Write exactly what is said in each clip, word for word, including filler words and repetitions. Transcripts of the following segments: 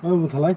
Omo thalai.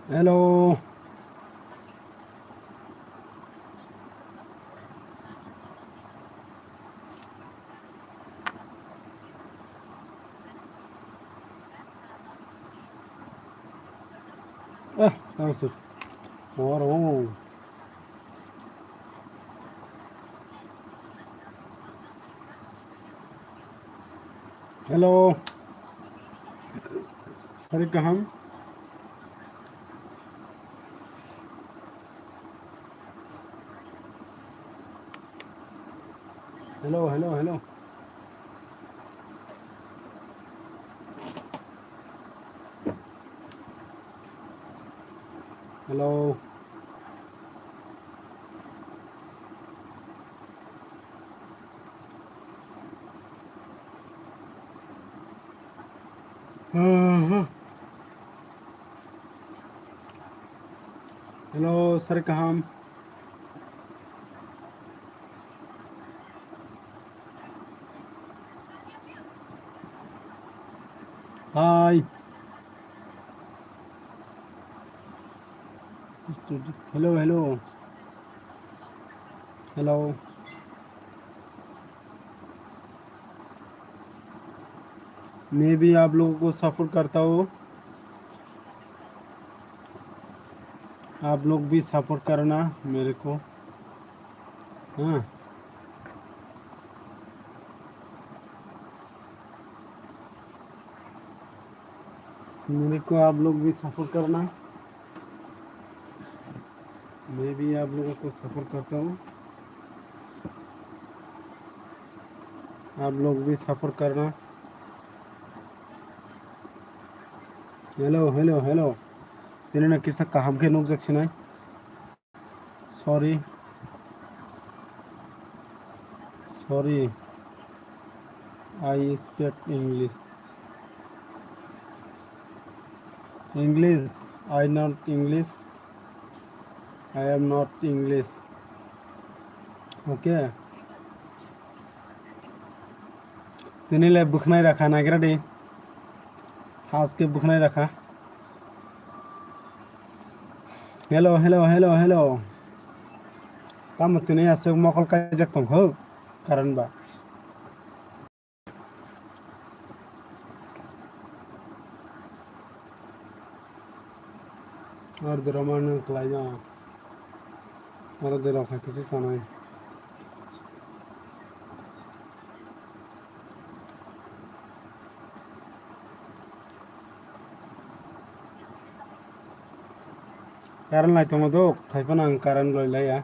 Hello. Ah, langsung. Morong. Hello. Sari kaham. Hello, hello, hello. Hello. Hello, sari kaham. Hi. Hello, hello. Hello. मैं भी आप लोगों को सपोर्ट करता हूँ। आप लोग भी सपोर्ट करना मेरे को। हाँ। मेरे को आप लोग भी सपोर्ट करना। मैं भी आप लोगों को सपोर्ट करता हूँ। आप लोग भी सपोर्ट करना। Hello, hello, hello. Tini no kisa kaham khe nukjak sinai. Sorry. Sorry. I speak English. English. I not English. I am not English. Okay. Tini le bwkhnai rakha nagira di. Haske bwkhnai rakha. Hello, hello, hello, hello. Tamo tini aswk mokol kaijak tong kho, karon ba. Ar drama no khlaina. Aro de rok hai kisa sanai. Current lai tongo do, phai phano ang current loi laiya.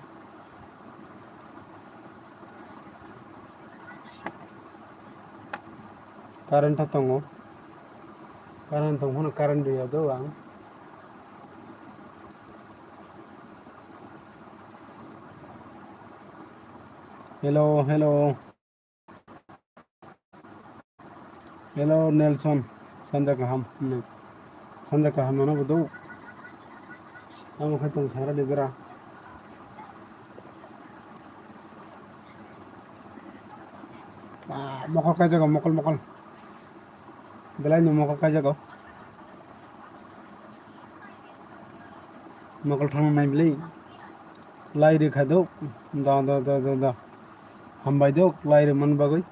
Current tha tongo. Current tong phano current riya do ang. Hello, hello. Hello, Nelson. Sanja kaham. Hmm. Sanja kaham nono bodo. Tamo khe tong sara de bera. Ah, mokol kaijago, mokol, mokol. Belai no mokol kaijago. Mokol thangna nai bwlwi. Lai rwkha do. Da, da, da, da, da. Hambai do, lai rwmani bagwi.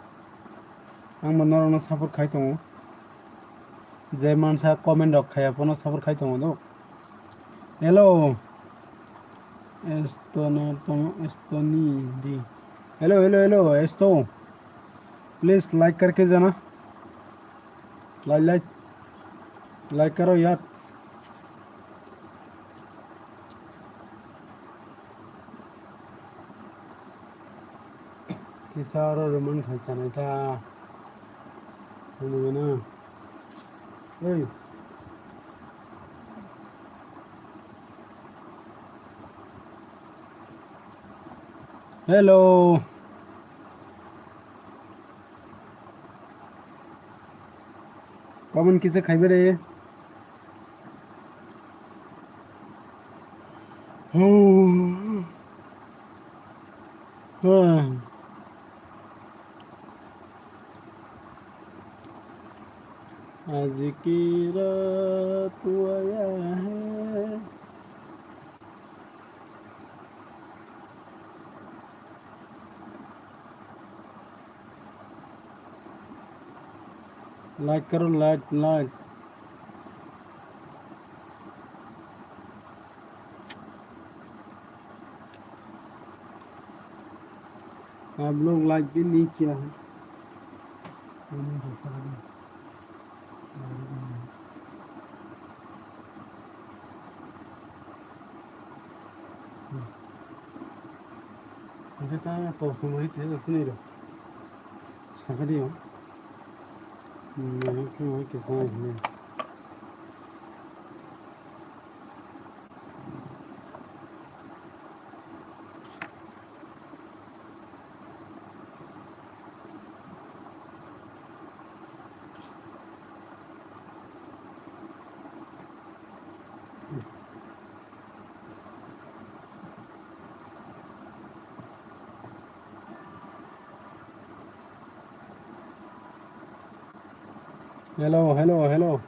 Ang bo norokno support khai tongo. Je mansa comment rok khaiya phano support khai tongo do. Hello. Estono tong, Estoni di. Hello, hello, hello, Esto. Please like karke jana. Like, like. Like karo yaar. Kisa oro rwmani khaisa naitha. Nukgo na. Oi. Hello. Comment kisa khaibai de. आज की रात तू आया है। Like karo, like, like. आप लोग like भी नहीं किया है। Hwnkhe ta tos ni muitu sini rw. Sakha di o. Hmm, khe muitu sa hwnwi. Hello, hello, hello.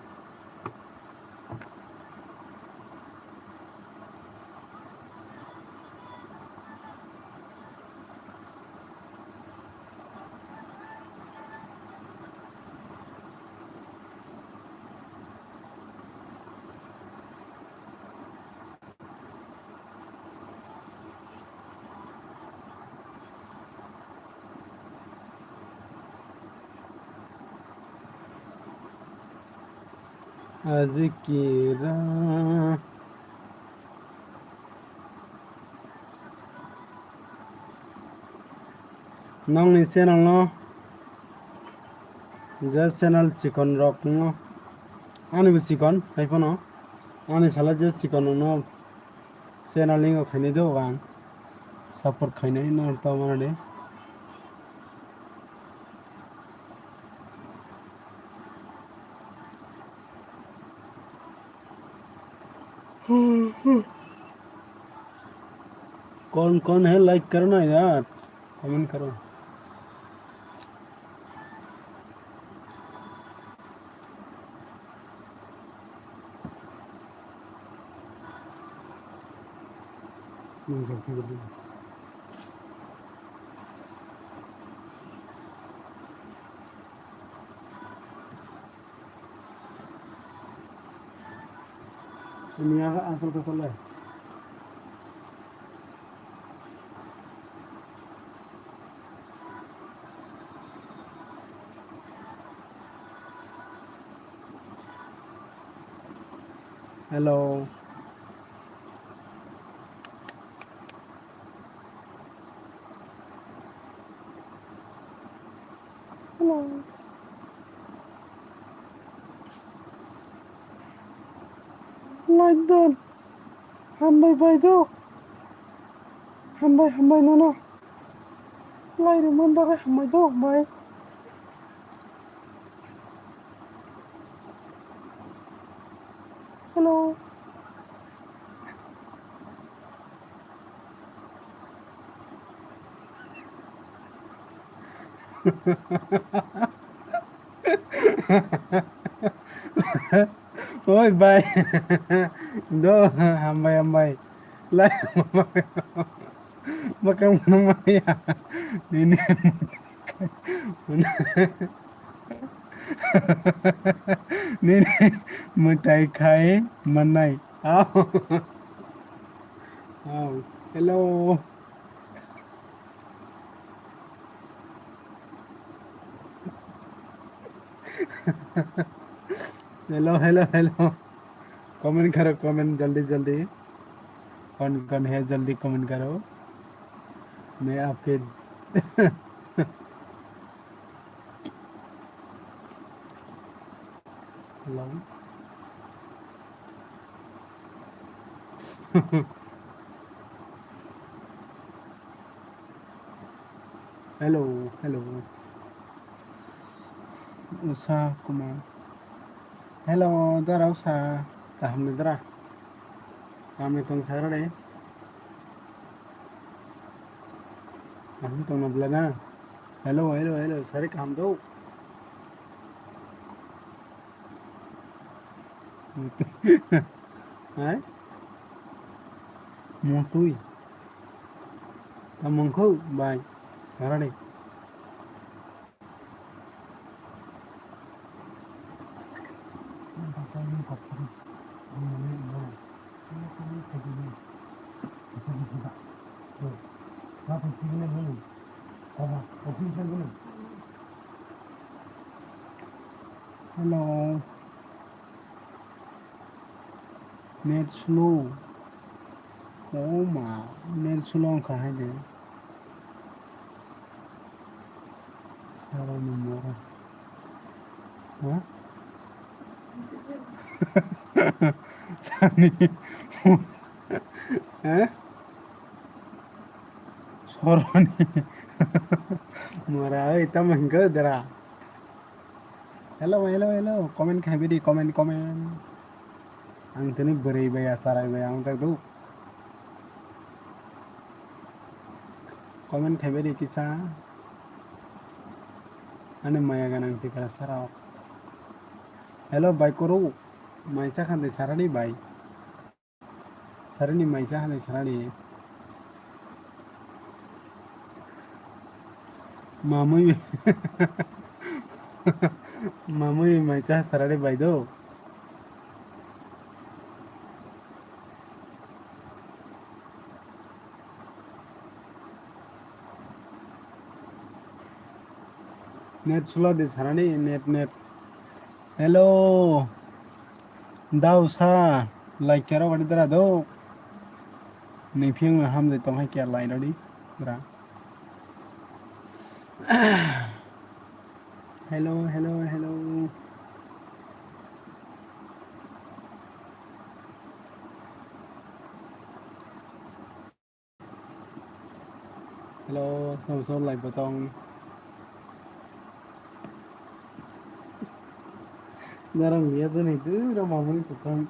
Ajikira. Nokni channel no, je channel chikon rok no, ani bo chikon, hai phano ani sala je chikon no channel ni khainai do ang, support khainai no to mane de. कौन कौन है लाइक करना यार, कमेंट करो। Ini ya, asal kepala. Hello. Hello. Like done. Hambai bai do. Hambai, hambai nono. Lai rwmani bagwi hambai do, bai. Hello. Oi bai. Do, hambai, hambai. Lai. Bakang mano maya. Nini, nini mwtai khai manai. Au. Au. Hello. Hello, hello, hello. Comment करो, comment जल्दी जल्दी। कौन कौन है, जल्दी comment करो। मैं आपके Hello. Hello, hello. Usa Kumar. Hello, dara Usa. Kaham ni dara? Kaham ni tong sara de? Kaham tong na bla na? Hello, hello, hello. Sari kaham do? Hai? Mutui. Tamungkhu bai. Sarani. Hello. Net slow. Oh ma, net slow wngkha hai de. Sara ni mora. Ha? Sani. Ha? Soroni. Mora oi, tamo hingke dera. Hello, hello, hello. Comment khai bidi, comment, comment. Ang tini bwrwi bai ya, sarai bai ya, ang jak du. Comment khai bidi kisa. Ani maya ganang tikra sarok. Hello, bai koro. Mai cha khan de sarani bai. Sarani maisa hanai sarani. Mamui, mamui maisa sarani bai do. Net slow de sarani, net, net. Hello. Dausa, like kero gadi dara do. Ni phiang na hamjai tong hai kya lai rodi. Dara. Hello, hello, hello. Hello, sabo sabo lai botong. Narang liya to ni tu ra mamuni tukang.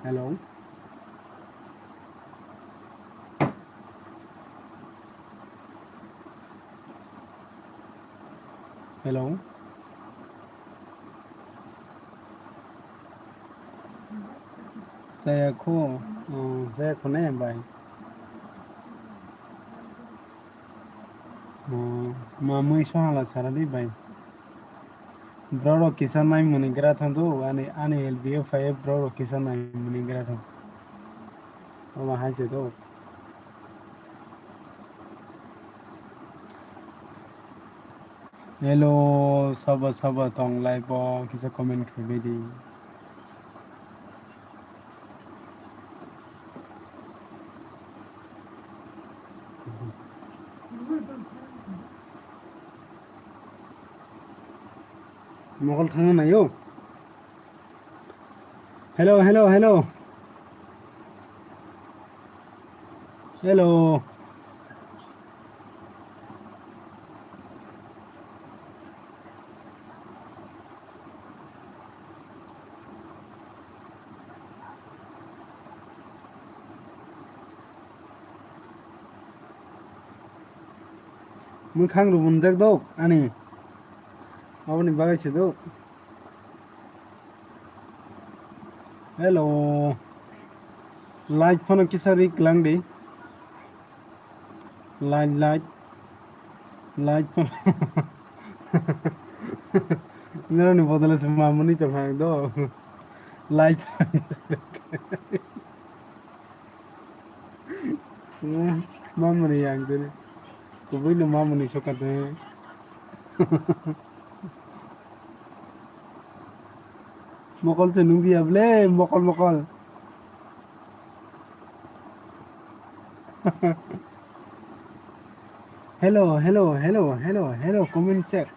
Hello. Hello. Saya kho, oh, saya kho ne bai. Oh, mamui sohala saradi bai. Bro rok kisa nai muni gra thang do, ani, ani L B O phai bro rok kisa nai muni gra thang. Omo hai se do. Hello, sabo sabo tong lai bo kisa comment khai bai di. Mokol thangna naio. Hello, hello, hello. Hello. Mwkhang rw mwnjak dok ani. Aboni bagwi se dok. Hello. Light phone kisa ri klang di. Light, light. Light phone. Nero ni bodole se mamuni to phang do. Light phone. Mamuni yang tene. Kubui no mamuni sokate. Mokol se nung dia ble, mokol, mokol. Hello, hello, hello, hello, hello, comment check.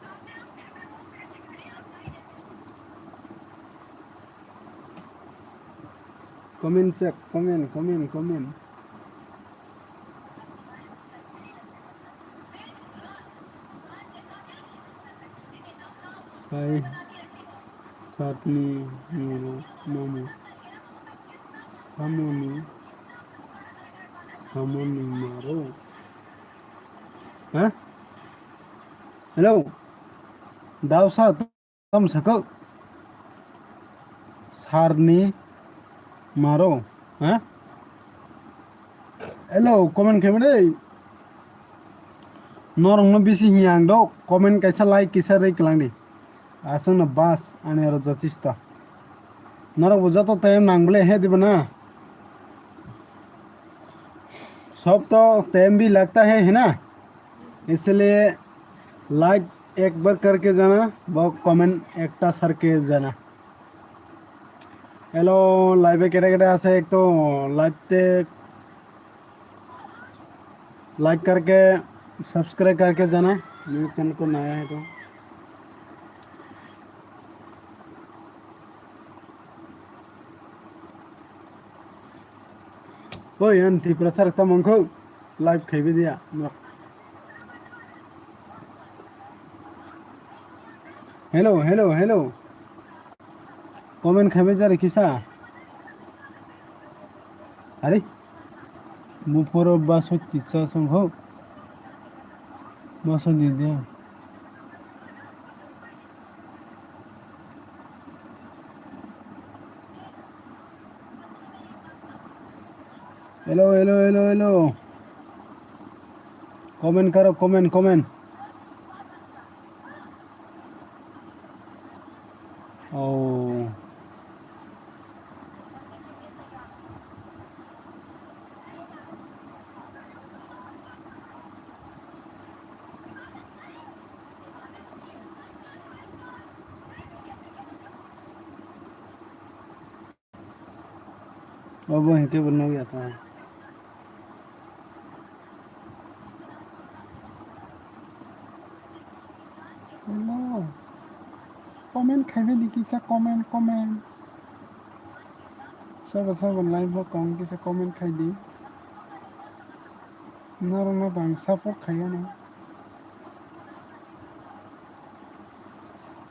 Comment check, comment, comment, comment. Sai satni moro mamo. Samoni, samoni maro. Ha? Hello. Dausa. Tam saka sarni maro, ha? Hello, comment khaimani. Norokno bisi hiya ang do, comment kaisa like kisa rei klang di. Aswkno bas ani oro jochisto. Norok bo joto time nang bole he diba na. Sab to time bhi lagta hai, hai na? इसलिए लाइक एक बार करके जाना, वो कमेंट एकटा सारके जाना। Hello, live पे केटा केटा আছে একটু লাইভ তে लाइक करके सब्सक्राइब करके जाना, मेरे चैनल को नया है तो। Oi, ang Tiprasa rok tamo wngkha, live khaibai dia. Hello, hello, hello. Comment khaibai jari kisa. Are? Buforo basoi tisa song ho. Basoi di dia. Hello, hello, hello, hello. Comment karo, comment, comment. Oh. Obo hinkhe bo nukya ta. Hello. Comment khaibai di kisa, comment, comment. Sobo sobo live o tong kisa comment khai di. Norokno bang support khai ano.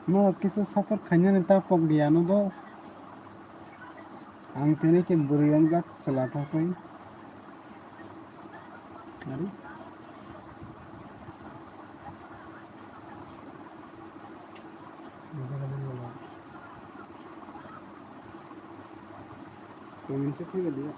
Norok kisa support khainani ta pok di ano do. Ang tini khe bwrwi wngjak chwla thakwi. Ari. Comment se phaiba diya.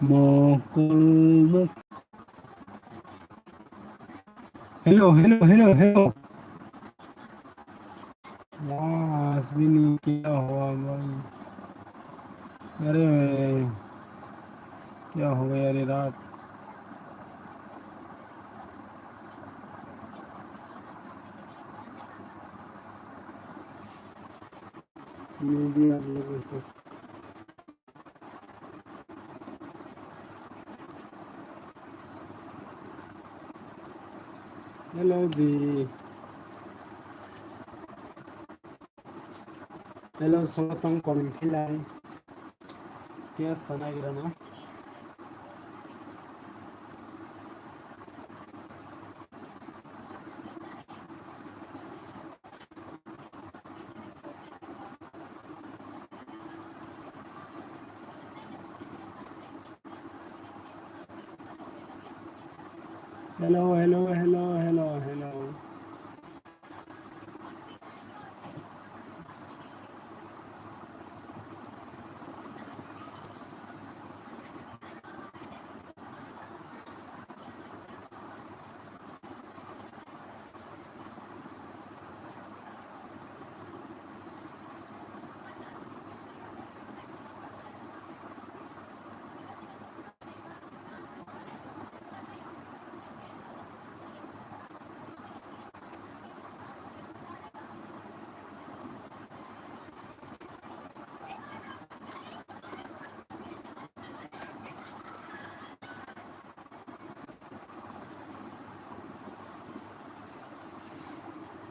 Mokol mok-, hello, hello, hello, hello. Mas bini kya hua bhai? Are, kya ho gaya re raat? media logo. Hello, Ji. Hello, solo tong comment khe lai. Khe sana gira no? Hello, hello, hello, hello, hello.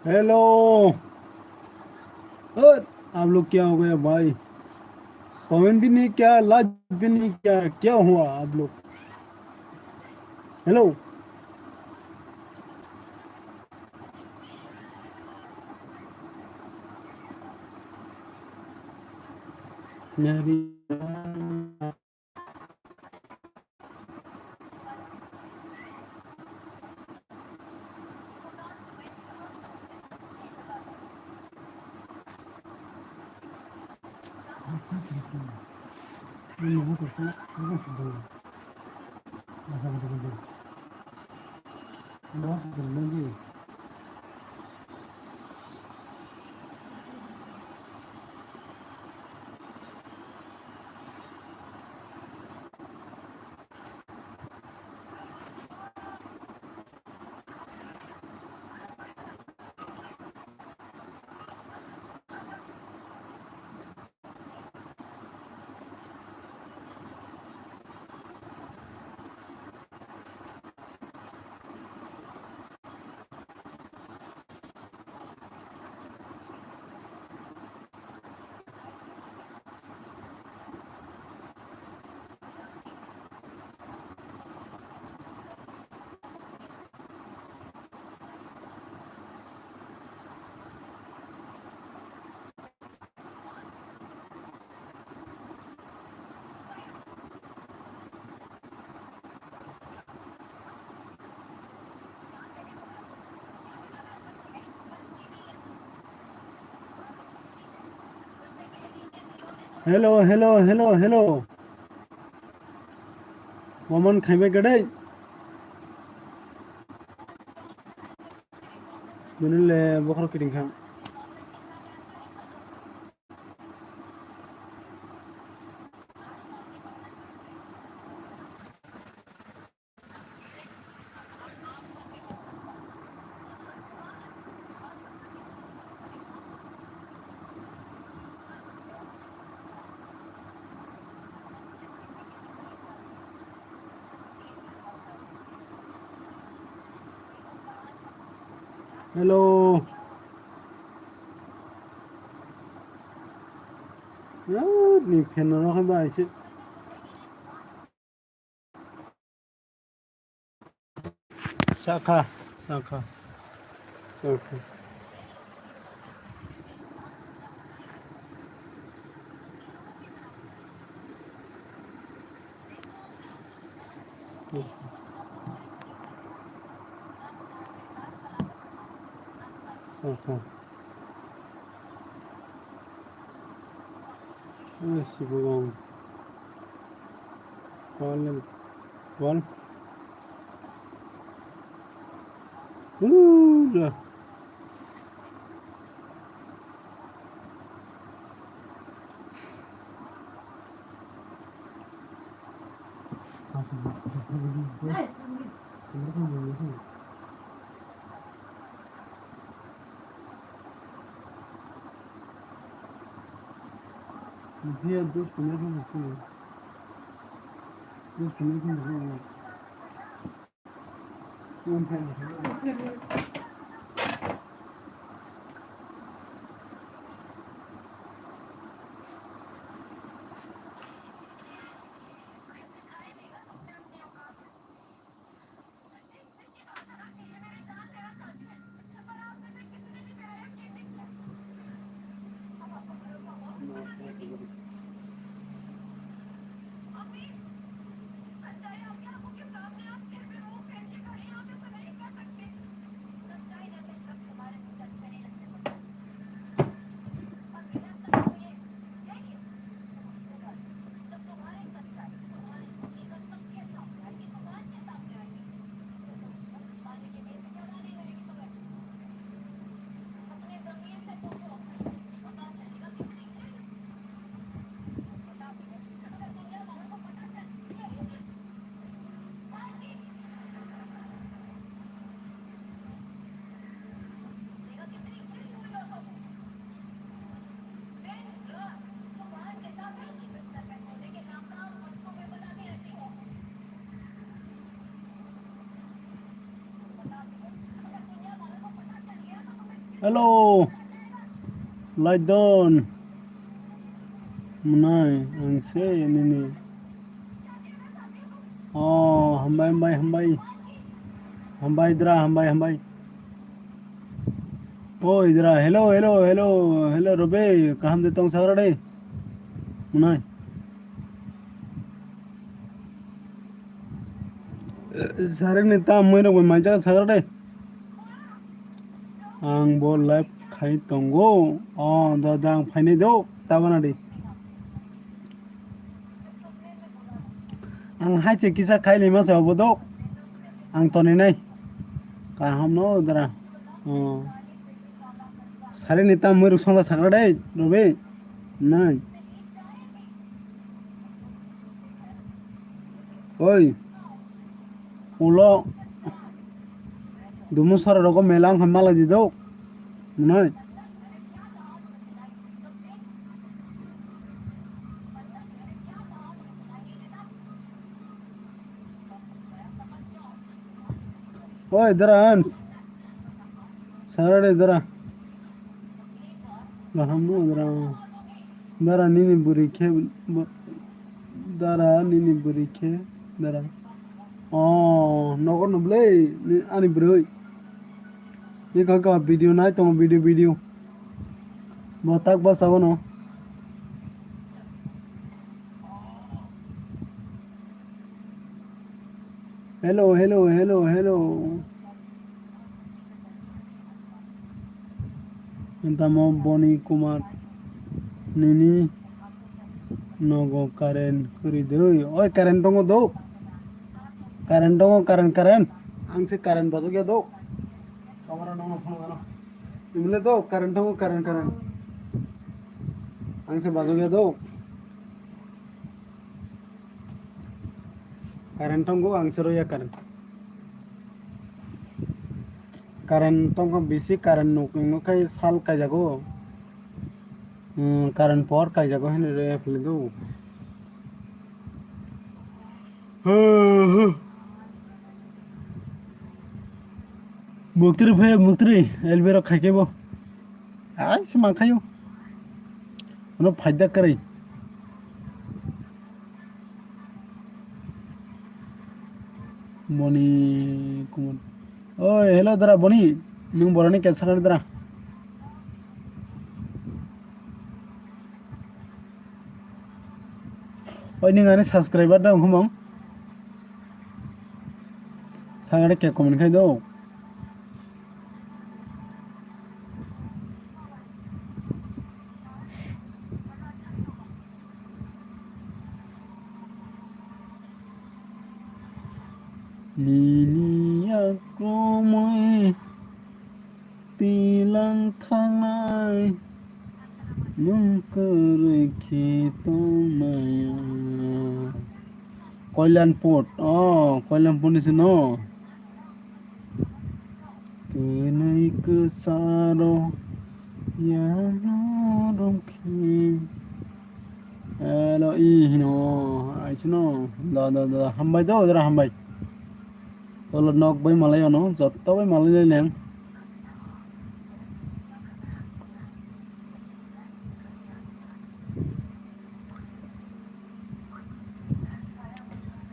Hello। अरे, आप लोग क्या हो गया भाई? कमेंट भी नहीं किया, लाइक भी नहीं किया, क्या हुआ आप लोग? हेलो। मेरी Hello, hello, hello, hello. Waman khaibai gadai. Bunile bokhorok kiting kha. Hello. Ah, ni fan no rok bai se. Sakha, sakha, sakha. Sakha. Ah, si bwkang. Wal, wal. Ura. Hello, Laidon. Mwnai, ang se nini. Oh, hambai, hambai, hambai. Hambai dra, hambai, hambai. Oi dra, hello, hello, hello, hello, Robe, kaham de tong sagra de? Mwnai. Sari ni tam mui rok bai mai jaga sagra de. Ang bo live khai tongo. Oh, da, da, ang phainai do, tabana di. Ang hai se kisa khai lima sa obo do. Ang toni nai. Kaham no dra. Oh. Sari ni tam mui rok songla sagra de, Robe. Nai. Oi. Ulo. Dumu sara rogo mela wngkha malai di do. Nai. Oi, dara ans. Sarare dara. Gaham no dara. Dara nini bwrwi khe bo-, dara nini bwrwi khe dara. Oh, nogo no bwlai ni ani bwrwi. Ni kaka video nai tongo, video, video. Bo tak basa bono. Hello, hello, hello, hello. Tamo Boni Kumar nini nogo current kwrwi doi. Oi, current tongo do. Current tongo, current, current. Ang se current bajok ya do. Kamara nongno phone gano. Imle do, current tongo, current, current. Ang se bajok ya do. Current tongo, ang se roya current. Current tongkha bisi, current nuk, nuk khai sal kaijago. Hmm, current por kaijago hinwi rw ya philwi do. Muktri phai, muktri, L B rok khai khe bo. Ai, se mankhayo. Ano phaida kwrwi. Boni Kumar. Oi, hello, dara Boni. Nwng boroni kesa kani dara. Oi, nwng ani subscriber da, wngkha mong? Sagare khe comment khai do. Nini yakrumwi twilang thangnai, nwng kwrwi khe tongmaya. Koilanpur, oh, Koilanpur ni se no. Kwnwi kwcharo yano romkhe. Hello, i hino, aisino, da, da, da, hambai do, jora hambai. Tolo nok bai malai ano, jotto bai malai lai leng.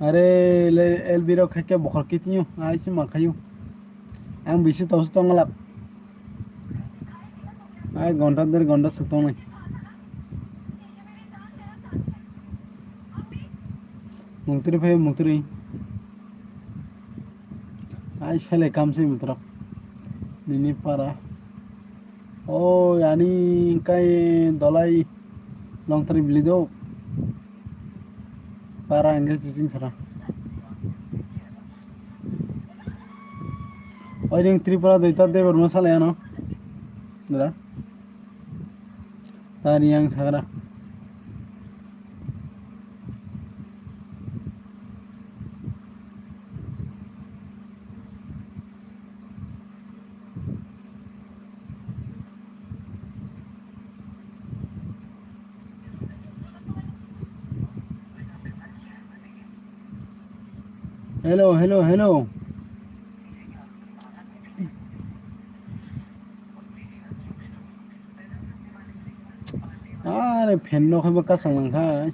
Are, le, L B rok khaikhe bokhol kitinyo, aisi ma khayo. Ang bisi tausi tonglap. Ai, gonta der gonta suk tongnai. Mungtri phai mungtri. Ai, sele kam se mutrok. Nini para. O, ani kai dolai longtri bili do. Para hingke sising sara. Oiring Tripura doita Debbarma salai ano. Dada. Tari yang sagra. Hello, hello, hello. Are fan no khe bo kasang lang kha.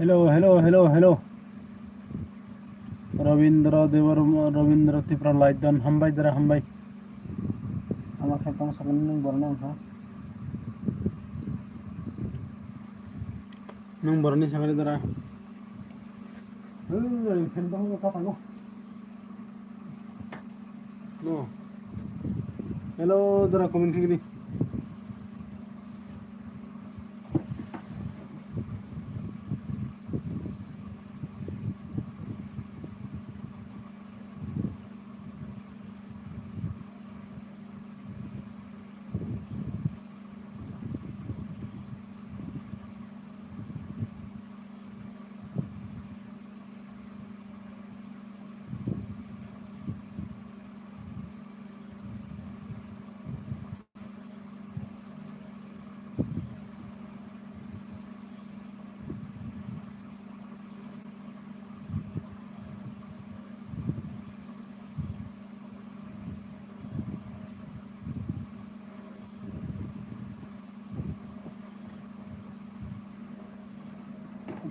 Hello, hello, hello, hello. Rabindra Debar, Rabindra Tripura Light Don, hambai dara, hambai. Ama khe tong sakni nwng borok nang kha. Nwng borok ni sakni dara. Hei, fan tong ka thango. No. Hello, dara comment khe di.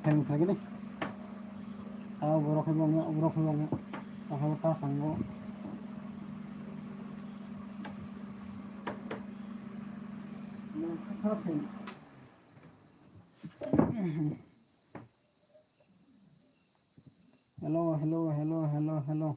Fan khlai khe de. Sao borok khe bo wngya, borok khe bo wngya. Tamo ta sango. Hello, hello, hello, hello, hello.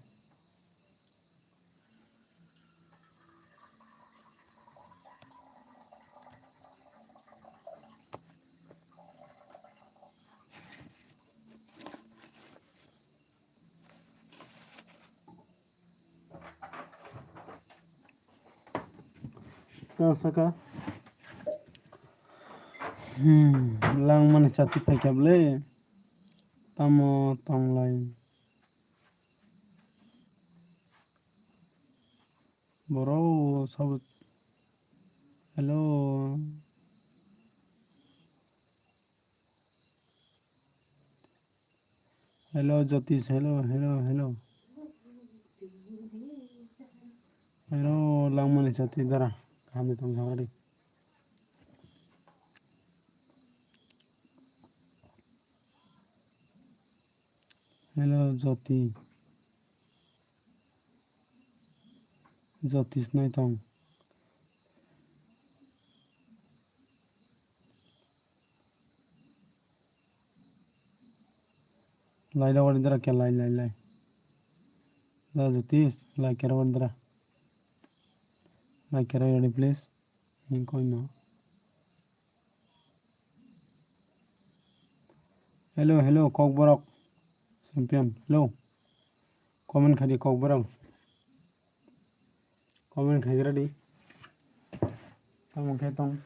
Ta saka. Hmm, langmani chati phaikha bwle. Tamo tonglai. Boro sabo. Hello. Hello, Jyotish. Hello, hello, hello. Hello, langmani chati dara. Kaham ni tong sabradi. Hello, Jyoti. Jyotish nai tong. Lai rok ni dara khe lai, lai, lai. Da Jyotish, lai khe rok ni dara. Lai khe rok ni please. Hing koi no. Hello, hello, Kokborok champion. Hello. Comment khai di Kokborok. Comment khai gra di. Tamo khe tong.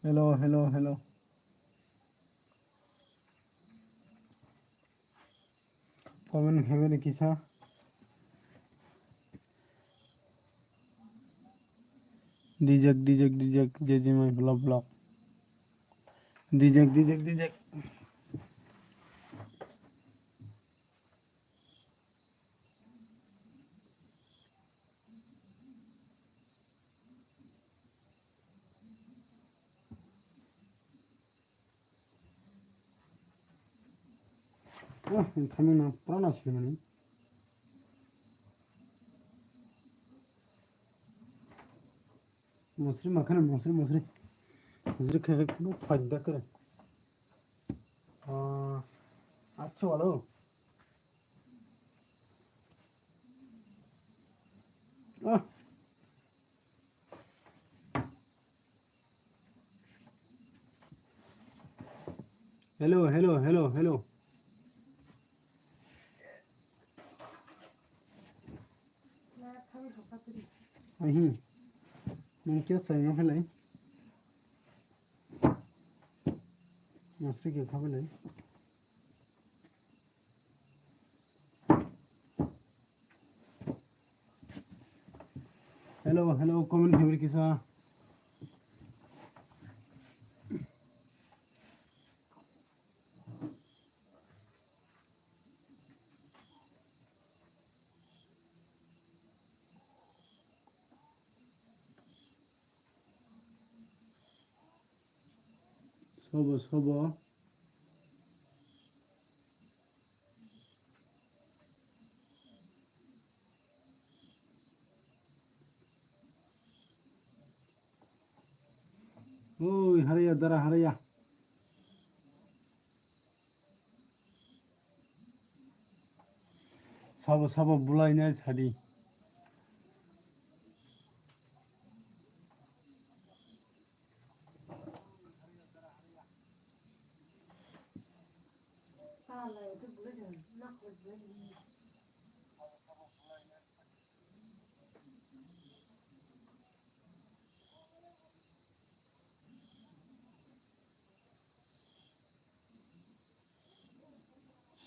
Hello, hello, hello. Comment khaibani kisa. Dijak, dijak, dijak, J J my vlog, vlog. Dijak, dijak, dijak. Ah, thani na, pura na sui mani. Mosri makhana, mosri, mosri. Mosri khai khai kuno faida kare. Ah, acho walo. Ah. Hello, hello, hello, hello. Ahi. Nang kya sai no helai. Masri ke khabe lai. Hello, hello, comment khaibri kisa. Sobo, sobo. Oi, haraya, dara haraya. Sabo sabo bulai nai sadi.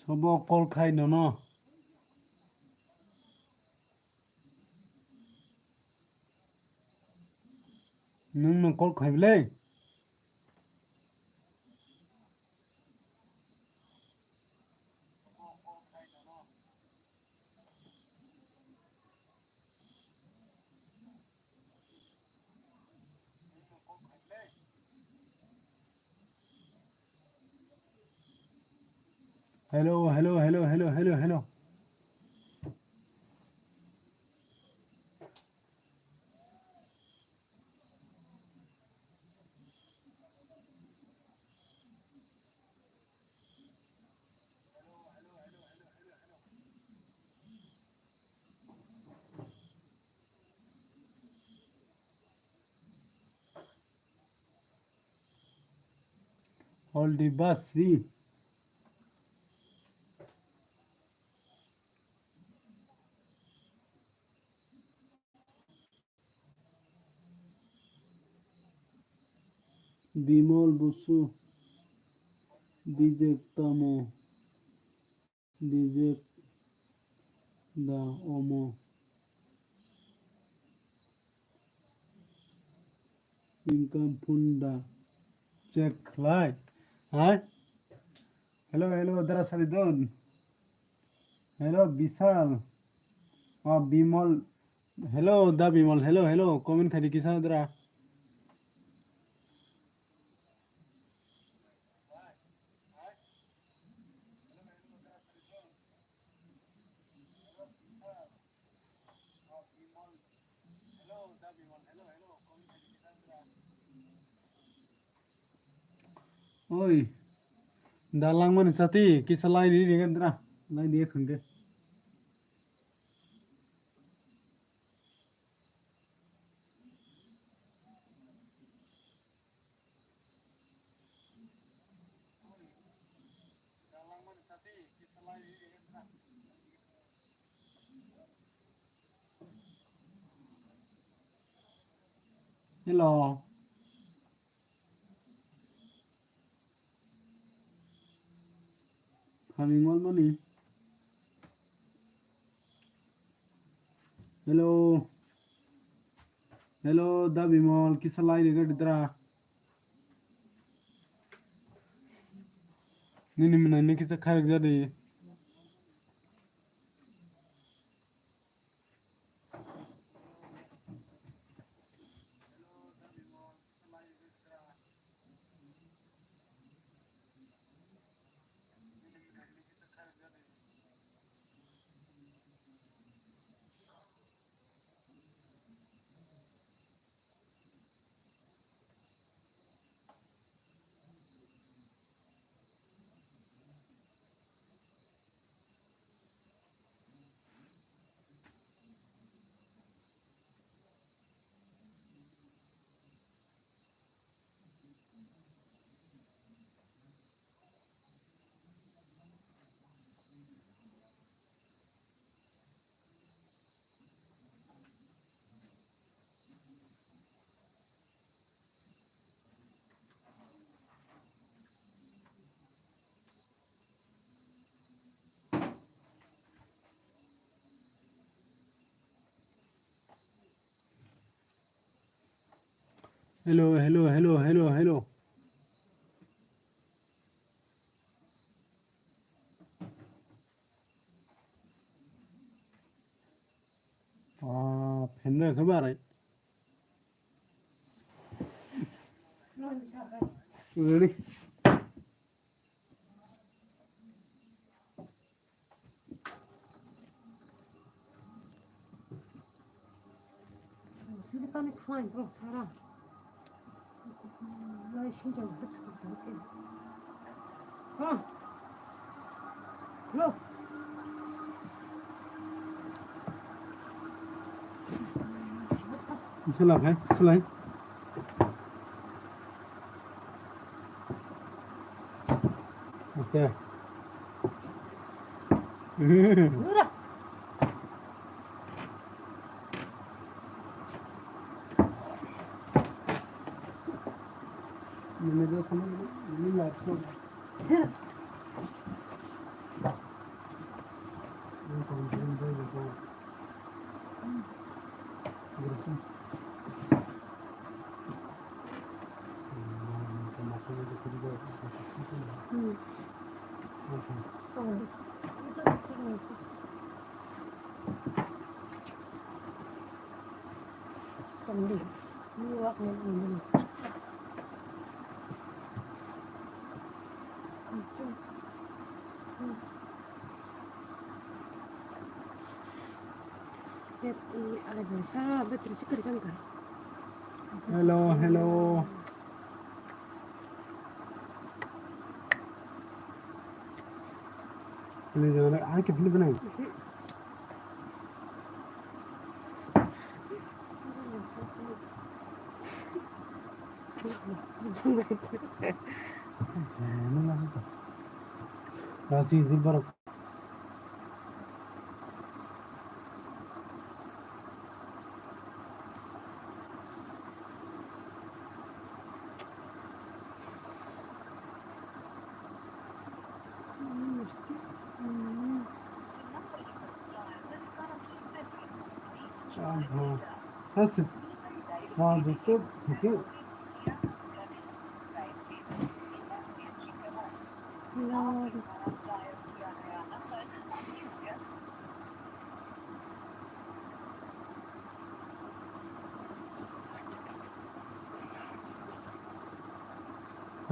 Sobo call khai nono. Nwng no call khai bwle. Hello, hello, hello, hello, hello, hello. All the best, see. Bimol Busu, Bijek tamo, Bijek da omo. Income phone da check khlai. Hai? Hello, hello, dara Saridon. Hello, Bisal. Ah, Bimol. Hello, da Bimol. Hello, hello. Comment khai di kisa dara. Oi, da langmani sati kisa lai di ringan dra, lai di khangke. Hello. Phaming wal mani. Hello. Hello, da Bimol, kisa lai ri gadi dra. Nini mwnai ni kisa khairok jadi. Hello, hello, hello, hello, hello. Ah, phendra khe barai. Ready? Sini pani khlai bro sara. Lai sinjak bwtwk bwtwk. Ha. Hello. Sela bhai, selai. Aste. Nura. Nini do khana, nini live show. Hello, hello. Hello, hello. Ani ke phone banai. Raji, di borok.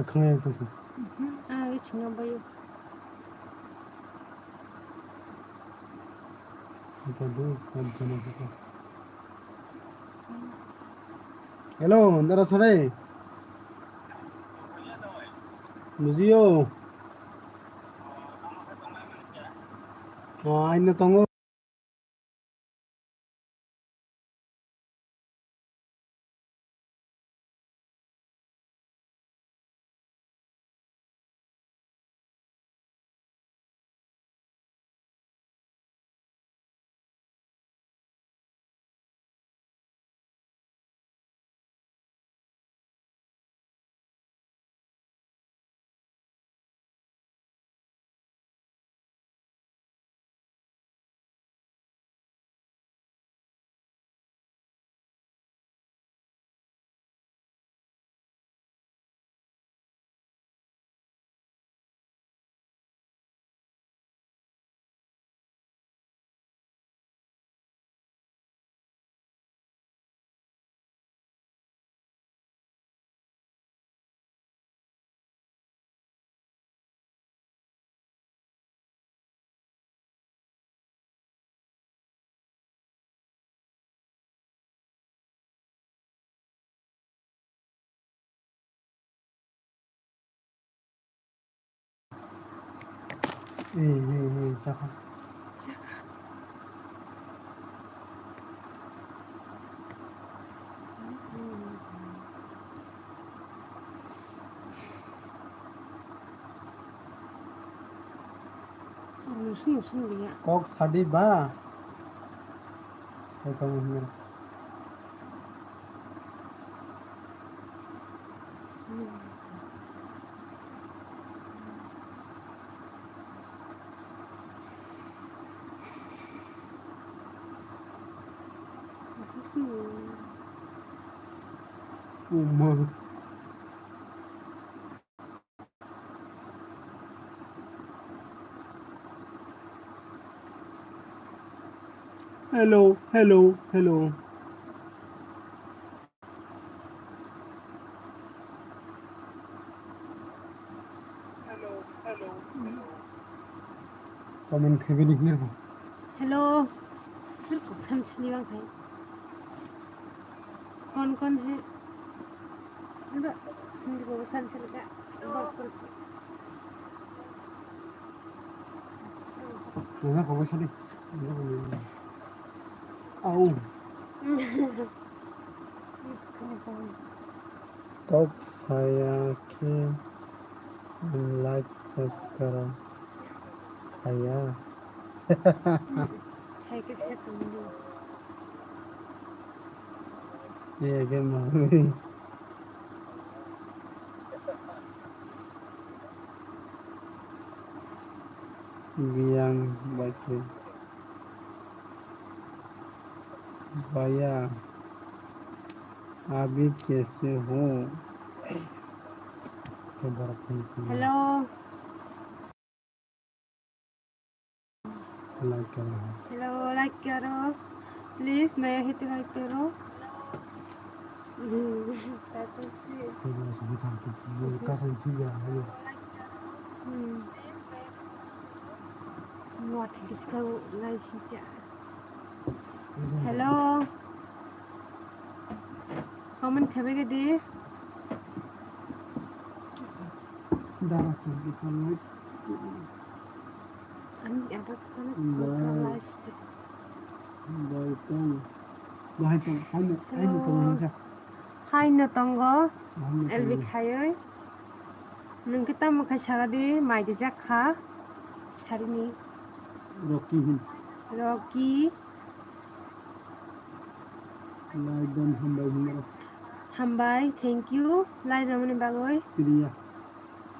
Khangya kasa. Mhm. Ah, wi chhungno bayo. Apa do? Kan jana kasa. Hello, Dara Sare. Bujiyo. Oh, aino tongo. Ei, ei, ei, chakha. Kok sadi ba. Sai tongo hinwi. Uma. Hello, hello, hello. Comment khaibani hinwi rw. Hello. Sir kok san sini bang khai. Kon kon hai. Ando, hindi ko san sini ka. Bor bor. Nana ko sani. Au. Kok saya khe like subscribe khaya. Sai khe se tongdi. Ye khe mami. Biyang bai khe. भैया, अभी कैसे हो? Hello. Like करो। Hello, like करो। Please, नया है तो like करो। Hello. Hello. Comment khabai khe di. Dara song kisa like. Ani ada kono like. Bai tong. Bai tong. Haino, haino tong. Haino tongo. Haino L B tongo. Khaioi. Nwng khe tamo khai sara di, mai di jak kha. Sarini. Rocky hin. Rocky. Like dan hambai hinmaro. Hambai, thank you. Like ramani bagwi. Priya.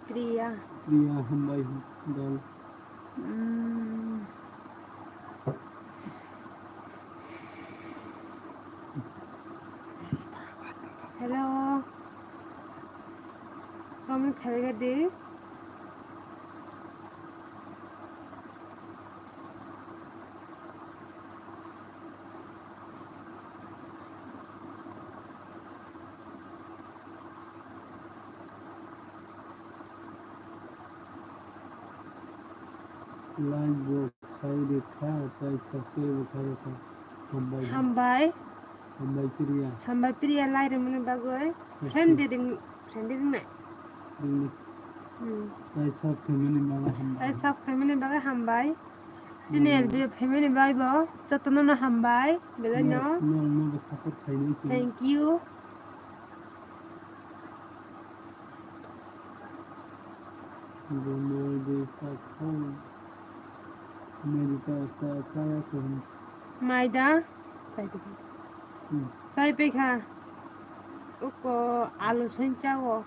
Priya. Priya hambai hin dol. Mm. Hello. Comment khabai di. Like bo khai rikha, tai subscribe bo khai rikha. Hambai. Hambai. Hambai Priya. Hambai Priya, like rwmani bagwi. Friend de ring, friend de ringnai. Ringni. Hmm. Tai sub khaimani bagwi hambai. Tai sub khaimani bagwi hambai. Chini hmm. L B family bai bo jotono no hambai, belai no. No, no, no, bo support khainai chini. Thank you. Bo mai de sa khau. Mai de sa, sa, sa ya ko. Mai da? Chai pekha. Hmm. Chai pekha. Uko alu song chao.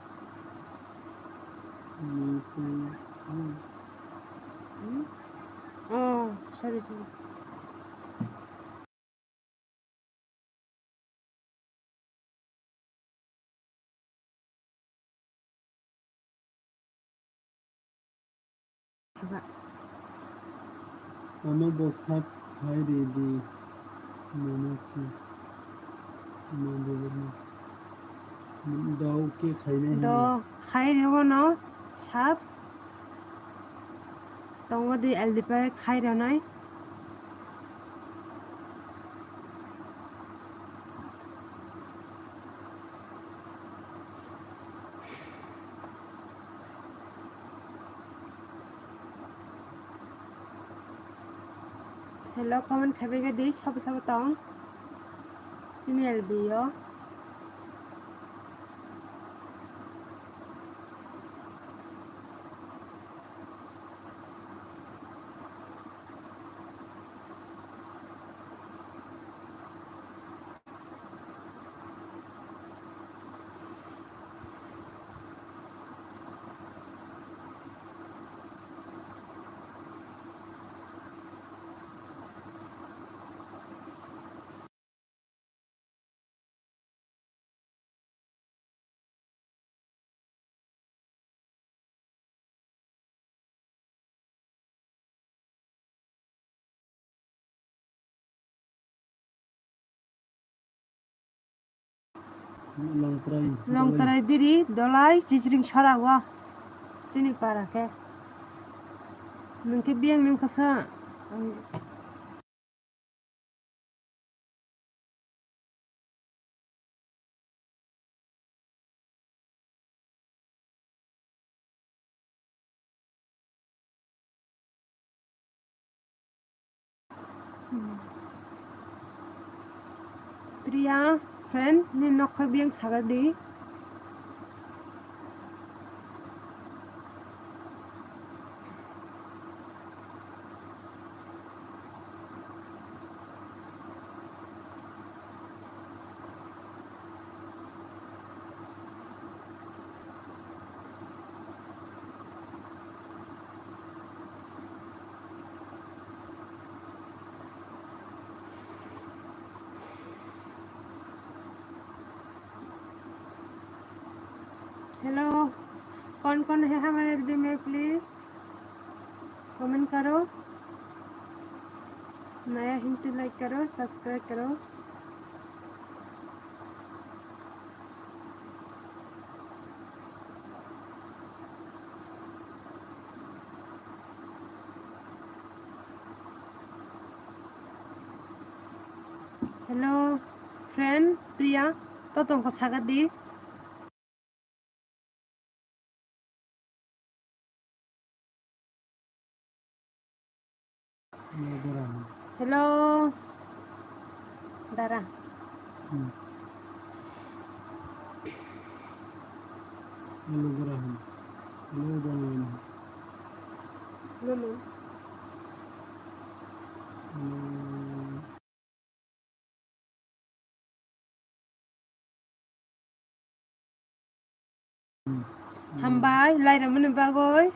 Hmm, chai. Hmm. Hmm? Oh, sorry, sorry. Ano bo sap khai ridi. Mama ki. Mama ki. Do khe khainai do hinwi. Khai rw no sap. Tongo di L D P khai rwnai. Hello, comment khabai khe di, sabo sabo tong. Chini L B o. Longtrai. Longtrai biri, dolai, chichring sora o. Chini para khe. Nwng khe biyang nwng kasa. Priya, friend, ni nok khe biyang sagar di. Hello, कौन कौन है हमारे वीडियो में, please comment करो। नया है तो लाइक करो, सब्सक्राइब करो। Hello, friend Priya, to tongkha saga di. Hello, dara. Hmm. Hello, dara. Hello, dara. Hello. Hmm. Hambai, lairemani bagwi.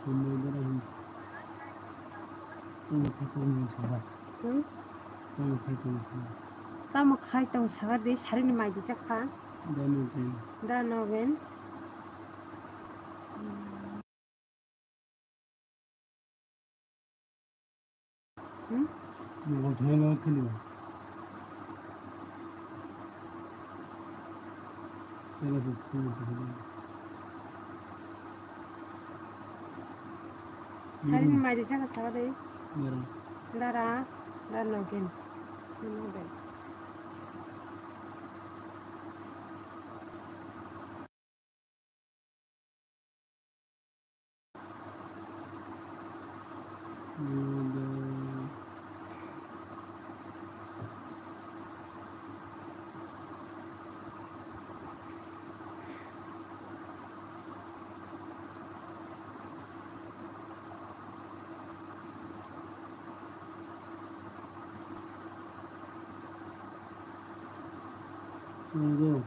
Hambai, dara, ham-, tamo khaitong saka. Hmm? Tamo khaitong saka. Tamo khaitong saka de, sarini mai di chakha. Da nogen. Da nogen. Hmm? Mobile thwngwi no thwlwi. Tela se simi thwlwi. Sarini mai di chakha saka de. Dara. Dara, da nogen. Nogen. Chwngno.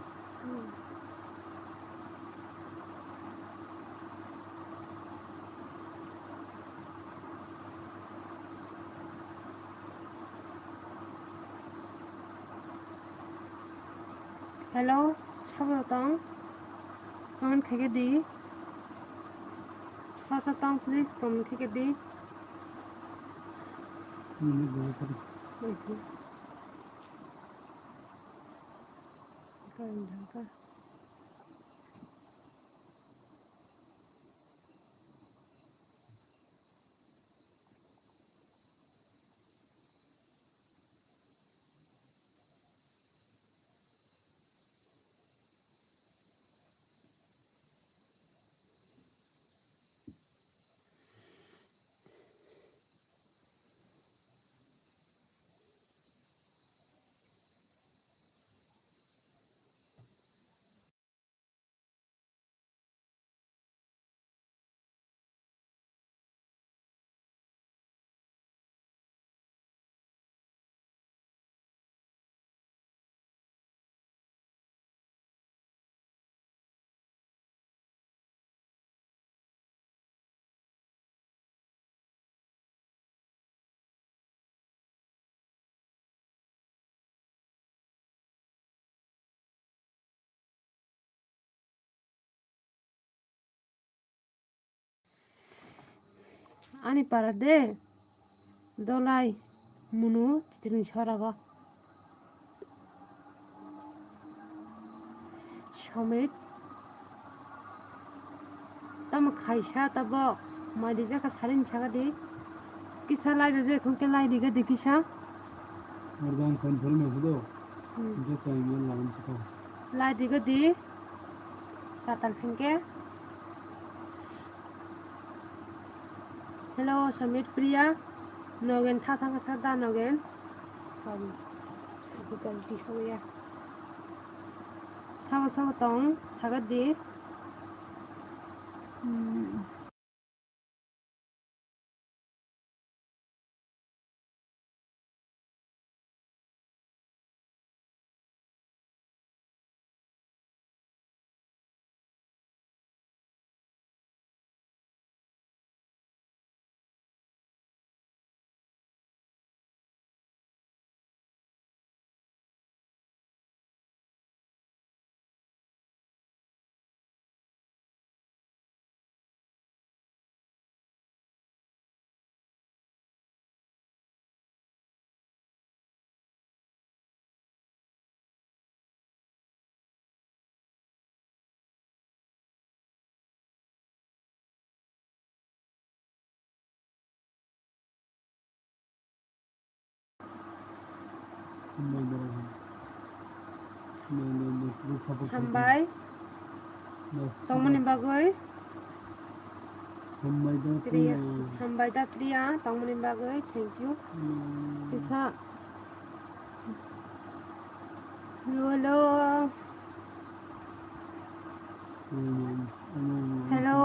Hello, sabo tong? Comment khaikhe di. Sabo tong, please comment khaikhe di. Nini bwlai kari. Mhm. Kain thangkha. Ani para de dolai munu chitini sorago. Somit. Tamo khaisa tabok. Mai di jaka saring saka di. Kisa lai rwjak hwnkhe lai riga di kisa. Ordan confirm ya sudo. Hmm. Hwnkhe chayma lawan saka. Lai riga di. Katal hwnkhe. Hello, Samir Priya. Nogen sa thangka sa da nogen. Sorry. Difficulty hoya. Sabo sabo tong, sagat di. Hmm. Hambai. Tongmani bagwi. Hambai da Priya. Hambai da Priya, tongmani bagwi. Thank you. Kisa. Hello, hello. Hello.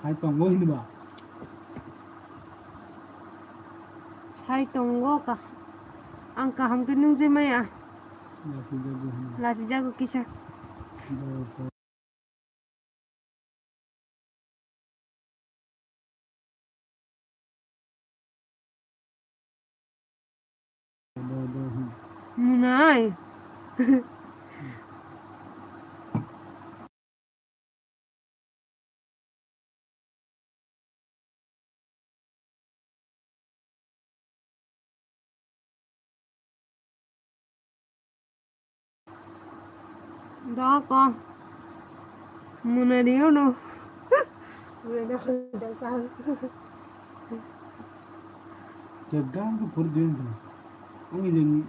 Hai tongo hinba. Sai tongo ka. Ang kaham khe nung je maya. Lachijago hino. Lachijago kisa. Munai. Doko. Muna rio no. Muna doko. Tegang ko por din. Ang ini.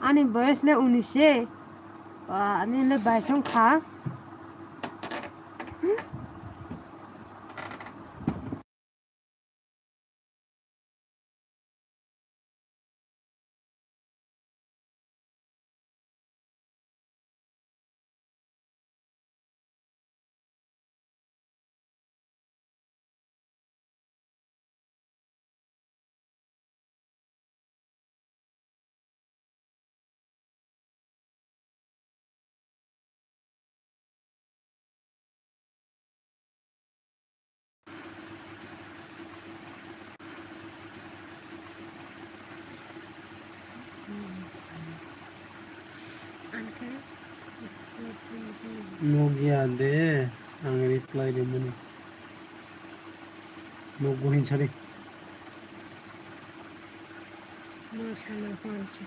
Ani boyes le unis se, ba, ani le bais wng kha. Nukya de, ang reply rimani. Nukgo hinsari. Mo sana hor se.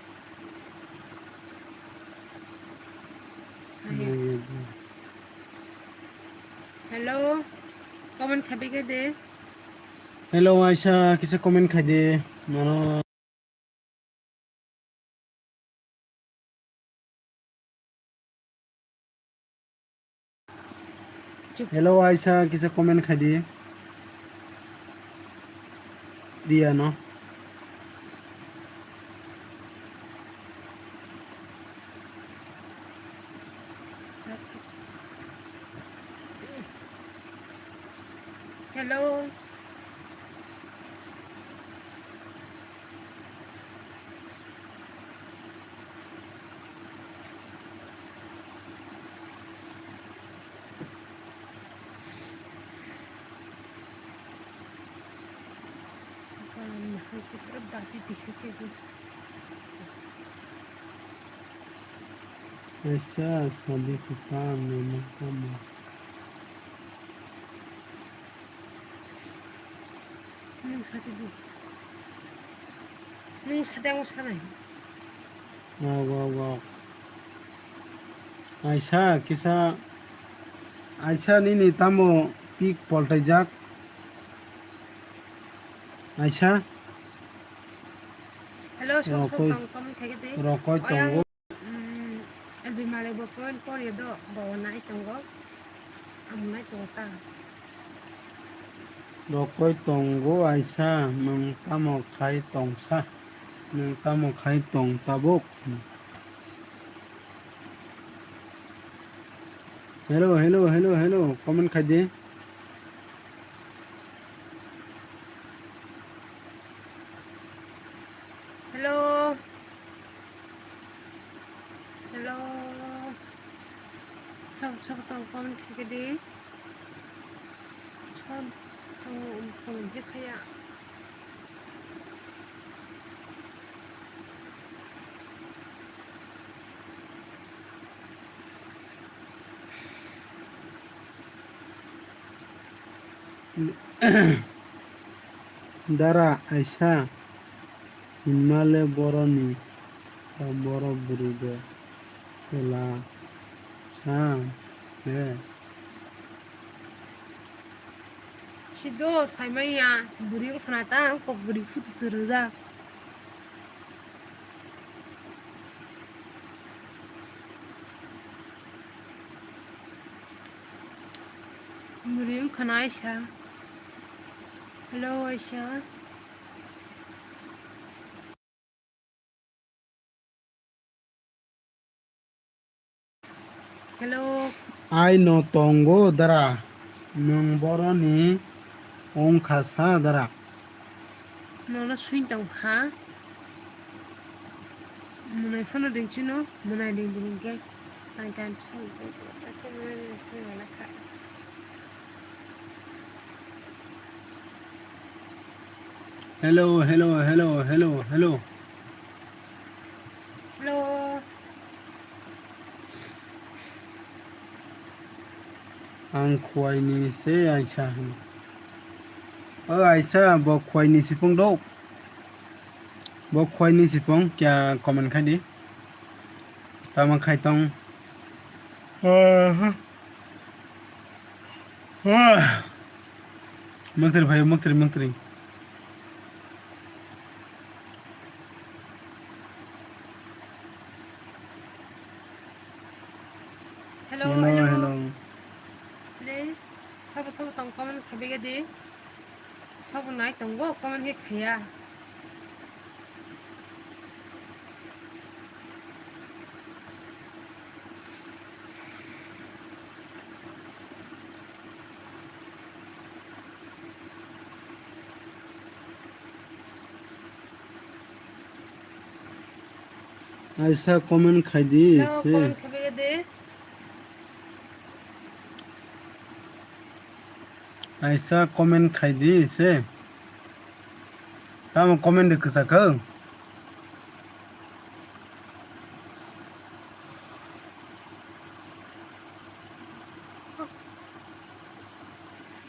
Saya. Nukya de. Hello. Comment khai bai khe de. Hello, Aisa, kisa comment khai de. Mano. Hello, Aisa, kisa comment khai di. Priya no. Hello. Kaisa sadi kwtal nangma tamo. Nwng sachi di. Nwng sade ang sanai. Wak, wak, wak. Aisa, kisa, Aisa nini tamo pik poltaijak? Aisa? Hello, sok sok Rokoi, tong comment khai di. Rokoi tongo. Mm, Bimale bo point por ye do, bo nai tongo. Ang nai tongo ta. Rokoi tongo Aisa, nwng tamo khai tongsa? Nwng tamo khai tong tabuk? Hello, hello, hello, hello, comment khai di. Hello. Hello. Sab, sab tong comment khai di. Sab tong comment je khaya. Dara Aisa, hinmale boroni, borok bwrwi de chwla sa de. Sido saimanya bwrwi wngkhana ta kok bwrwi phutu chwrwjak. Bwrwi wngkhana Aisa. Hello, Aisa. Hello. Ai no tongo dara, nwng boroni wngkha sa dara. Nono swing tong kha. Mwnai phano ding chino, mwnai ding ding khe. Tang kan chini, tang kan chini, mwnai ding chini, mwnai kha. Hello, hello, hello, hello, hello. Hello. Ang Khwaini se Aisa hwn. O Aisa, bo Khwaini sipung do. Bo Khwaini sipung kya comment khai di. Tamo khai tong. Aha. Ah. Mantri bhai, mantri, mantri. Hello, hello, hello, hello. Please, sabo sabo tong comment khabe gadi. Sabo nai tongo comment he khaya. Aisa comment khai di se. Comment khai di. Aisa comment khai di se. Tamo comment de kwchak kho.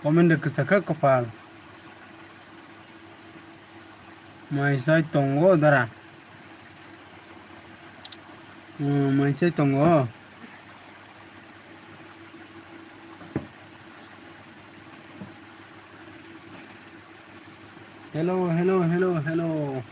Comment de kwchak khe kopal. Mai chai tongo dara. Hmm, mai chai tongo. Hello, hello, hello, hello.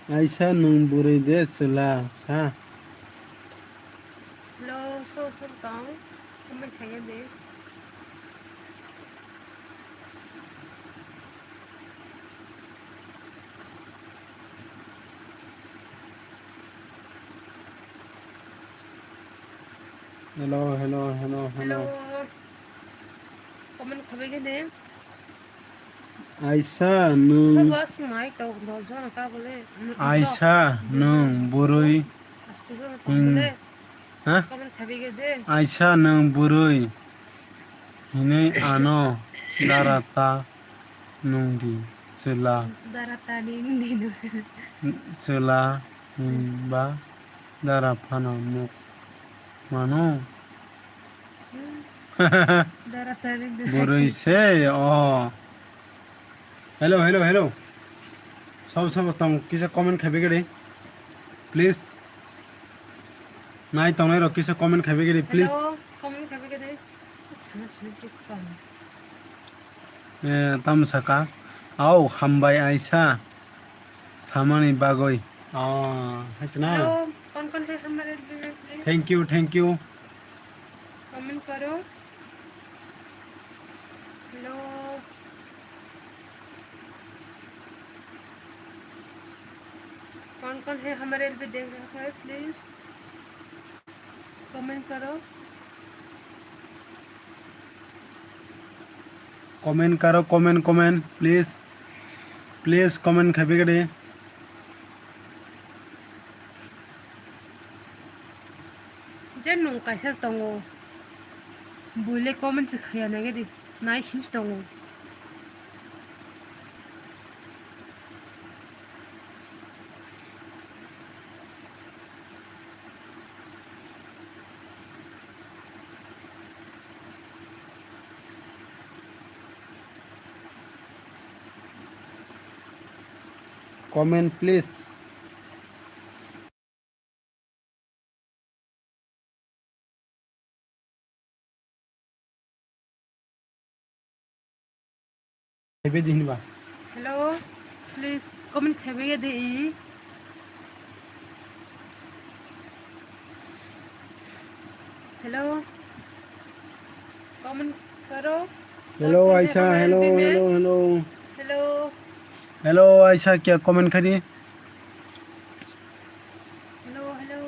Aisa nwng bwrwi de chwla sa? Hello, so so tong. Comment khaikhe de. Hello, hello, hello, hello. Hello. Comment khaikhe de. Aisa nwng, Sobo swmai tok dok jona ka bole. Aisa nwng bwrwi. Aste jona ka bole. Ha? Comment khaikhe de. Aisa nwng bwrwi hinwi ano dara ta nwng di chwla. Dara ta nwng di no. Chwla hinba dara phano nuk mano. Dara ta nwng di. Bwrwi se o. Hello, hello, hello. Sabo, sabo tong kisa comment khaikhe de. Please. Nai tongnai rok kisa comment khaikhe de, please. Hello, comment khaikhe de. Sana sini chuk tong. Eh, tam saka. Au, hambai aisa. Samani bagwi. Ah, hai sana. Hello, kon kon hai hamare, please. Thank you, thank you. Comment karo. Hello. कौन कौन है हमारे एल पे देख रहा है, please comment करो। Comment karo, comment, comment, please. Please comment khaikhe de. Je nwng kaisa tongo. Buile comment se khaya nang di. Nai sim tongo. Comment please. Khaibai di hinba. Hello, please comment khaibai di. Hello, comment karo. Hello, Aisa, hello, hello, hello. Hello. Hello, Aisa, kya comment khai di? Hello, hello.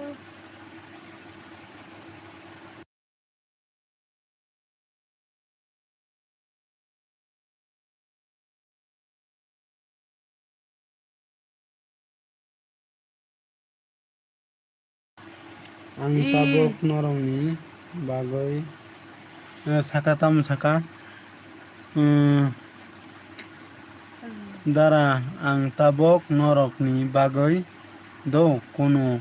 Ang tabuk norokni bagwi, eh, saka tamo saka, eh, dara, ang tabuk norokni bagwi do kunu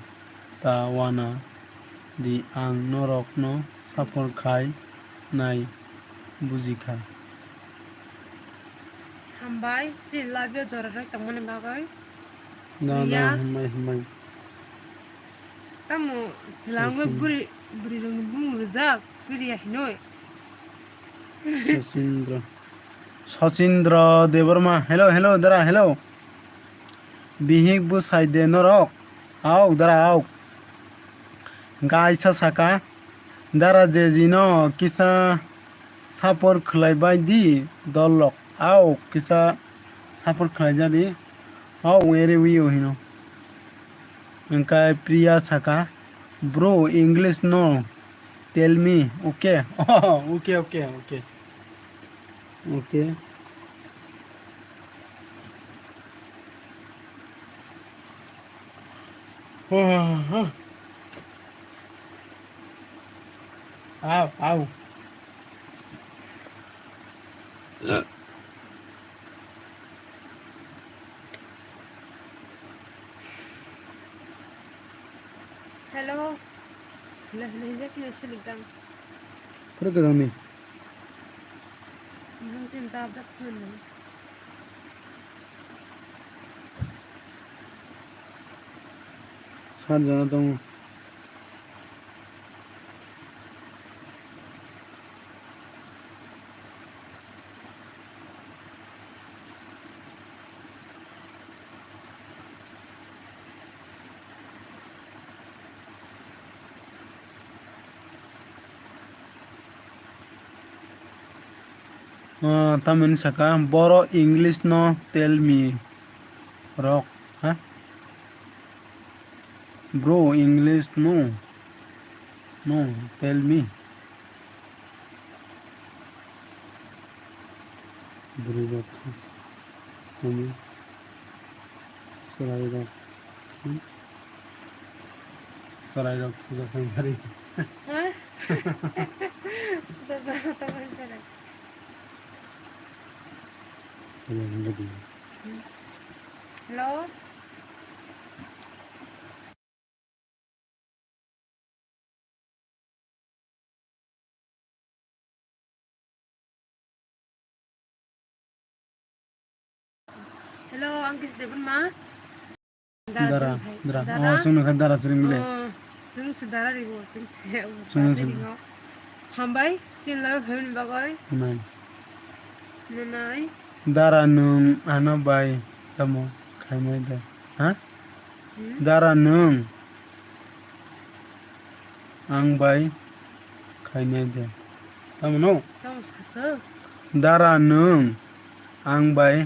ta wana di, ang norokno support khai nai bujikha. Hambai, chini live o jora rok tongmani bagwi. Da, da, hambai, hambai. Tamo chwla wngwi bwrwi, bwrwi rokni bumung rijak, kwrwi ya hinwi. Sachindra. Sachindra Debbarma, hello, hello, dara, hello. Bihik bwsai de norok? Auk, dara, auk. Gaisa saka, dara Jeji no kisa support khlai bai di, dol rok. Auk, kisa support khlai ja di. Auk, wngya re wi o hino. Hwnkhe Priya saka, bro, English no tell me, okay? Oh, okay, okay, okay. Okay. Au, au. Hello. Hello, hello, hello, hello, silikang. Pura gadang ni. Sat jona tongo. Ah, tamoni saka, "Boro English no tell me, rok," ha? Bro, English no, no, tell me. Bwrwi rok khe tamo chwrai rok, hmm? Chwrai rok puja khaimari. Ha? Puja khaimari. Hello. Hello, ang kisa Debbarma. Dara, dara, dara. Dara. Oh, chwng nokha dara chwng le. Oh, chwng se dara ribo, chwng se, chwng se. Hambai, chini live family bagwi. Hambai. Nanai. Dara nwng ano bai tamo khainai de, ha? Hmm? Dara nwng ang bai khainai de. Tamo no? Tamo sakha? Dara nwng ang bai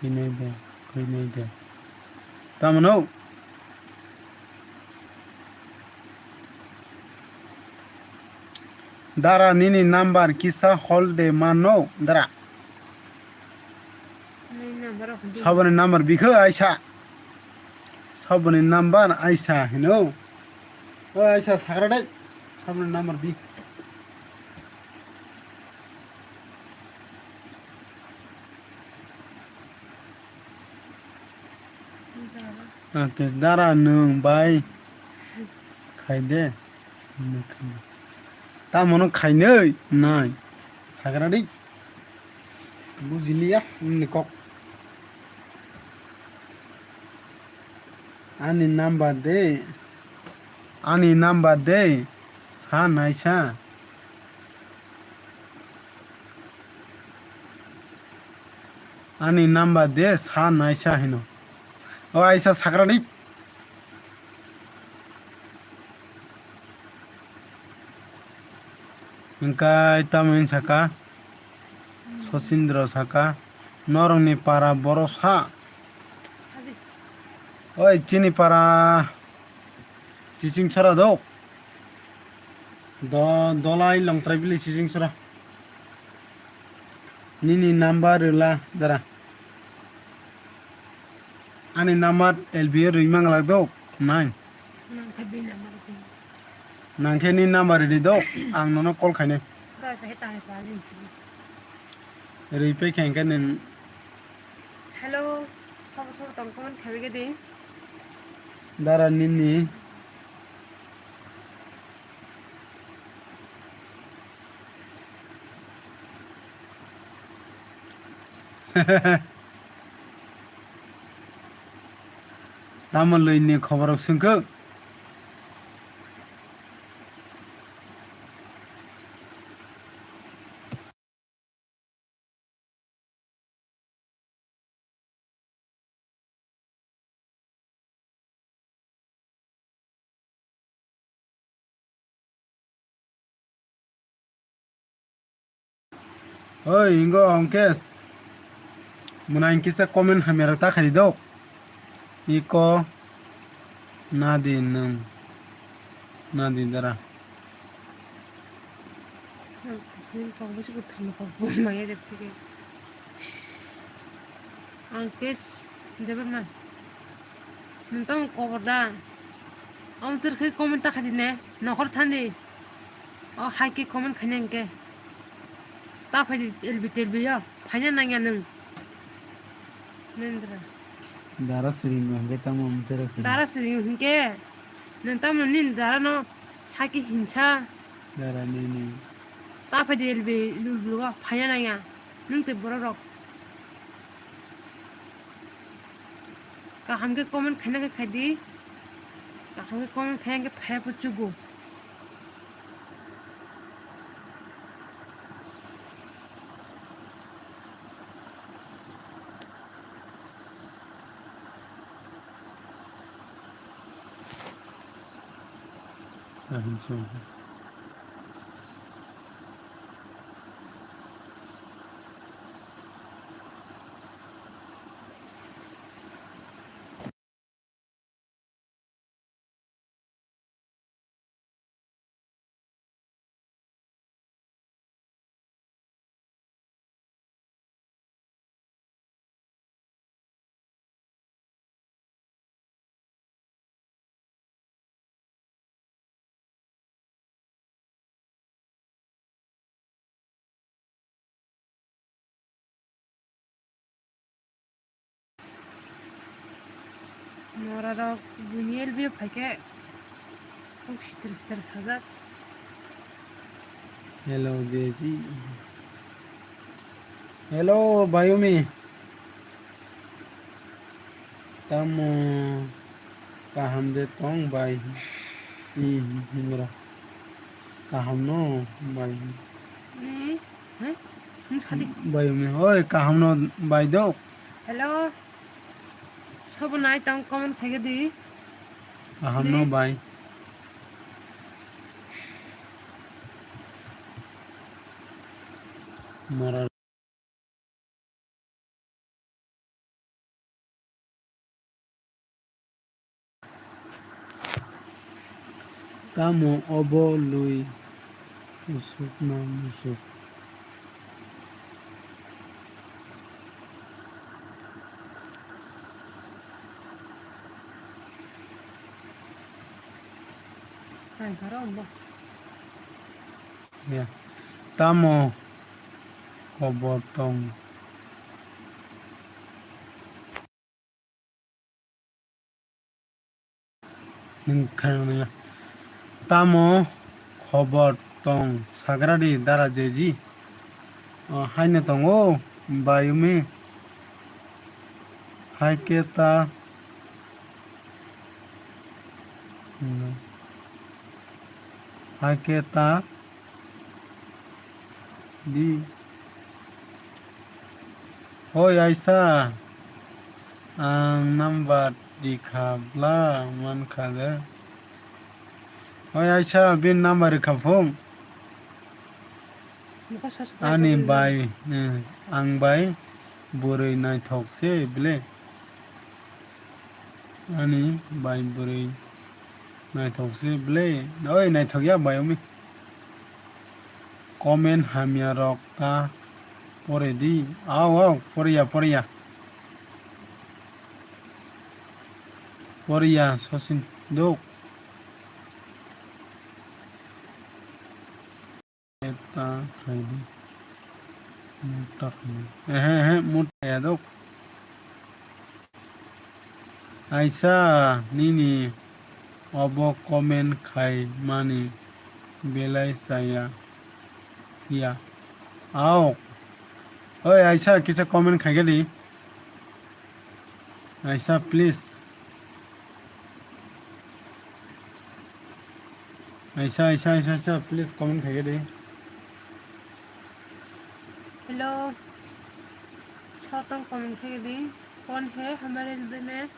Khainai de, khainai de. Tamo no? Dara nini number kisa hol de mano, dara. Nini number hol de. Saboni number bikho aisa. Saboni number aisa hino. O aisa sagra dai. Saboni number bi. Dara nwng bai khai de. Tamo no khainai nai. Sagra di. Bujiliya nini kok. Ani number de. Ani number de. Sa naisa. Ani number de sa naisa hino. O aisa sagra di. Hingkai tamo hin saka, Sosindro saka, norokni para boro sa. Oi, chini para chiching sora do. Do, dolai longtrai bili chiching sora. Nini number rwla dara. Ani number L B o rwi mang lak do nai. Nang khe bini number rwdi. Nang khe ni number rwdi do, ang nono call khainai. Dai khe tang kha ni. Rwi pai khe hwnkhe nwng. Hello, sabo sabo tong comment khabai khe di. Dara nini. Tamo lwi ni khobor rok swngkuk. Oi, ingo Ongkesh. Mwnai kisa comment hamya rok ta khaidi dok. Iko nadi nwng. Nadi dara. Jin kok bisi kuthang kok bo maya de thike. Ang case Debbarma. Nwng tamo kobor da? Ang tir khe comment ta khaidi ne. Nokhor thani. O hai khe comment khaina hwnkhe. Ta phaidi L B telbi yo. Phaina nangya nwng. Nendra. Dara siring no hwnkhe tamo amtwrwk hino. Dara siring hwnkhe nwng tamo nini dara no hakhe hinsa. Dara nini. Ta phai de elbe lulbugo phaiya nangya. Nwng tei borok rok. Kaham khe comment khaina khe khai di. Kaham khe comment khaiya khe phaiya pho chugo. Norarok buini L B O phaikhe kok sitir sitir sajak. Hello, Jeji. Hello, Bayumi. Tamo kaham de tong bai? Hmm, himra. Kaham no bai. Ni, he? Ni sadi. Bayumi, oi, kaham no bai dok. Hello. Sobo nai tong comment khaikhe di. Kaham no bai. Mara. Tamo obo lui musuk na musuk? Ya. Tamo khobor tong? Nwng kha-, tamo khobor tong sagradi dara Jeji? O, haino tongo, Bayumi. Hai khe ta, hai khe ta di. Hoi Aisa, ang number rikha bla mankha de. Hoi Aisa, bini number rikha phung. Ani bai, eh, ang bai bwrwi naithok se bile. Ani bai bwrwi naithok se bile. Oi, naithok ya bai umi. Comment hamya rok ta pore di. Au, au, pore ya, pore ya. Pore ya, Sachin dok. Eta khaidi. Mota khaidi. Ehe, ehe, mota ya dok. Aisa, nini obo comment khai mani belai chaya ya. Aok. Oi, Aisa, kisa comment khai gadi. Aisa, please. Aisa, Aisa, Aisa, Aisa, please comment khai di. Hello. Sotong comment khai di. कौन है हमारे एल्बम में?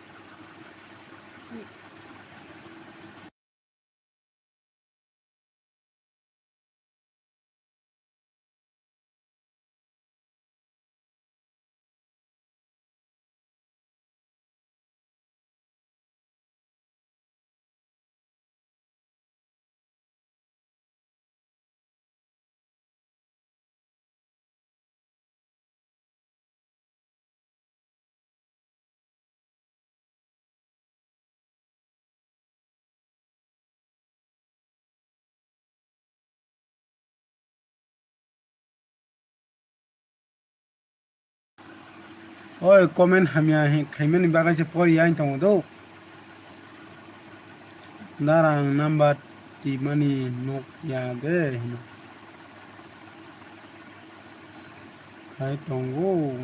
Oi, comment hamya he khaimani bagwi se pori yang tongo do. Dara ang number timani nuk ya de hino. Hai tongo.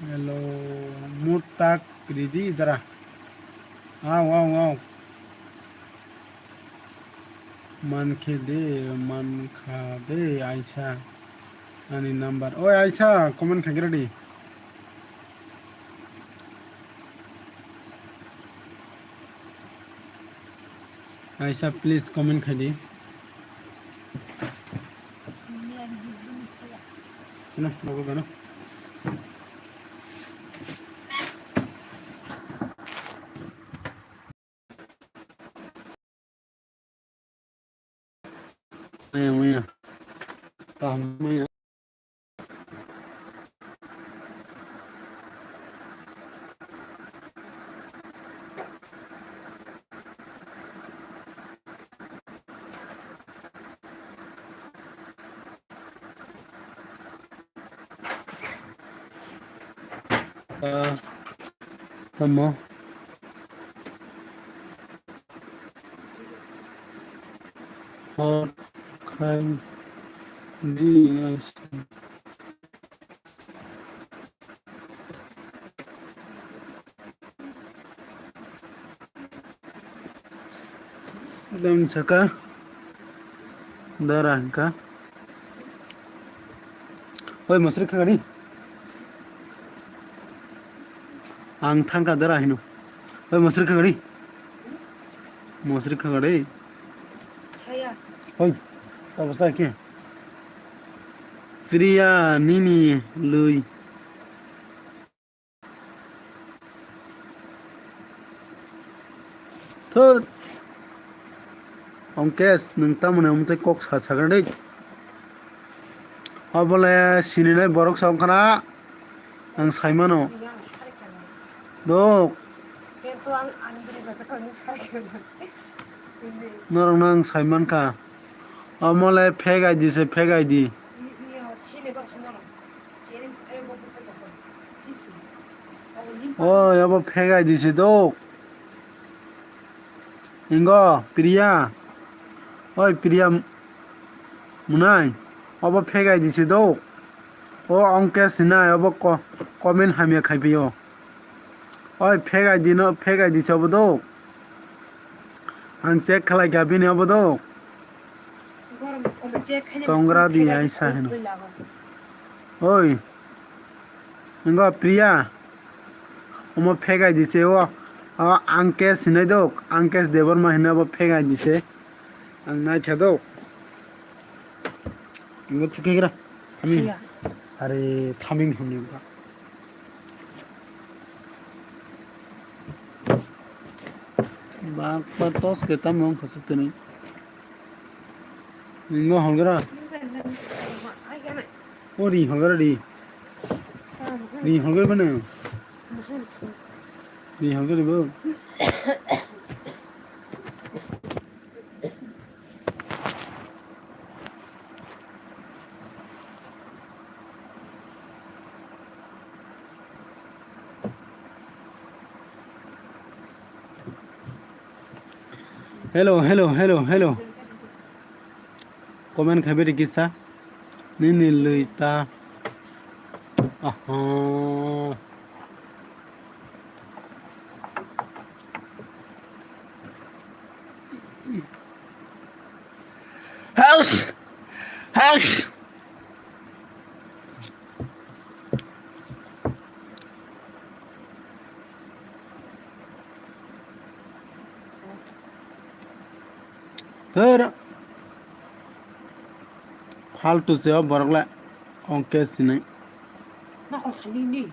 Hello, mutak ridi dara. Au, au, au. Mankhe de, mankha de, Aisa. Ani number. Oi, Aisa, comment khaikhe radi. Aisa, please comment khai di. Ano, bago gano. Maya, maya. Kaham maya. Ah, tamo. Hor khai di, ai se. Dam saka. Dara hingka. Oi, masri khagari. Ang thangka dara hino. Oi, masri khagari. Masri khagari. Haya. Oi, tabasa ke. Priya nini lui. Thut. Ongkesh, nwng tamoni omo tei kok sa sakha dei. Obole sininai borok sa wngkhana, ang saimano. Dok. Norokno ang saimankha. Omole fake I D se, fake I D. Oi, obo fake I D se do. Ingo, Priya. Oi, Priya. Munai. Obo fake I D se do. O ongke sinai, obo ko-, comment hamya khai pio. Oi, fake I D no, fake I D se obo do. Ang check khlai kha bini obo do. Tongra di ai sa hino. Oi. Ingo Priya. Omo fake I D se o. O Ankesh hinai do. Ankesh Debbarma hinai obo fake I D se. Ang nai kha do. Ingo chukhe gra. Ami. Priya. Are thaming hwnwi wngkha. Bakpa tos ke tamo wngkha se tini. Ningo honggra. O ri honggra ri. Ri honggra bana. Ri honggra ri bo. Hello, hello, hello, hello. Comment khaibidi kisa. Nini lui ta. Aha. House! House! Ter. Faltu se o borok le ongke sinai. Nakol khani ni.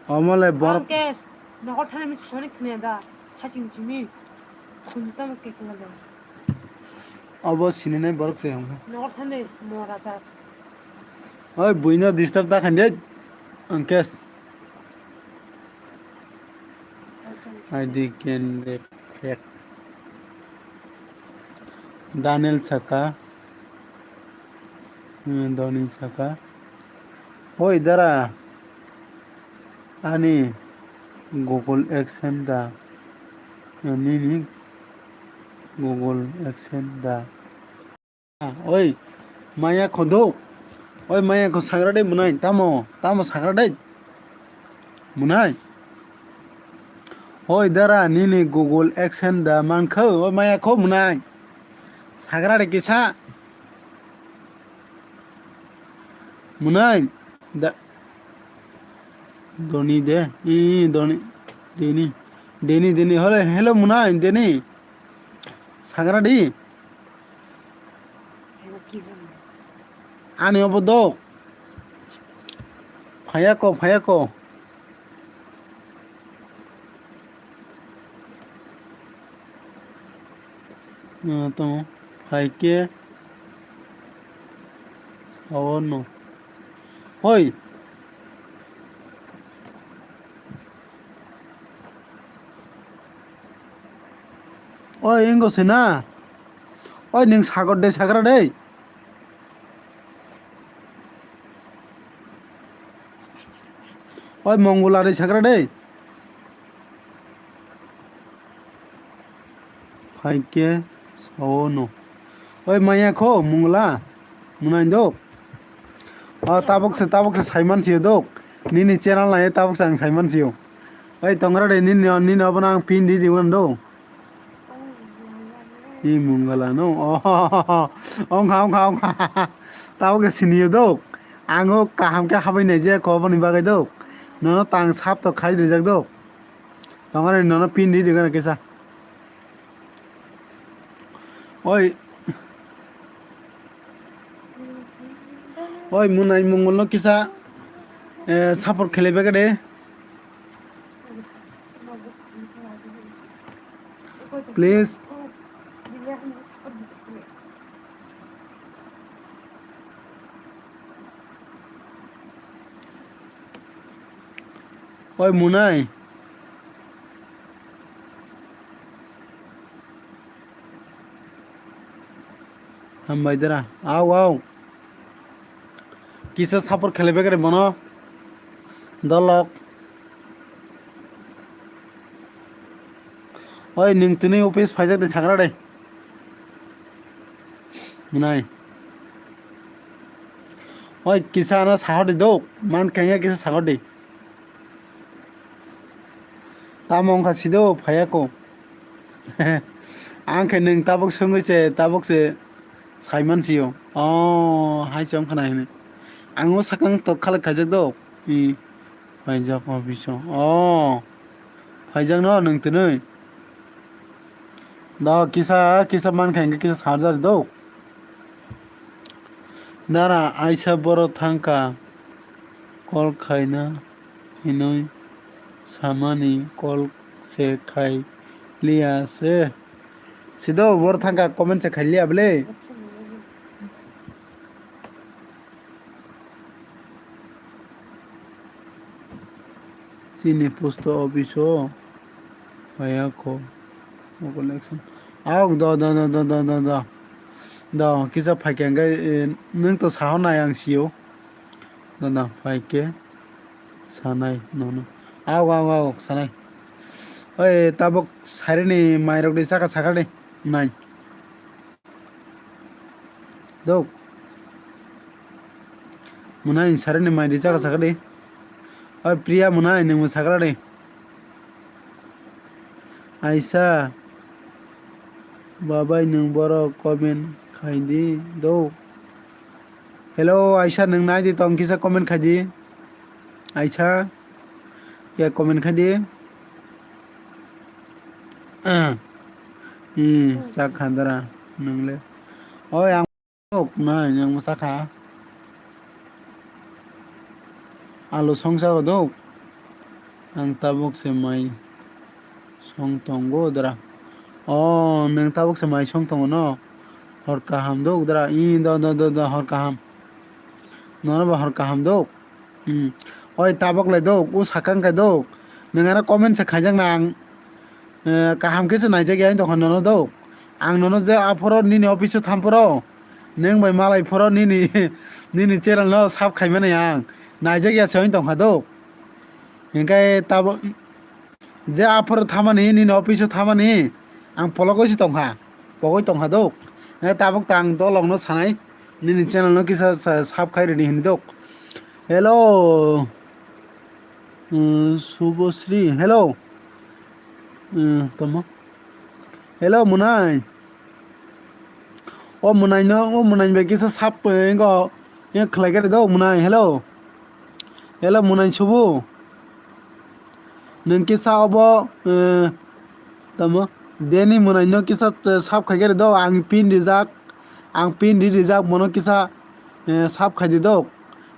Omo le borok. Ongke nokol thani mi chamani khne da. Thaching chimi. Khunju tamo ke khna da. Obo sininai borok se hwnka. Nokol thani mo raja. Oi buino disturb ta khande. Ongke. I D candidate. Daniel saka, hmm, Doni saka. Oi dara, ani Google AdSense da, nini Google AdSense da. Oi, maya kho dok. Oi, maya kho sagra de munai. Tamo, tamo sagra de. Munai. Oi, dara, nini Google AdSense da man kho. Oi, maya kho munai. Sagra de kisa. Munai. Da. Doni de. I, i, Doni. Deni. Deni, Deni. Hello, hello, munai. Deni. Sagra di. Ani obo dok. Phaya ko, phaya ko. Ah, tamo. Phai ke. Sao no. Hoi. Oi, ingo se na. Oi, ning sagor de sagra de. Oi, Mongol ari sagra de. Phai ke sao no. Oi, maya kho, Mongla. Munai do. O, tabuk se, tabuk se saiman sio do. Nini channel nai tabuk se ang saiman sio. Oi, tongra de nini, nini obo ang pin di di wan do. I Mongala no. Oh, ongkha, ongkha, ongkha. Tabuk ke siniyo do. Ango kaham ke habai nai je ko boni bagai do. Nono tang sap to khai rijak do. Tongare nono pin di di gana kisa. Oi. Oi, munai mungul no kisa, eh, support khelai bagade. Please. Oi, munai. Hambai dara. Au, au. Kisa support khelai bagade bono. Dolok. Oi, nwng tini office phaijak de sagra de. Nai. Oi, kisa ano sahor di dok. Man kanya kisa sahor di. Tamo wngkha sido phaiya ko. Ang khe nwng tabuk swngwi se, tabuk se saiman sio. Oh, hai se wngkha nai hinwi. Ang o sakang tok khalak khaijak do. I, phaijak office o. Oh, phaijak no nwng twnwi. Do kisa, kisa man kha hinkhe kisa sarjari do. Dara aisa boro thangkha call khaina hinwi samani call se khai liya se. Sido boro thangkha comment se khai liya bwle. Chini post office o phaiyakho. Local election. Aok do, do, do. Do, kisa phaikhe hwnkhe, eh, nwng to saho nai ang sio. Do, do, phaikhe sanai nono. Aok, aok, aok, sanai. Oi, tabuk sarini mairok de chakha sakha de. Nai. Dok. Munai, sarani mai di chakha sakha di. Oi, Priya munai, nwng mo sakha di. Aisa. Babai, nwng borok comment khai di, dok. Hello, Aisa, nwng nai di tong kisa comment khai di. Aisa. Ya comment khai di. Ah. I, sak khandara, nwngle. Oi, ang tok nai, yang masa kha. Alu songsa dok. Ang tabuk se mai song tongo dara. Oh, nwng tabuk se mai song tongo no. Hor kaham dok dara. I, do, do, do, do, hor kaham. Nono bo hor kaham dok. Hmm. Oi, tabok lai dok, o sakang kai dok. Nwng ano comment se khaijak na ang. Eh, kaham khe se naijak ya wng tongkha nono do. Ang nono je aphoro nini office o thamporo, nwng bai malai phoro nini, nini channel no sub khaimani ang. Naijak ya se wng tongkha do. Hinkhe tabuk je aphoro thamani, nini office o thamani, ang pologoi se tongkha, pogoi tongkha do. Eh, tabuk ta ang dolok no sanai, nini channel no kisa sa-, sub khai rwdi hinwi do. Hello. Uh, Subosri, hello. Uh, tamo. Hello, Munai. O Munai no, o Munai bai kisa sap, eh, go, eh, khlai gari do, Munai, hello. Hello, Munai Subu. Nwng kisa obo, eh, tamo. Deni Munai no kisa, eh, sap khai gari do, ang pin rijak, ang pin ri rijak, bono kisa, eh, sap khai di do.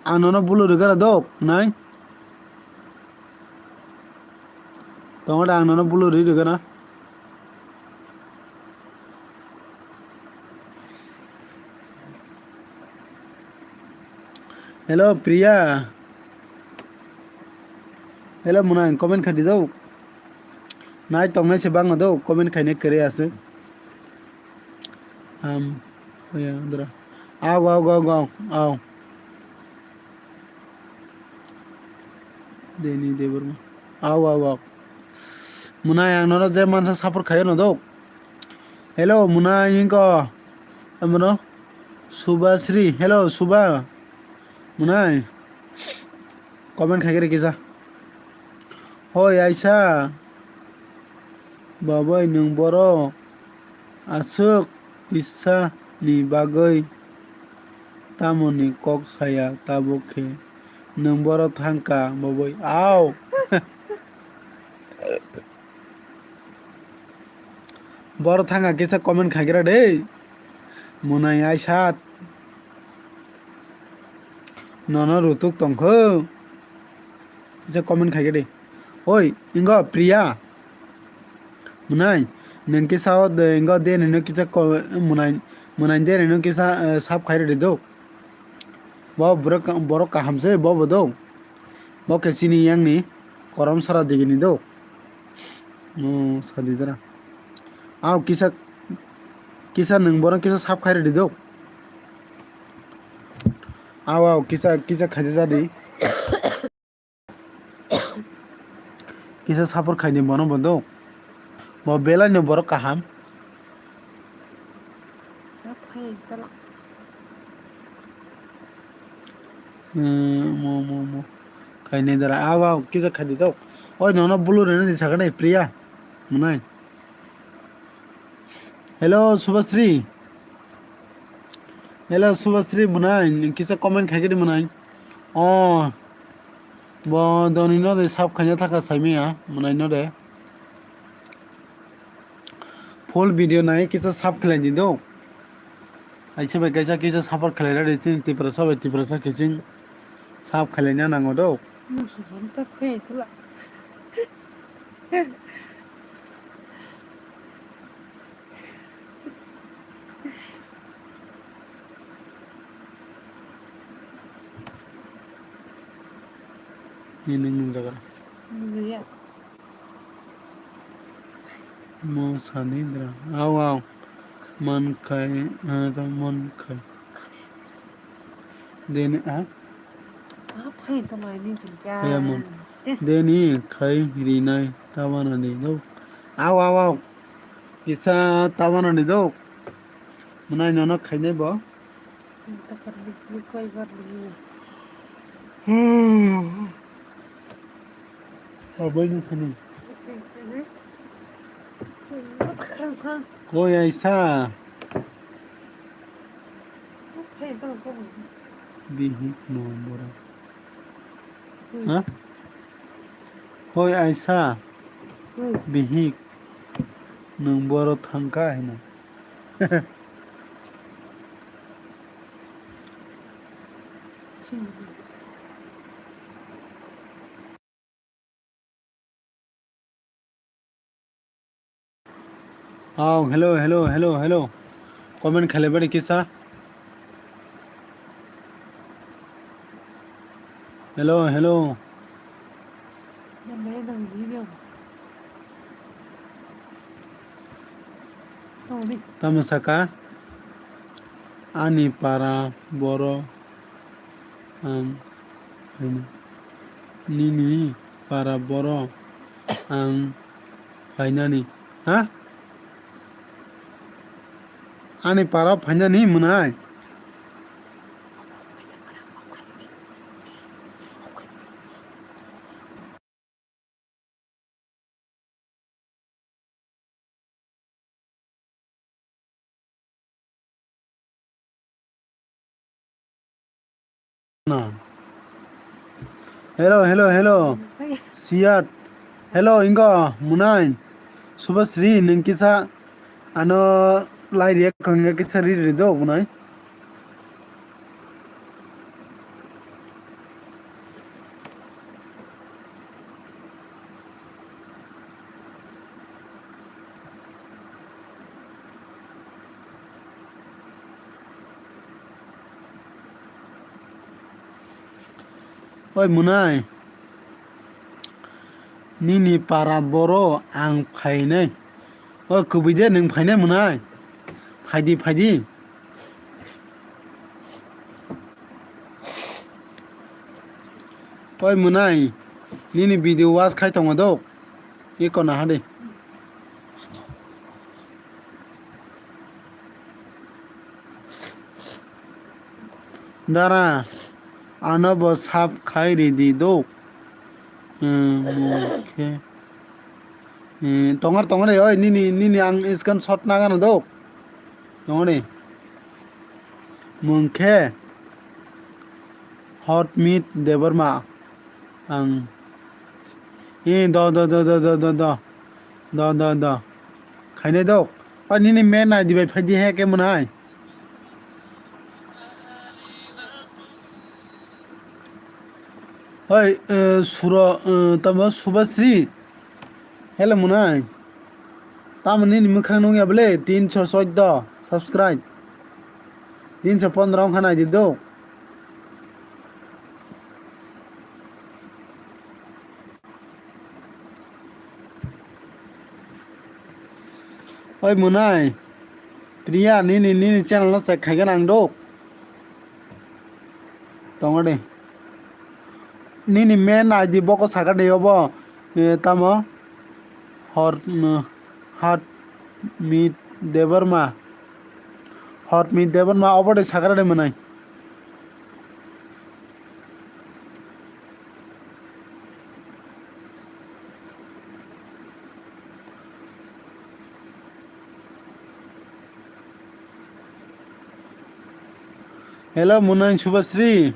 Ang nono bulu rwgana do, Munai. Tongo da ang nono bulu ri rwgana. Hello, Priya. Hello, Munai, comment khai di do. Nai tongnai se bangma do, comment khainai kwrwi aswk. Am, oya, dura. Aw, aw, aw, aw, aw. Deni Debbarma. Aw, aw, aw. Munai ang nono je mansa support khayo no do. Hello, Munai, inko. Amono. Subasri. Hello, Suba. Munai. Comment khai khe kisa. Hoi, Aisa. Babai, nwng boro aswk kisa ni bagwi tamoni kok saya tabuk khe nwng boro thangka, babai? Aw. Boro thangka kisa comment khai gra de. Munai Aisa. Nono rutuk tongkho. Kisa comment khai gra de. Oi, ingo Priya. Munai, nwng kisa o de, ingo de nino kisa ko-, munai, munai de nino kisa, eh, sap khai rwdi do. Bo borok, borok kaham se, bo bo do. Bo khe chini yang ni korom sara digi ni do. Mo sadi dara. Aw kisa, kisa nwng borok kisa sap khai rwdi do. Aw, aw, kisa, kisa khai di jadi. Kisa support khaini bono bo do. Bo belai no borok kaham. Hmm, mo, mo, mo. Khaini dara. Aw, aw, kisa khai di do. Oi, nono bulu rwna di sakha nai, Priya. Munai. Hello, Subasri. Hello, Subasri, munai. Kisa comment khai khe di munai. Oh. Bo doni no de sap khaina thaka saimaya, munai no de. Full video nai kisa sap khlai di do. Aisa bai kaisa kisa support khlai radi chini Tiprasa bai Tiprasa kiching sap khlai na nango do. Musu sani sap khlai tula. Ini nung jaga. Nungya. Mo sani dra. Aw, aw. Man khai, ah, ta man khai. Deni, ah? Ah, phai to mai ni jin ja. Ya mon. Te. Deni khai rinai ta wana ni do. Aw, aw, aw. Kisa ta wana ni do. Munai nono khainai bo. Sinta karni ni koi bar ni. Hmm. Sabai ni thani. Koi aisa. Bihik no bora. Ha? Hoi aisa. Bihik. Nwng boro thangka hino. Oh, hello, hello, hello, hello. Comment khalai bari kisa. Hello, hello. Tamo saka, ani para boro ang phaina. Nini para boro ang phainani. Ha? Ani para phainani mwnai? Hello, hello, hello. Siyat. Hello, ingo, mwnai. Subasri, nwng kisa ano lai react kangya kisa ri ri do, mwnai. Oi mwnai, nini para boro ang phainai. O kubui de nwng phainai mwnai? Phaidi, phaidi. Oi mwnai, nini video watch khai tongo do. Iko naha de. Dara, ano bo sap khai ridi do. Hmm, mungkhe. Eh, tongar, tongar, oi, nini, nini ang screenshot nagano do. Tongo ni. Mungkhe Hot Meat Debbarma. Ang. Eh, do, do, do. Do, do, do. Khainai do. Pa nini men nai dibai phai di he ke mwnai. Oi, eh, suro, eh, tamo Subasri. Hello mwnai. Tamo nini mwkhang nungya bole tinsho choudo subscribe. Tinsho pondro wngkha naidi do. Oi mwnai, Priya, nini, nini channel no check khaigana ang do. Tongo de. Nini men I D boko saka de obo, eh, tamo? Hor, mm, Hot Meat Debbarma. Hot Meat Debbarma obo de sakra de mwnai. Hello, mwnai Subasri.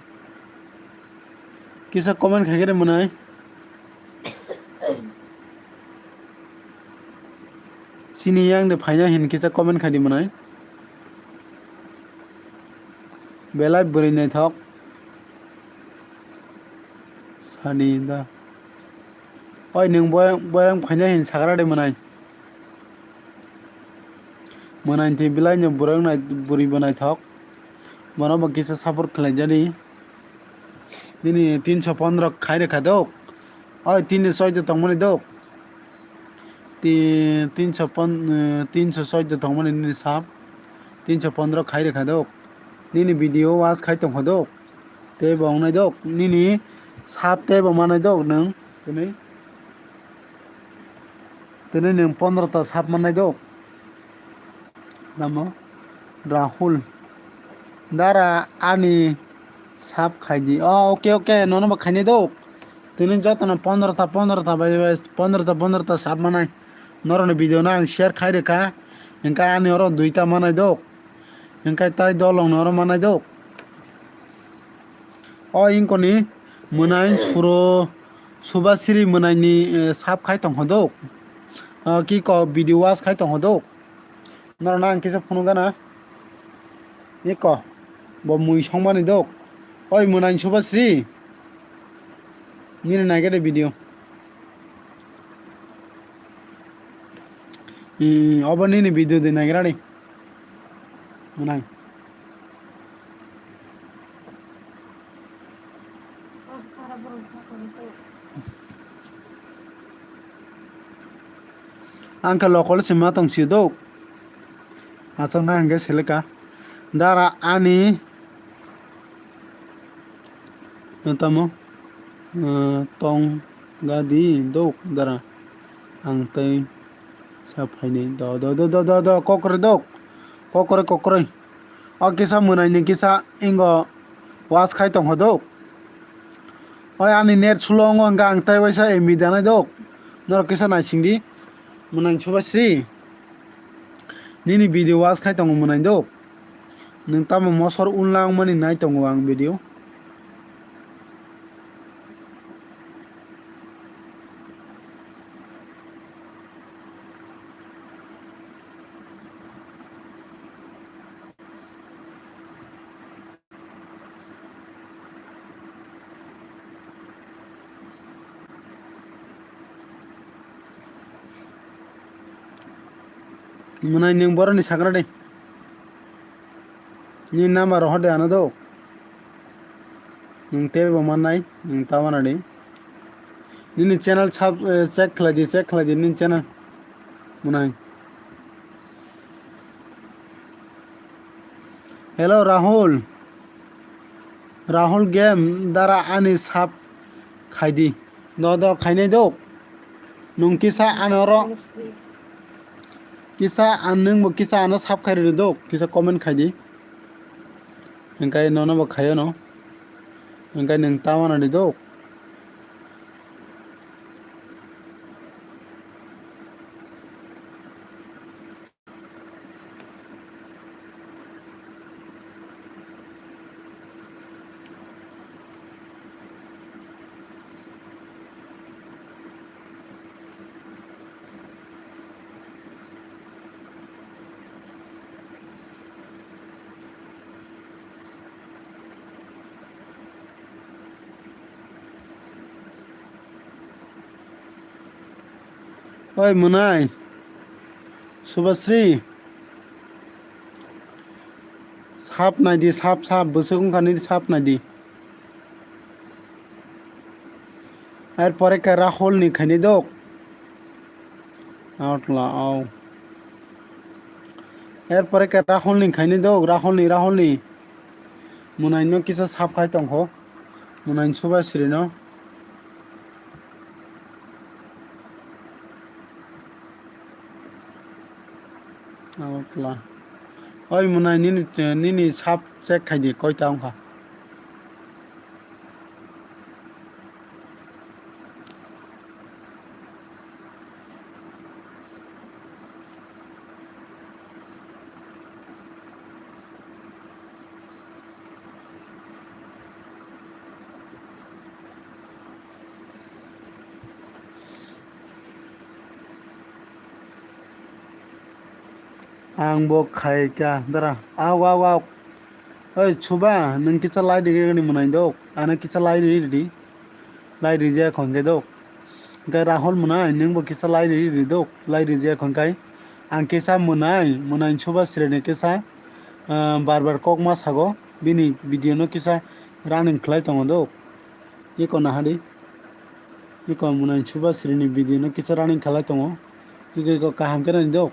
Kisa comment khaikhe de mwnai. Chini yang de phaina hin kisa comment khai di mwnai. Belai bwrwi naithok. Sani da. Oi, nwng boy-, boyang phaina hin sakra de mwnai. Mwnai twi belai no bwrwi nai-, bwrwi bo naithok. Bono bo kisa support khlai jani. Nini tinsho pondro khai rwkha do. Oi, tini soido tongmani do. Ti-, tinsho pon-, eh, tinsho soido tongmani nini sap. Tinsho pondro khai rwkha do. Nini video watch khai tongkha do. Tei bo wngnai do. Nini sap tei bo manai do nwng. Tini, tini nwng pondro ta sap manai do. Namo Rahul. Dara ani sap khai di. Oh, okay, okay. Nono bo khainai do. Tini jotono pondro ta, pondro ta bai, bai, pondro ta, pondro ta sap manai. Norokni video no ang share khai rwkha. Hwnkhe ani oro duita manai do. Hwnkhe tai dolong no oro manai do. O ingkoni mwnai suro Subasiri mwnaini, eh, sap khai tongkha do. Ah, kiko video watch khai tongkha do. Norokno ang kisa phunukgana. Eko, bo mui songmani dok. Oi mwnai Subasri. Nini naikhe de video. Ee, obo nini video de naigra de. Mwnai. Ang khe local se ma tong sio do. Achang na hingke seleka. Dara ani tamo, eh, tong gadi dok dara. Ang tei sa phainai do, do, do, do, do, do, kokre dok. Kokre, kokre. O kisa mwnai ni kisa ingo was khai tong ho dok. Oi ani net slow wngo hingke ang tei waisa M B danai dok. Norok kisa naising di. Mwnai Subasri. Nini video was khai tongo mwnai dok. Nwng tamo mosor unlang mani nai tongo ang video. Mwnai nwng boroni sagra de. Nini number rohor de ano do. Nwng tei bo mannai, nwng ta mana de. Nini channel sub, eh, check khlai di, check khlai di nini channel. Mwnai. Hello, Rahul. Rahul Game dara ani sub khai di. Do, do, khainai do. Nwng kisa ano ro. Kisa an nwng bo kisa ano sub khai rw do. Kisa comment khai di. Hingkai nono bo khaio no. Hingkai nwng ta mana di do. Oi mwnai, Subasri, sap naidi, sap, sap, bwswk wngkha nini sap naidi. Er pore khe Rahul ni khaini dok. Out la, au. Er pore khe Rahul ni khaini dok, Rahul ni, Rahul ni. Mwnai no kisa sap khai tong kho. Mwnai Subasri no. Out la. Oi mwnai nini, nini sap check khai di, koita wngkha. Ang bo khai kha dara. Au, au, au. Oi, Suba, nwng kisa lai rwgwini mwnai dok. Ano kisa lai rwdi. Lai rwjak hwn khe dok. Hwnkhe Rahul mwnai, nwng bo kisa lai rwdi dok. Lai rwjak hwn khe. Ang kisa mwnai, mwnai Subasri ni kisa, ah, bar bar kok ma sago. Bini video no kisa running khlai tongo dok. Iko nahadi. Iko mwnai Subasri ni video no kisa running khlai tongo. Iko, iko kaham khe nani dok.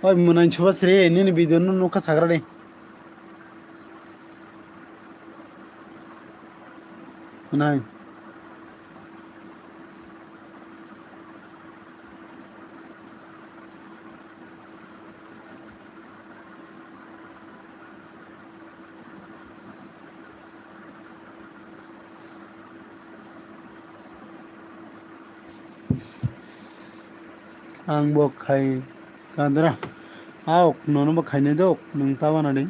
Oi mwnai Subasri, nini video no nukha sagra de. Mwnai. Ang bo khai kadra. Aok, nono bo khainai dok, nwng ta wana de.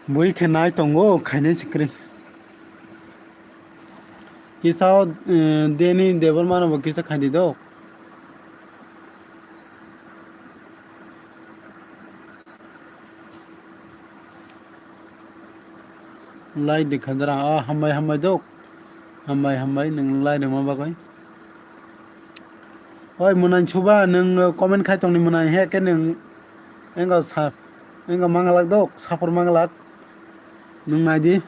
Bui khe nai tongo, khainai sikri. Kisa o, eh, Deni Debbarma no bo kisa khaidi do. Lai di khadra, ah, hambai, hambai do. Hambai, hambai, nwng lai rwma bagwi. Oi, mwnai Suba, nwng comment khai tongni mwnai, he khe nwng engo sa, engo manglak do, sapor manglak. Nwng nai di.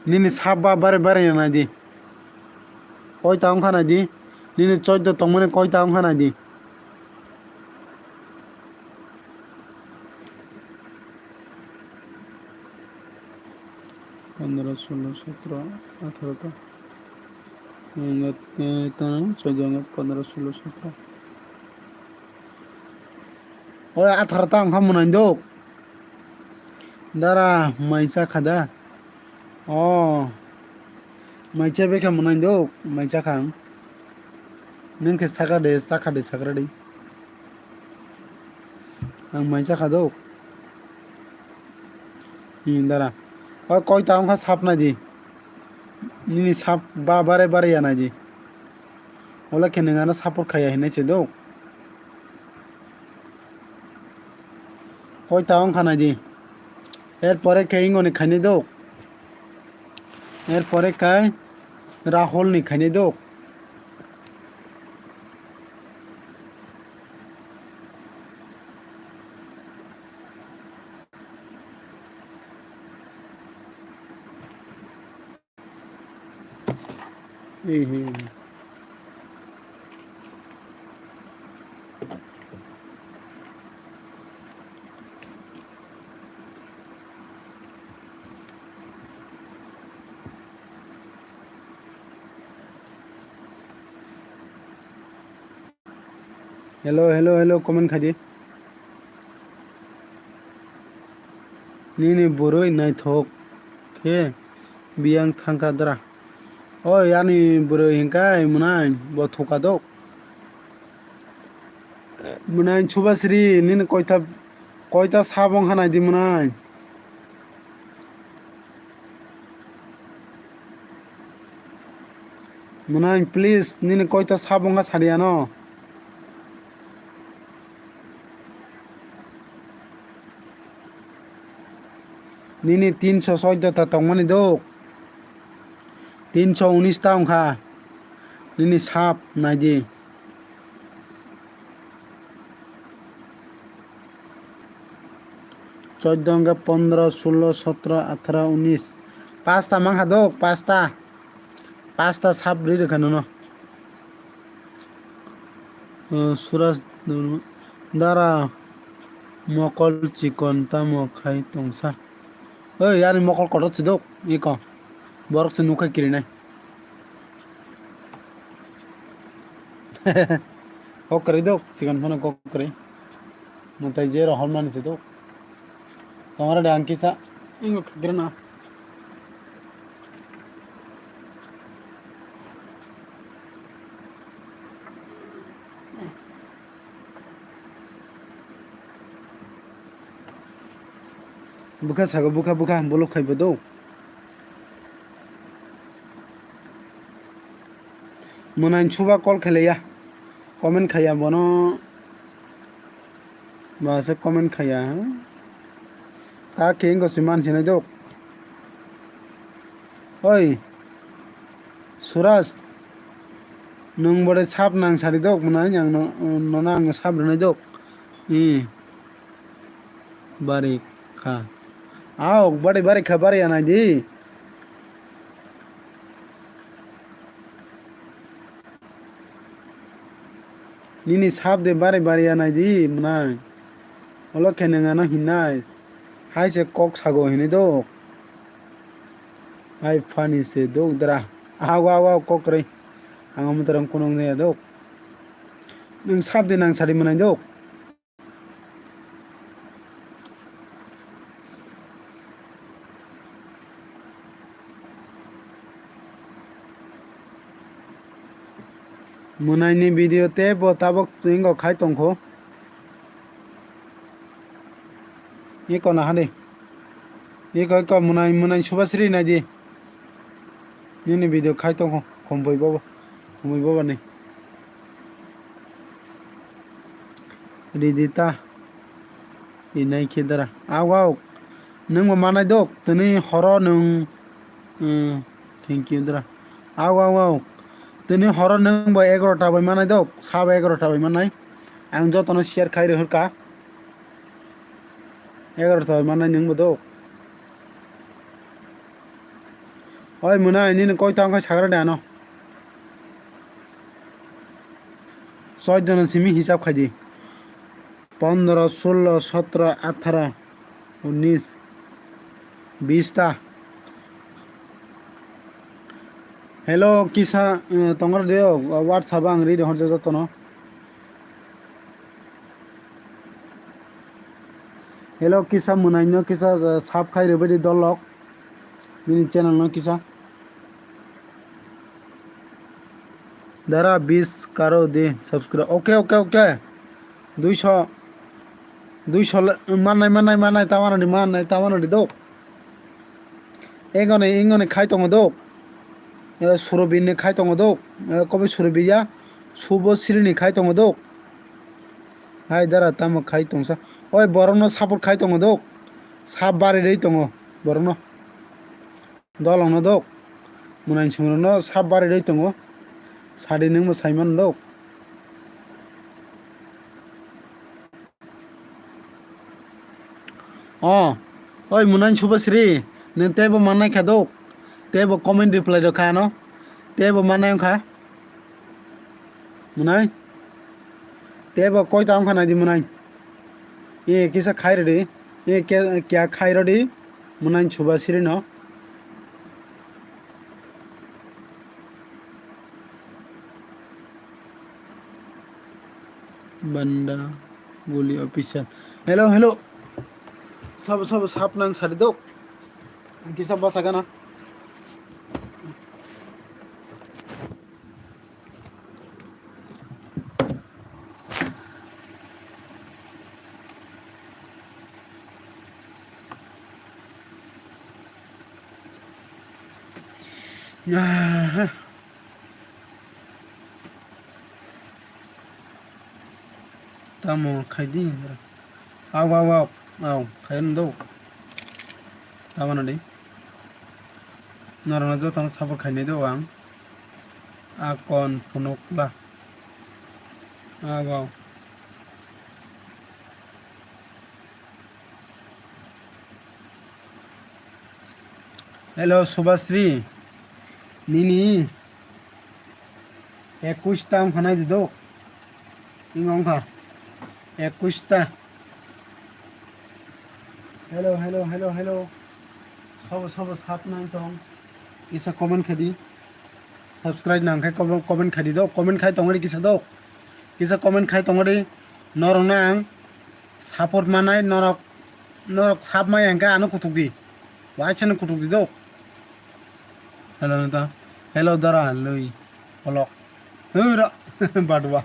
Nini sap ba bare bare nai di. Koita wngkha naidi? Nini choiddo tongmani koita wngkha naidi? Pondro, sulo, sotro, atharo ta. Wngkha, eh, ta, choiddo wngkha, pondro, sulo, sotro. O atharo ta wngkha mwnai dok. Dara, mai cha kha da? O, mai cha bekha mwnai dok, mai cha kha ang. Nwng khe sakha de, sakha de, sakra de. Ang mai cha kha dok. Ni dara. O koita wngkha sap nai di. Nini sap ba bare bare ya nai di. Ola khe nwng ano support khaiya hinwi se do. Koita wngkha nai di. Er pore khe ingoni khainai do. Er pore khe Rahul ni khainai do. Ehe. Hello, hello, hello, comment khai di. Nini bwrwi naithok khe biyang thangkha dra? Oi, ani bwrwi hinkai mwnai bo thuka dok. Mwnai Subasri, nini koita, koita sap wngkha nai di mwnai. Mwnai, please, nini koita sap wngkha sadi ano. Nini tinso soiddo ta tongmani dok. Tinso unis ta wngkha. Nini sap nai di. Choiddo hwnkhe pondro, sulo, sotro, atharo, unis. Pasta mankha dok, pasta. Pasta sap ri rwkha nono. O, Suraj, dara mokol chikon tamo khai tongsa. Oi, ani mokol kotor si dok, iko. Borok se nukha kirinai. Kok kwrwi dok, chikon phano kok kwrwi. Mwtai je rohor mani se dok. Tongra de ang kisa, ingo khakrana. Bwkha sago, bwkha, bwkha, bolok khai bo do. Mwnai suba call khailaiya, comment khaiya bono, ba se comment khaiya, ha? Ta khe wngkha se man sinai dok. Oi, Suraj, nwng bode sap nang sari dok mwnai, ang no, nono ang sap rwnai dok. Ee. Bari kha. Aok, bari, bari kha, bari anai di. Nini sap de bari, bari anai di, mwnai. Olo khe nwng ano hinai. Hai se kok sago hinui do. Hai funny se do dra. Ago, ago, ago, kok kwrwi. Ang omo torong kunung naya do. Nwng sap de nang sari mwnai do. Mwnaini video teibo tabuk chwngno khai tongkho. Iko nahani. Iko, iko, mwnai, mwnai subasri naidi. Nini video khai tongkho, khomboi bobo, khomboi bobo ni. Ridi ta. Inai khe dara. Aw, aw. Nwng bo manai dok, tini horo nwng, eh, thank you dara. Aw, aw, aw. Tini horo nwng bo egaroh ta bai manai dok, sabo egaroh ta bai manai. Ang jotono share khai rwhorkha. Egaroh ta bai manai nwng bo dok. Oi mwnai, nini koi ta wngkha sagra de ano. Choi jona simi hisab khai di. Pondro, sullo, sotro, atharo, unis, bis ta. Hello, kisa, eh, tongor de, o, WhatsApp ang ri de horje jotono. Hello, kisa mwnaino kisa, eh, sub khai rwbaidi dolok. Bini channel no kisa. Dara bis karo di subscribe. Okay, okay, okay. Duiso, duiso le, mannai, mannai, mannai, tamano di, mannai, tamano di dok. Engoni, engoni khai tongo dok. Eh, Surobirni khai tongo dok. Eh, kobe Surobir ya. Subosrini khai tongo dok. Hai dara tamo khai tongsa. Oi borokno support khai tongo dok. Sab bari rwi tongo borokno. Dolongno dok. Mwnain sungrokno sab bari rwi tongo. Sadi nwngbo saiman dok. O, oi mwnain Subasri, nwng teibo mannai kha dok. Teibo comment reply rw kha ano. Teibo mannai wngkha. Mwnai. Teibo koita wngkha naidi mwnai. E kisa khai rwdi. E ke-, kya khai rwdi. Mwnai Subasri no. Banda Guli official. Hello, hello. Sabo, sabo, sap nang sari dok. Kisa basa gana. Ah. Tamo khaidi. Aw, aw, aw, aw, khaino do. Tamano di. Norokno jotono support khainai do ang. Akon phunukla. Aw, aw. Hello, Subasri. Nini ekush ta wngkha nai di do. Ing wngkha ekush ta. Hello, hello, hello, hello. Sabo, sabo sap nang tong. Kisa comment khai di. Subscribe nang khai comment, comment khai di do. Comment khai tong di kisa do. Kisa comment khai tong di. Norok nang. Support manai norok, norok sap maya hwnkhe ano kutuk di. Waisa no kutuk di do. Hello neta. Hello dara lui. Olok. Hura. Badwa.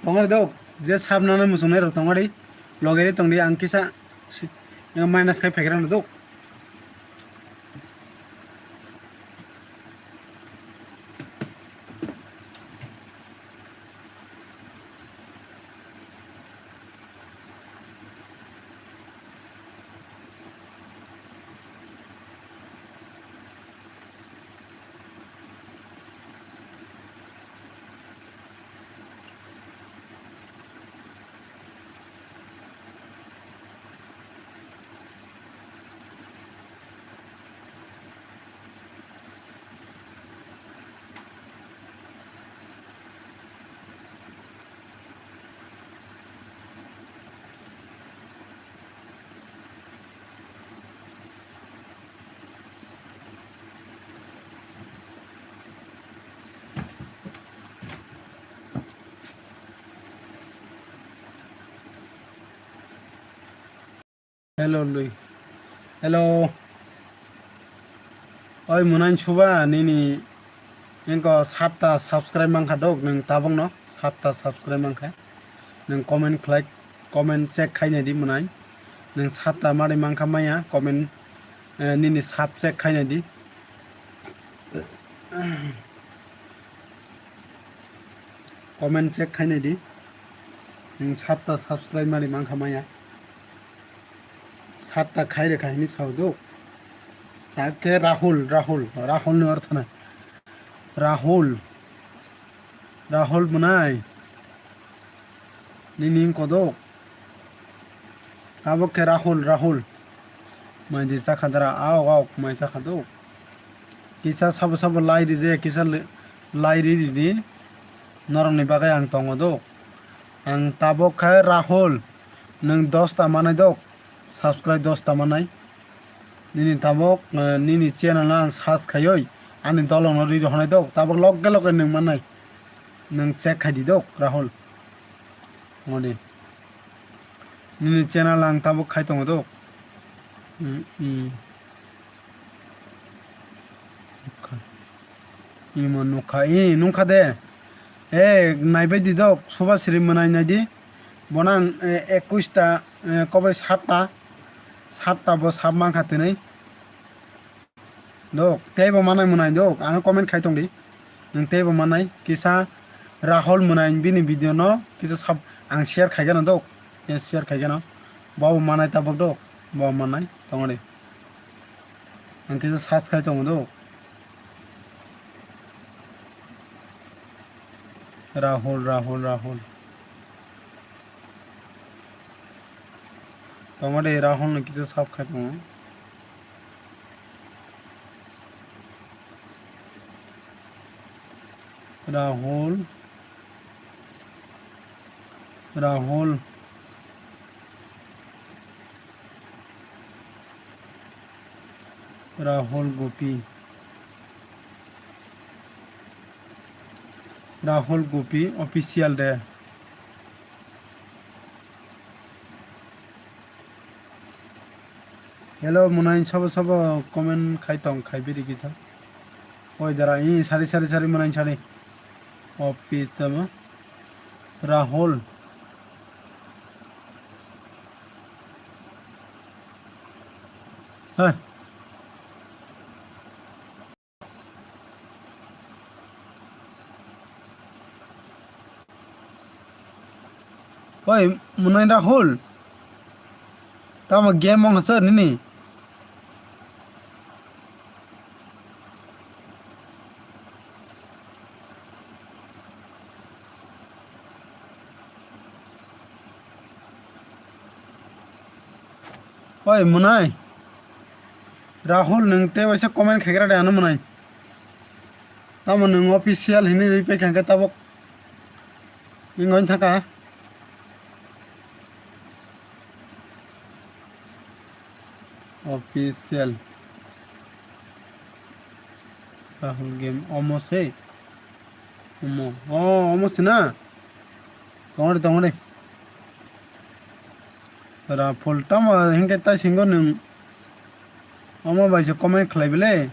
Tongari do. Je sap nana musung nai rok tongari. Logeri tongdi ang kisa si-, minus khai phaikra no do. Hello, Lui. Hello. Oi, Munan Suba, nini engko satta subscribe mankha dok, nwng tabokno satta subscribe mankha. Nwng comment khlai, comment check khainai di, Munan. Nwng satta mari mankha maya, comment, eh, nini sub check khainai di. Comment check khainai di. Nwng satta subscribe mari mankha maya. Satta khai rwkha hini sao do. Takhe Rahul, Rahul, Rahul ni ortho na. Rahul. Rahul Munai. Nini wng kodok. Abo khe Rahul, Rahul. Mai di chakha dara, aok, aok, mai chakha do. Kisa sabo sabo lai rije, kisa le-, lai ri ri di. Norokni bagwi ang tongo do. Ang tabok khe Rahul, nwng dosta manai do, subscribe dosta manai. Nini tabok, eh, nini channel no ang search khaiwi ani dolong no ri rohonai do. Tabok loge loge nwng manai. Nwng check khai di do, Rahul. Odi. Nini channel ang tabok khai tongo do. Mm, mm. Nukha. Imo nukha, i nukha de. E, naibai di dok, Subhasri mwnai nai di. Bono ang, e, ekush ta, e, kobai satta. Satta bo sap mankha tini. Dok, teibo manai mwnai dok, ano comment khai tong di. Nwng teibo manai, kisa Rahul mwnai bini video no, kisa sab, ang share khai gana dok. Yes, share khai gana. Bo manai tabok dok, bo manai, tongo di. Ang kisa search khai tongo dok. Rahul, Rahul, Rahul. Tongo de, Rahul no kisa sap khai tongo. Rahul, Rahul, Rahul Gopi, Rahul Gopi official de. Hello, mwnai sabo sabo comment khai tong khai biri kisa. Oi dara, i sari, sari, sari, mwnai sari. Office tamo. Rahul. Heh. Oi, mwnai Rahul. Tamo game wng sir nini. Oi, mwnai. Rahul, nwng tei waisa comment khaikra de ano mwnai. Tamo nwng official hinwi rwi paikha hwnkhe tabok. Wngwi thangkha. Official. Rahul game omo se. Omo. Oh, omo se na. Tongore, tongore. Rahul tamo hinkhe tai singo nwng. Omo bai se comment khlai bele.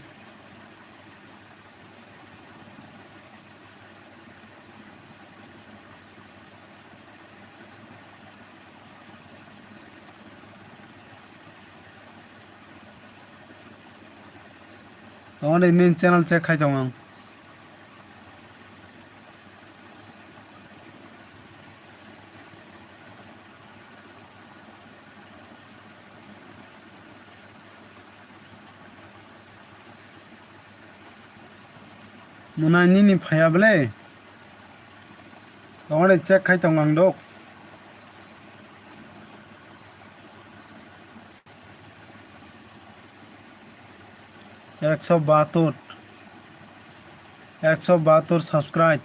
Tongoni nini channel check khai tong ang. Mwnai nini phaiya bele? Tongore check khai tong ang dok. Ekso bahatur, ekso bahatur subscribe.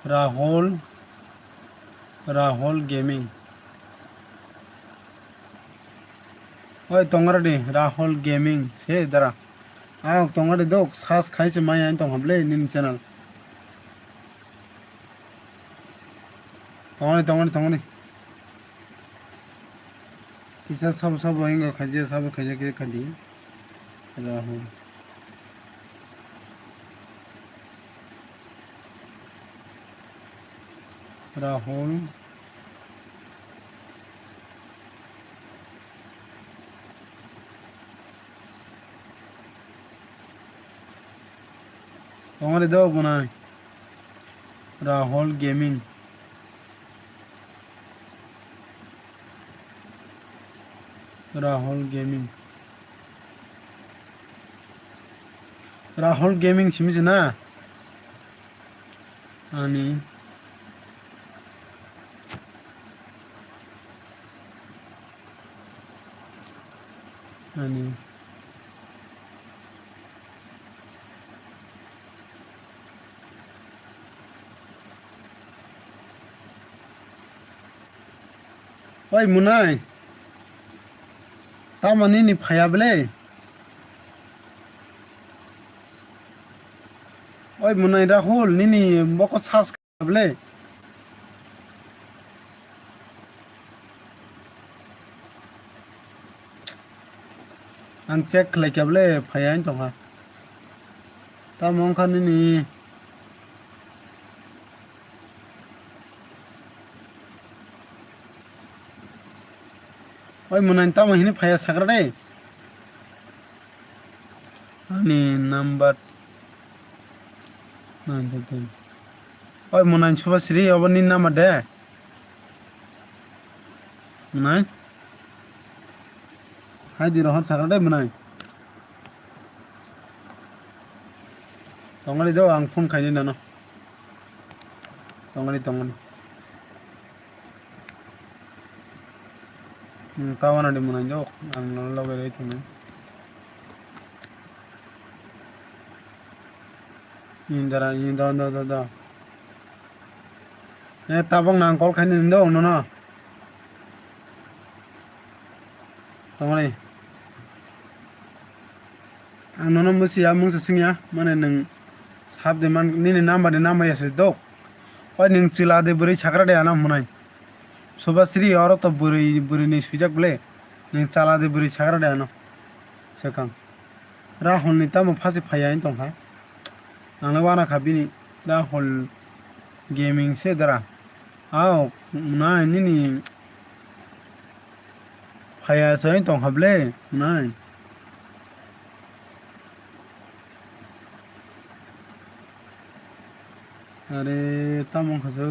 Rahul, Rahul Gaming. Oi tongore di Rahul Gaming se dara. Ang tongore dok search khai se mai ang tong hable nini channel. Tongoni, tongoni, tongoni. Kisa sabo, sabo hingo khaji, sabo khaji, khaji, khaji. Rahul. Rahul. Tongoni do bunai. Rahul Gaming. Rahul Gaming. Rahul Gaming simi se na? Ani. Ani. Oi Munai, tamo nini phaiya ble? Oi Munai Rahul, nini boko sas kha ble? Ang check khlai kha ble, phaiya wng tongkha. Tamo wngkha nini? Oi Munai, tamo hini phaiya sakra de. Ani number nine two two. Oi Munai Subasri, obo ni number de. Munai. Hai di rohor sakra de Munai. Tongani do, ang phone khaini nano. Tongani, tongani. Hmm, kawana di Munai do, ang no loge rei tongni. Indara, indo, do, do, do. Eh, tabok nang call khaini do, nono. Tongmani. Ang nono musi ya, mungsa singya, mane nwng sab de man, nini number de number ya se dok. Oi nwng chwla de bwrwi sakra de ano Munai. Subasri oro to bwrwi, bwrwi ni swijak ble. Nwng chwla de bwrwi sakra de ano. Swkang. Rahul ni tamo phasi phaiya wng tongkha. Ang le wana kha bini Rahul Gaming se dara. Ao, Munai nini phaiya se wng tongkha ble, Munai. Are, tamo wngkha se.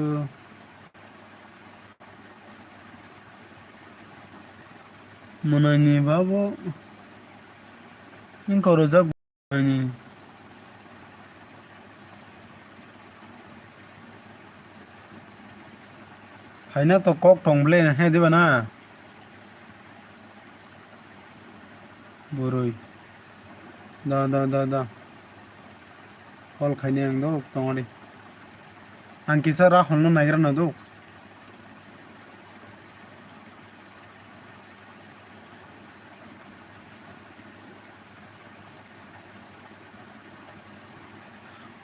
Munai ni babo wngkha rojak. Ani. Haina to kok tong ble na he diba na. Boroi. Da, da, da, da. Call khaini ang do tong ari. Ang kisa Rahul no naigra na do.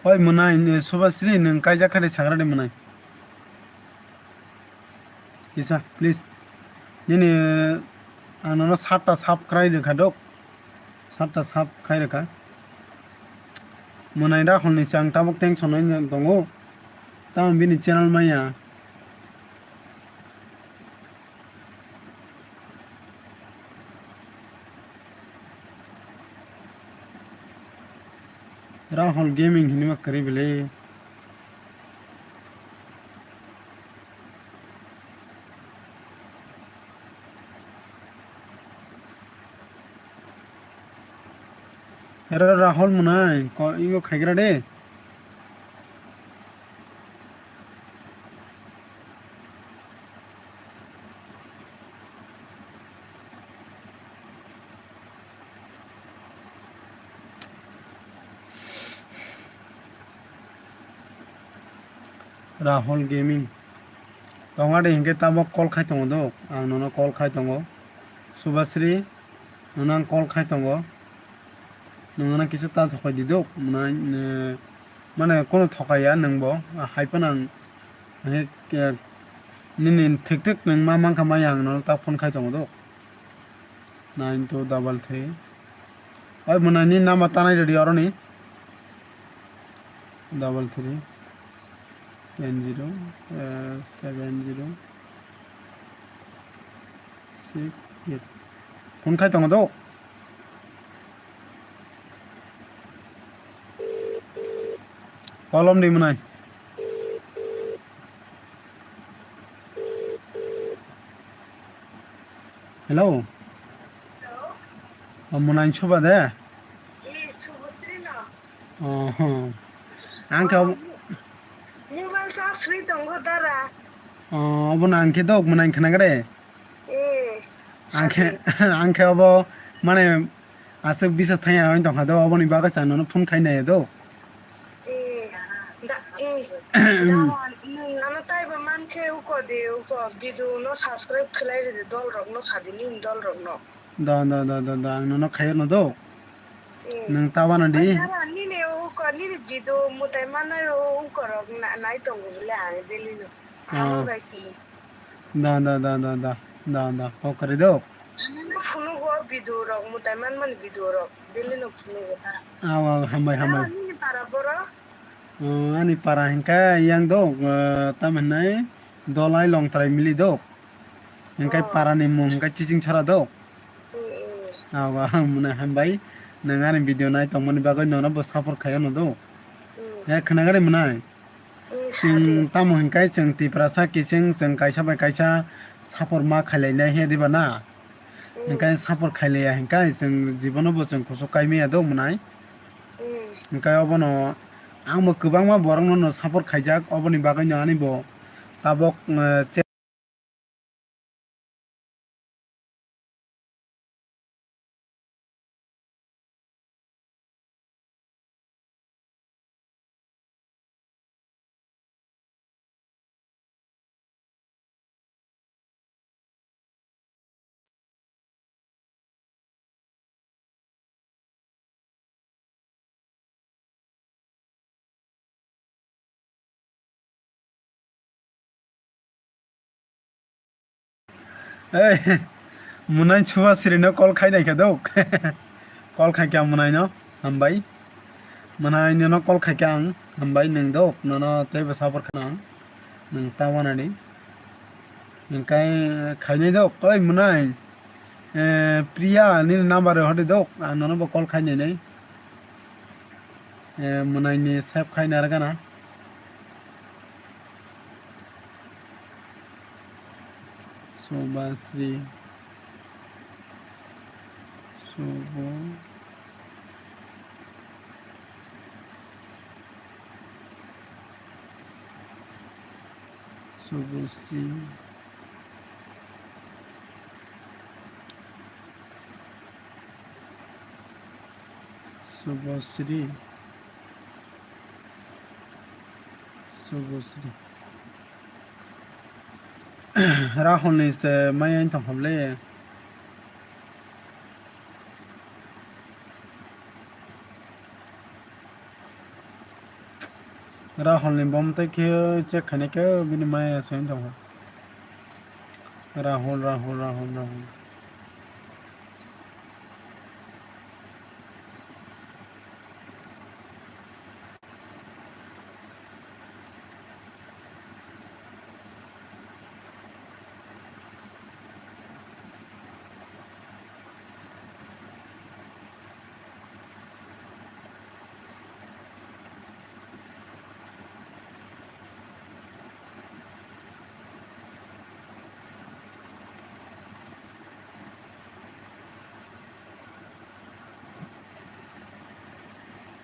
Oi Munai, ni Subasri, nwng kaijak kha de sagra de Munai. Kisa, please. Nini, ang nono satta sap krai rwkha dok. Satta sap khai rwkha. Munai Rahul ni se ang tabuk tension oi tongo. Tamo bini channel maya. Rahul Gaming hinwi ma kwrwi bwle. Ero Rahul Munai, ko ingo khaigra de. Rahul Gaming. Tonga de hinkhe tamo call khai tongo do. Ang nono call khai tongo. Subasri, nono ang call khai tongo. Nwng ano kisa ta thokai di do. Mane, eh, mane kono thokai ya nwng bo. Ah, hai phano ang, eh, nini thik thik nwng ma mankha maya ang nono ta phone khai tongo do. Nine two double three. Oi, mwnani nama tanai ready oroni. Double three, ten zero, eh, seven zero, six eight. Phone khai tongo do. Kolom di mwnai. Hello. Hello. O, mwnai Suba de? Eh, Subasri no. Oh, ho. Ang khe Oh, obo, mobile charge swi tongo dara. Oh, obo no ang khe dok mwnai khna gre. Eh, Ang khe, sorry. Ang khe obo mane aswk bisa thaya oi tongkha do, oboni bagwi sa nono phone khai nai do. Eh, da, eh. Yawan, nwng ano taibo mankhe uko di, uko video no subscribe khlai ridi dol rok no, sadi nini dol rok no. Da, da, da, da, da, ang nono khayo no do. Hmm. Nwng ta wana di. Ai, nini uko, nini video mutai manai uko rok na-, nai tongo bole ang daily no. Ah. Amo bai khini. Da, da, da, da, da, da, da, kok kwrwi do. Phunukgo video rok, mutai manmani video rok, daily no phunukgo ta. Aw, aw, hambai, hambai. Nini para boro? Oh, ani para hinkhe yang do, eh, tam hinai Dolai Longtrai mili do. Hinkhe oh. Para ni mung hinkhe Chiching Sara do. Mm, mm. Aw, aw, mwnai hambai. Nwng ani video nai tongmani bagwi nono bo support khayo no do. Mm. Eh, khwnagari mwnai. Chwng tamo hinkhe chwng Tiprasa kiching chwng kaisa bai kaisa support ma khailainai he diba na? Hinkhe support khailaiya hinkhe chwng jibono bo chwng kuchuk kaimaya do mwnai. Hinkhe obono angbo kwbangma borokno no support khaijak, oboni bagwino ani bo tabok, eh, Ei, mwnai Subasri no call khai nai khe dok. Call khai khe ang mwnai no, hambai. Mwnai nono call khai khe ang, hambai nwng dok, nono teibo support khna ang. Nwng ta wana di. Nwng kai khainai dok, oi mwnai. Eh, Priya, nini number hodi dok, ang nono bo call khai nai nai. Eh, mwnai ni save khai narwkha na. Subasri. Subo. Subosri. Subosri. Subosri. Rahul ni se maya wng tong kha le. Rahul ni bom tei khe check khainai khe bini maya se wng tong kha. Rahul, Rahul, Rahul, Rahul.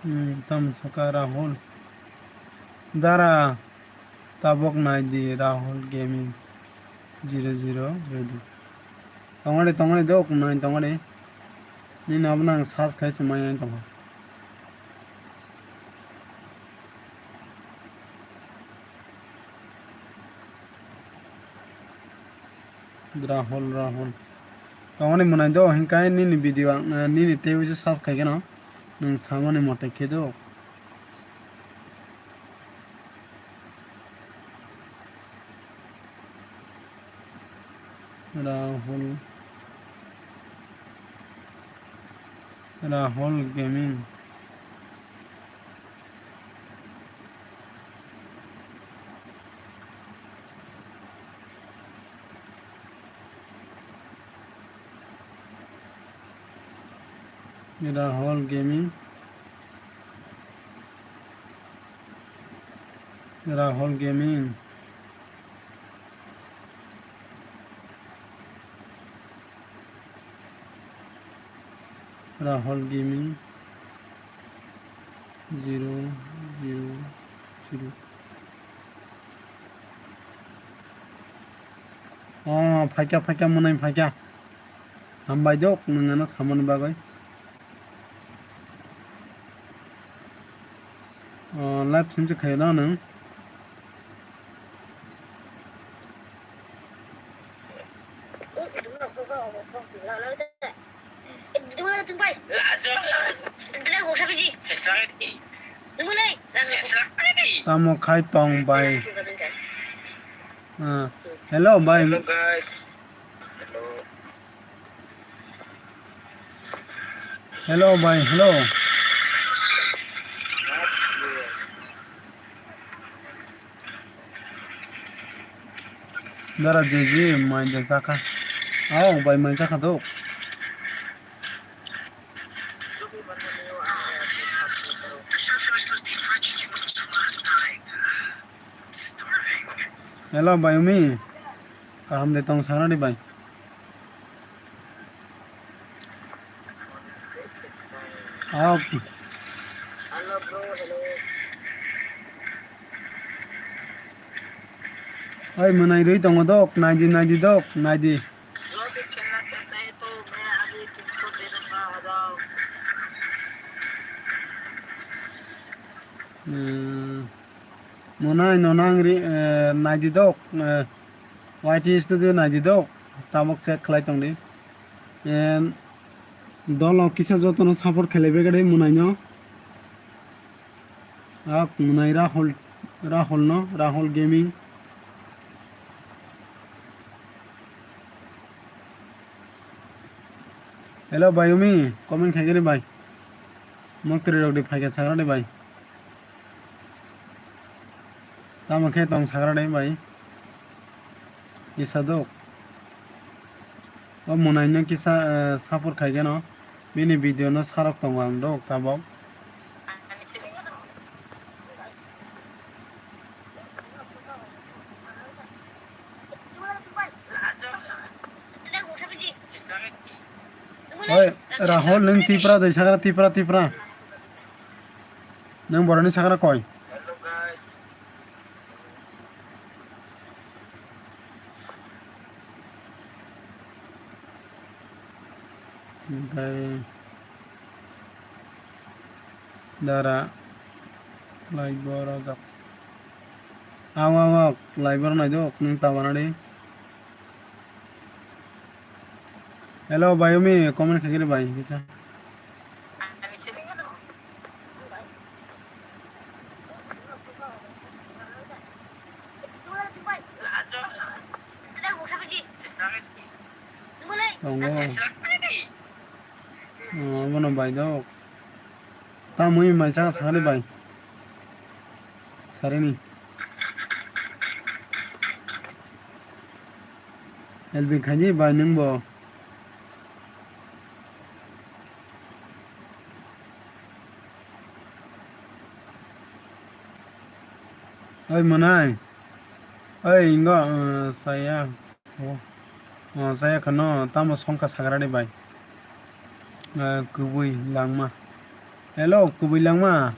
Hmm, tamo saka Rahul. Dara, tabok nai di Rahul Gaming zero zero ready. Tongmani, tongmani dok nai tongmani. Nini abo nang search khai se mai tongkha. Rahul, Rahul. Tongmani mwnai do, hinkai nini video ang, eh, nini teibo se search khai kheno. Nwng samani mote khe do. Rahul. Rahul Gaming. Rahul Gaming. Rahul Gaming. Rahul Gaming zero zero zero. Oh, phaikha, phaikha, mwnai phaikha. Hambai dok, nwng ano samani bagwi. Oh, live simi se khaina nwng. Tamo khai tong bai. Ah, hello bai. Hello, guys. Hello. Hello, bai, hello. Dara jeji mai de chakha. Ao, bai, mai chakha do. Hello, bai, umi. Kaham de tong sangrani, bai. Ah. Oi, mwnai rwi tongo dok, naidi, naidi dok, naidi. Hmm, mwnai no nang ri, eh, naidi dok, eh, Y T Studio naidi dok, tabok check khlai tongdi. Em, dolo kisa jotono support khlai bai gade mwnaino. Ak mwnai Rahul, Rahul no, Rahul Gaming. Hello, bai, umi, comment khai gani, bai. Mokri rok di phaikha sagra de, bai. Tamo khe tong sagra de, bai. Kisa dok. O mwnai no kisa, eh, support khai gano. Bini video no sarok tongo ang dok tabok. Oi, Rahul, nwng Tipra doi sagra, Tipra, Tipra. Nwng boroni sagra koi? Hwnkhe dara live o rojak. Ang, ang, ang, live o naidok, nwng ta banadi. Hello, bai, umi, comment khaikhe de, bai, kisa. Tongo. Oh, obono bai do. Tamoni mai saka sakani bai. Sarini. Helping khaini bai nwng bo. Oi mwnai. Oi ingo, uh, saya. Oh. Oh, saya khano tamo songkha sagrani bai. Uh, kubui langma. Hello, kubui langma.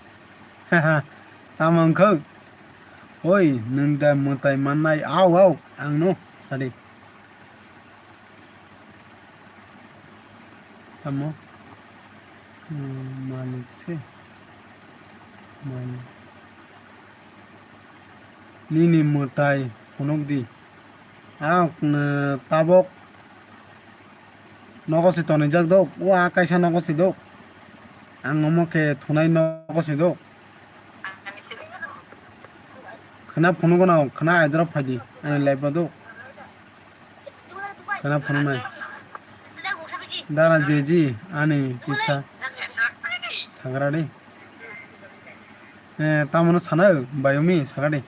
Tamo wngkha? Oi, nwng da mwtai mannai. Au, au, ang no sadi. Tamo? Hmm, malik se. Malik. Nini mwtai phunuk di. Ah, hmm, tabok nogo se tonijak dok. O, ah, kaisa nogo se dok. Ang omo khe thunai nogo se dok. Khna phunuk no, khna aidrop phaidi. Ani live o dok. Khna phunuknai. Dara jeji ani kisa sagra de. Eh, tamono sana, bayumi sagra de.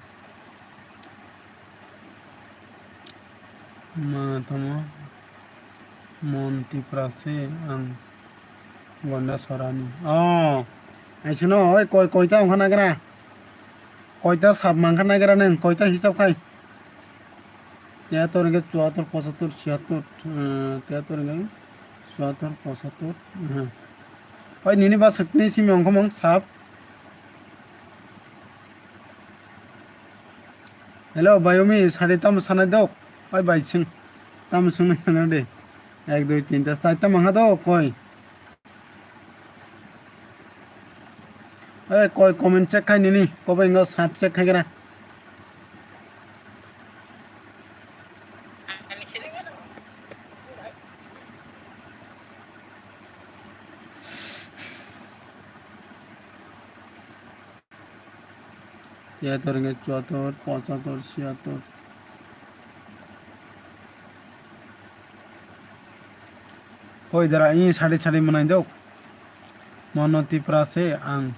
Ma tamo Mon Tipra se ang Gonda Sorani. Oh, aisino, oi, koi, koita wngkha nagra? Koita sap mankha nagra nang, koita hisab khai? Tiyator hwnkhe chuator, pochattor, siyattor, eh, tiyator hwnkhe chuator, pochattor, eh. Oi, nini ba swkni simi wngkha mung sap? Hello, bayumi, sari tamo sanai dok? Oi, bai, swng. Tamo swngnai sanai de. Ek, dui, tinta, charta mankha dok, koi? Eh, koi comment check khai nini, kobai ngo sap check khai gra. Tiyatur hingke chuatur, pochatur, siyatur. Koi dara, i sadi sadi mwnai dok. Mono Tipra se ang.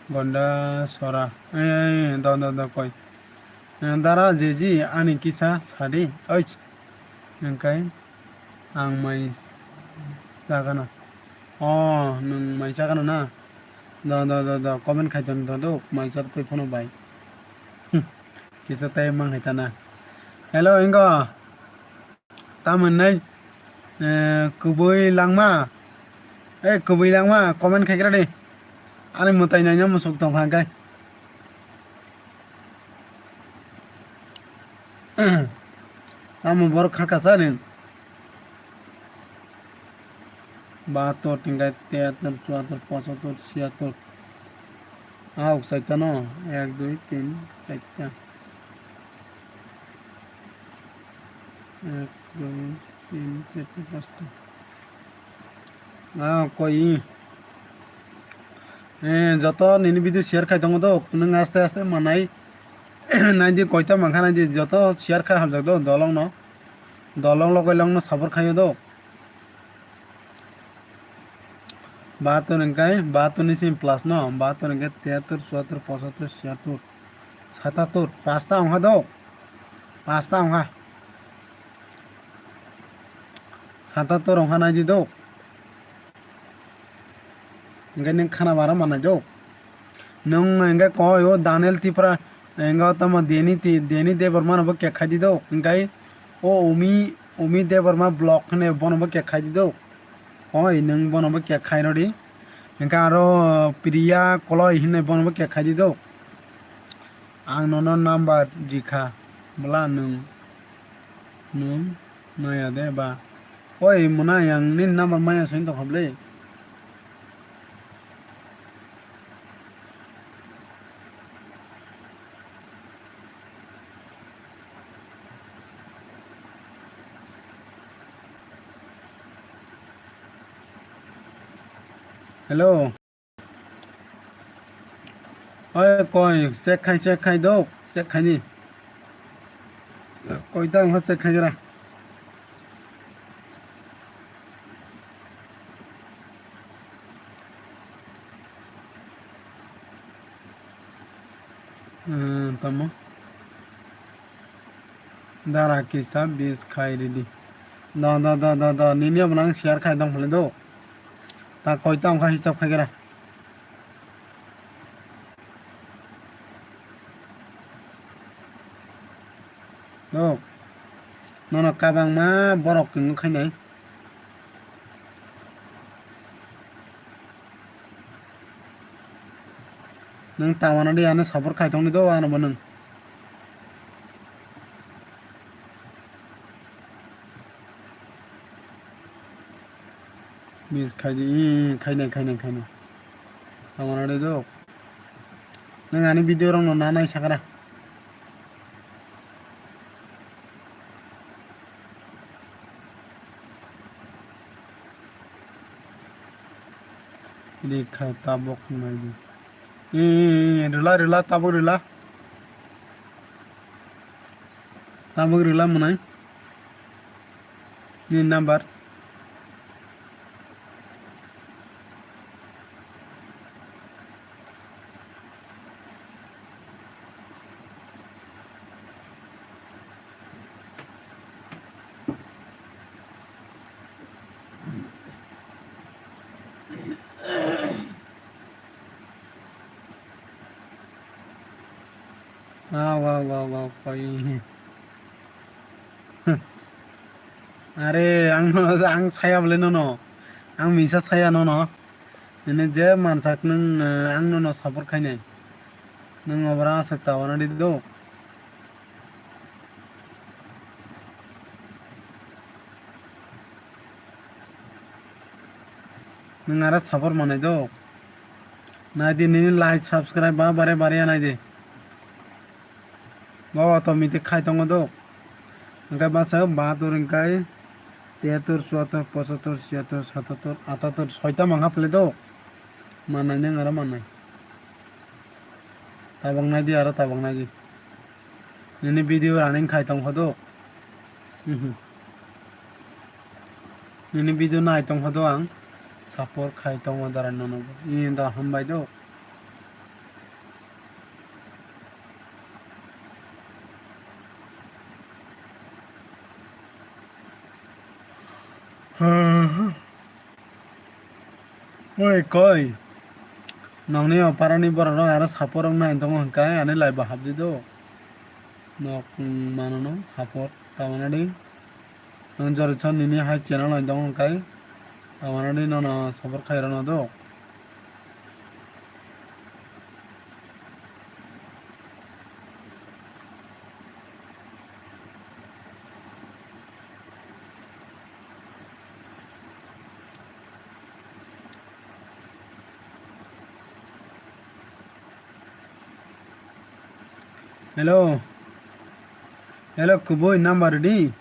Gonda sora. Eh, eh, eh, do, do, do, koi. Eh, dara jeji ani kisa sadi. Oich. Hingkai ang mai chagana. Oh, nwng mai chagana na? Do, do, do, do. Comment khai ton do, do. Mai char twi phano bai. Hmm. Kisa tai mang hai ta na. Hello, ingo. Tamon nai, eh, kubui langma. Eh, kubui langma, comment khai kra di. Ani mwtai naina musuk tong kha kai. Tamo borok kha kasa ni. Bahatur, tingkai tiyatur, chuatur, pochatur, siyatur. Ah, ok, saita no. Ek, dui, tin, saita. Ek, dui, tin, charta, pasta. Ah, koi. Eh, joto nini video share khai tongo do, nwng aste aste manai. Naidi koita mankha naidi joto share khai hamjak do, dolong no. Dolong logai long no support khaio do. Bahatur hingkai, bahatur ni simi plus no, bahatur hingke tiyatur, chuatur, pochatur, siyatur, satatur, pasta wngkha do, pasta wngkha, satatur wngkha naidi do, hingke nini khana bara manai do. Nwng hingke koi o Daniel Tipra, hingke o tamo Deni ti, Deni Debbarma no bo kek khai di do, hingke o Umi, Umi Debbarma vlog hwnwi bono bo kek khai di do. Koi nwng bono bo kek khai rw di. Hingke aro Priya Koloi hwnwi bono bo kek khai di do. Ang nono number rikha, bwla nwng, nwng maya de ba. Koi mwnai ang nini number maya se wng tongkha bwle. Hello. Oi, koi, check khai, check khai do, check khai ni. Koi ta wngkha check khai gra. Hmm, tamo. Dara kisa bis khai ridi. Da, da, da, da, da. Nini abono ang share khai tong phale do. Ta koi ta wngkha hisab khai gra. Dok. Nono kabangma borok wngkha khainai. Nwng ta wanadi ano support khai tongdi do, ano bo nwng. Miss khaidi, ih, khainai, khainai, khainai. Tamo nade do. Nwng ani video rok no nanai sakra. Rikha tabok nai di. Ih, ih, ih, rila, rila, tabok rila. Tabok rila mwnai. Ni number. Wow, wow, wow, wow, koi. Are, ang no, ang saya bole nono. Ang misa saya nono. Nini je mansak nwng, eh, ang nono support khainai. Nwng obora aswk ta wanadi do. Nwng aro support manai do. Naidi nini like, subscribe ba bare bare ya naidi. Bo auto mitik khai tongo do. Hingke basa bahatur hingkai tiyatur, chuatur, pochatur, siyatur, satatur, atatur, soita mangha phle do. Manai nwng aro manai. Tabok nai di, aro tabok nai di. Nini video running khai tong kho do. Mhm. Nini video nai tong kho do ang. Support khai tongo dara nono. Ini da hambai do. Oi koi. Nongni o parani borok rok aro support rok nai tongo hwnkhe ani live o hapdi do. Nok, mm, manono support tamani di. Nwng jori chon nini hai channel hai tongo hwnkhe tamani di nono support khai rwno do. Hello. Hello, kubui number di.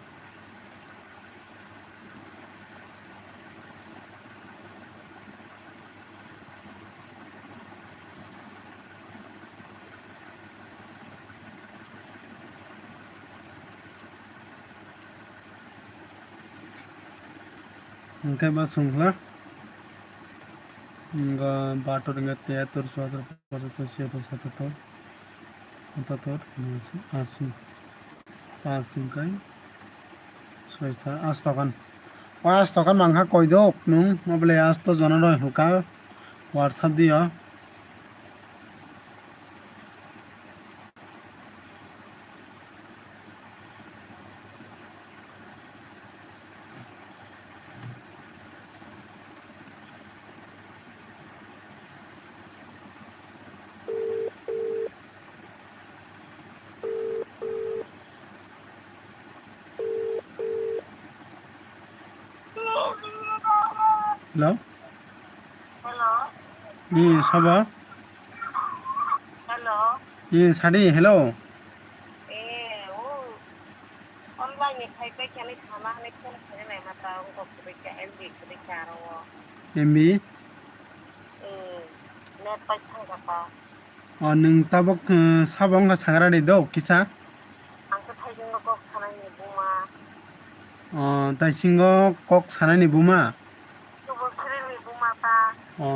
Hwnkhe ma swngkha. Wngkha bahatur, wngkha tiyatur, chuatur, pochatur, chiyatur, satatur, atatur, asi. Paanch wngkha. Soi sa, asto khan. O asto khan mangkha koidok nwng, obole asto jona roi hwnkha. WhatsApp di o. Hello? Hello? Ni sabo? Hello? Ni sadi, hello? Eh, oh. Online ni khai pai khe ani thana hwnwi phone khai nai ma ta wngkha kwrwi kha M B kwrwi kha aro o. M B? Hmm. Net pai thang kha ta. O, nwng tabok, eh, sabo wngkha sagra ni do kisa? Ang khe thaisingo kok sanai ni buma. O, taisingo kok sanai ni buma? Kubun siri ni buma ta. O.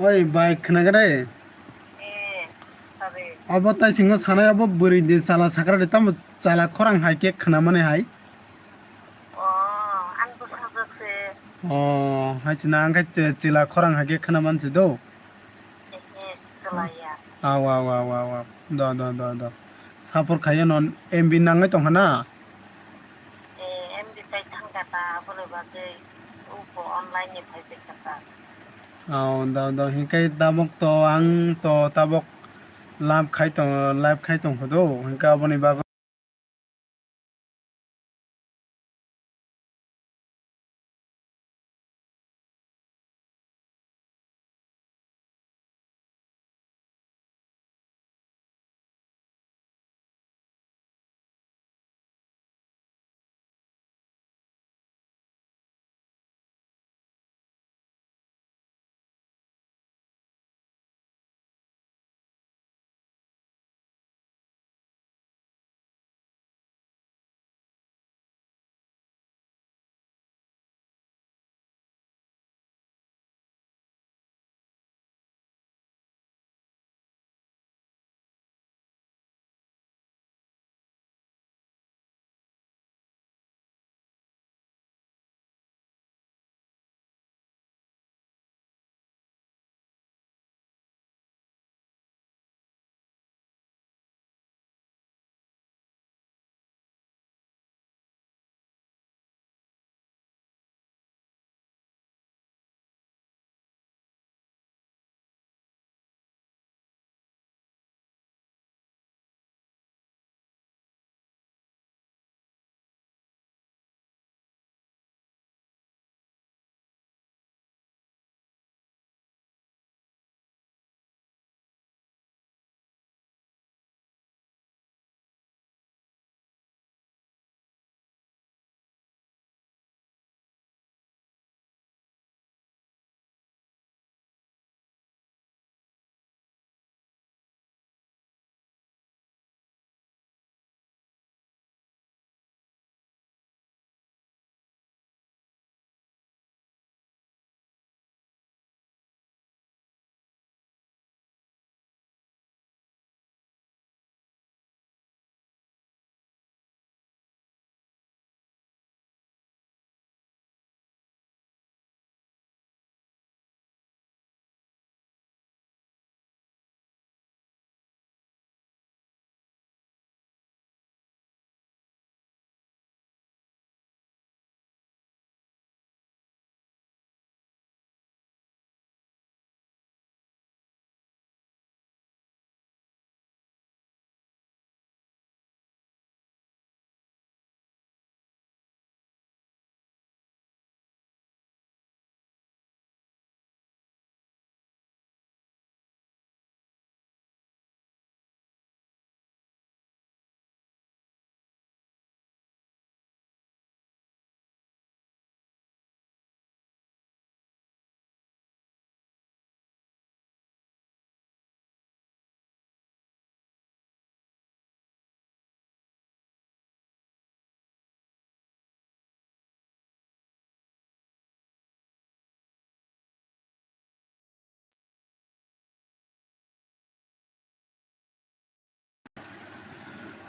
Oi, bai, khna khe de? Eh, sabe. Abo taisingo sanai abo bwrwi di chala sakra di, tamo chala khorang hai khe khna mani hai? O, ani bwsajwk se. O, hai se na, ang khe che-, chwla khorang hai khe khna man se do. Ehe, chwla ya. Aw, aw, aw, aw, aw. Do, do, do, do. Support khai no M B nangwi tong kha na? Eh, M B tai thang kha ta, aboni bagwi uko online ni phai pai kha ta. Aw, do, do. Hinkhe tabok to ang to tabok live khai tong, live khai tong kha do. Hinkhe aboni bagwi